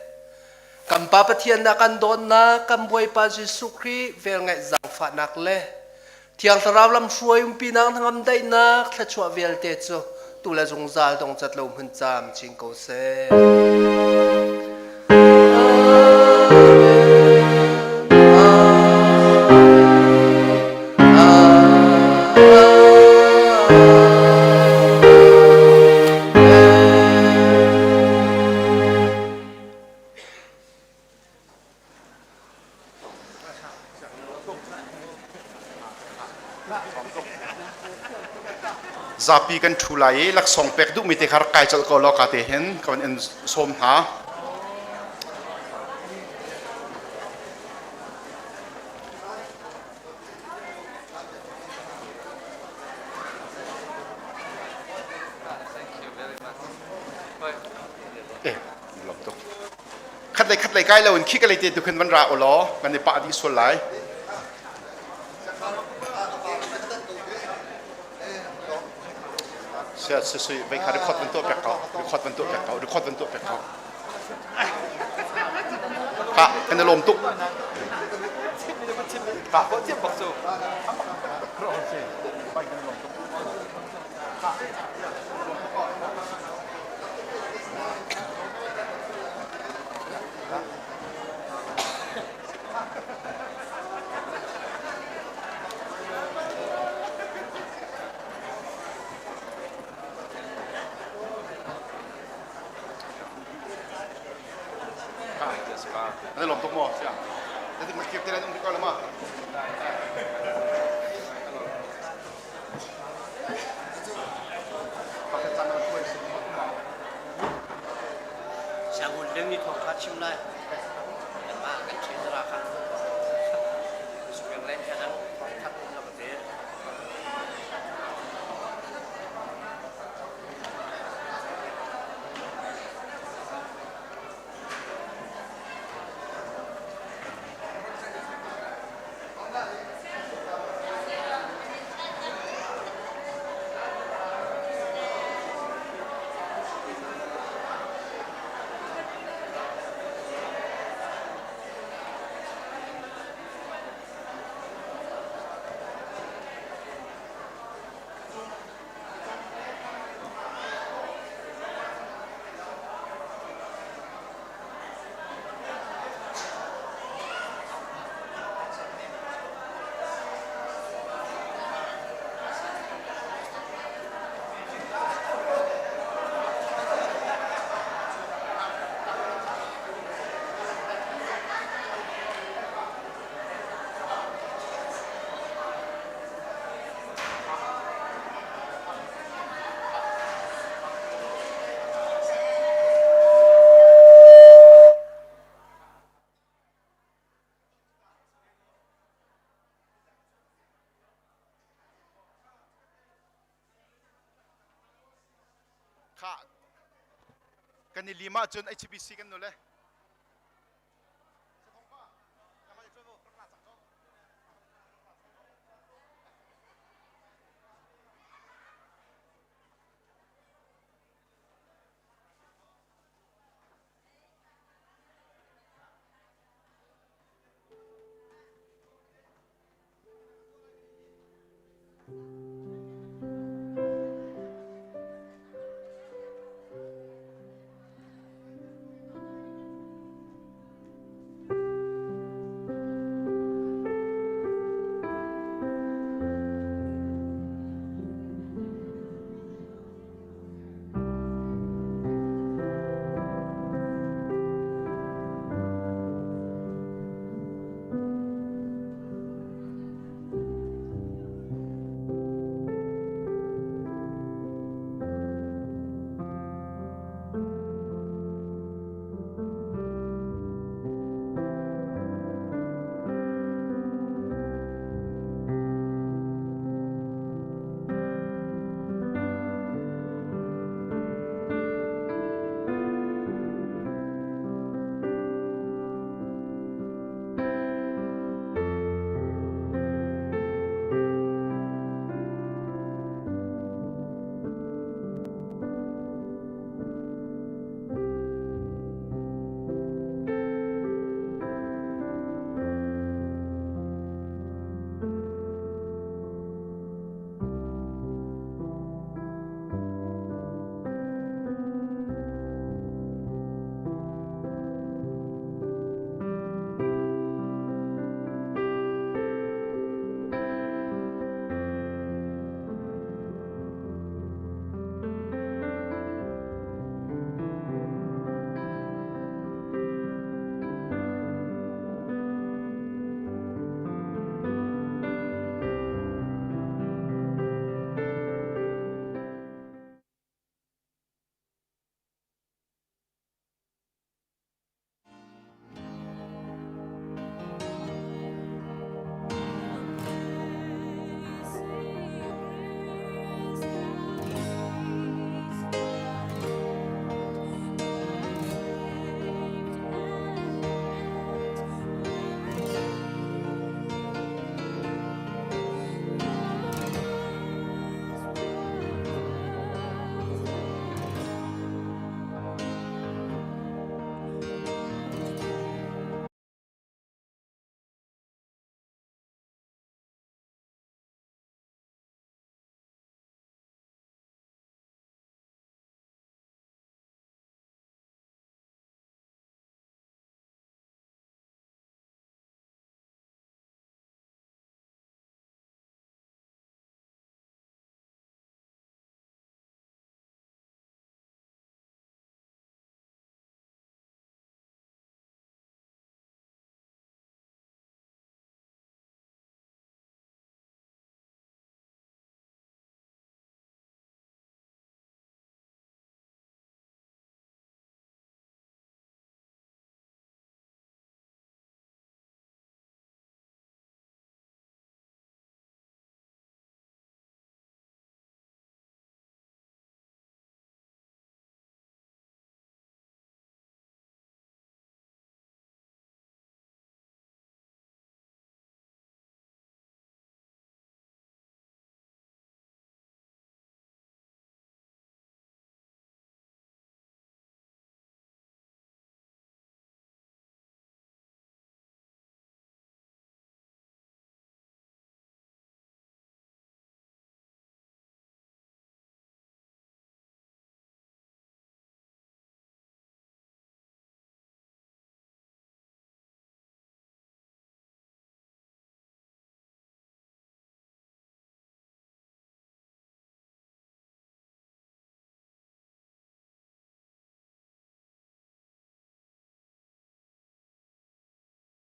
S14: Kan Pa Pathian na kan dawtnak, kan Bawipa Jesuh Khrih velngeih zaangfahnak le Thiang Thlarau lamhruai umpinak hnangam daihnak thluachuah vialte cu tu le zungzal dongcat lo hmun caam chin ko seh.
S5: Zapi kan ṭhu lai i laksawng pek duhmi te kha rak kai colh ko law ka te hin ka van in sawm hna. Eh, lom tuk. Khat lei khat lei kai lo in khi ka lei te tu khin van ra u law kan i pah dih sual lai. Sia si si vei kha record van tuah pek ko record van tuah pek ko record van tuah pek ko. Ka kan i lawm tuk. Ka An i lawm tuk maw? Na kir te lai um ko la ma?
S15: chim lai. Kanmah kan treasurer kha. Spring Lane he nang thawngthat na va ti.
S5: Kha kan i lim ahcun HBC kan nu le.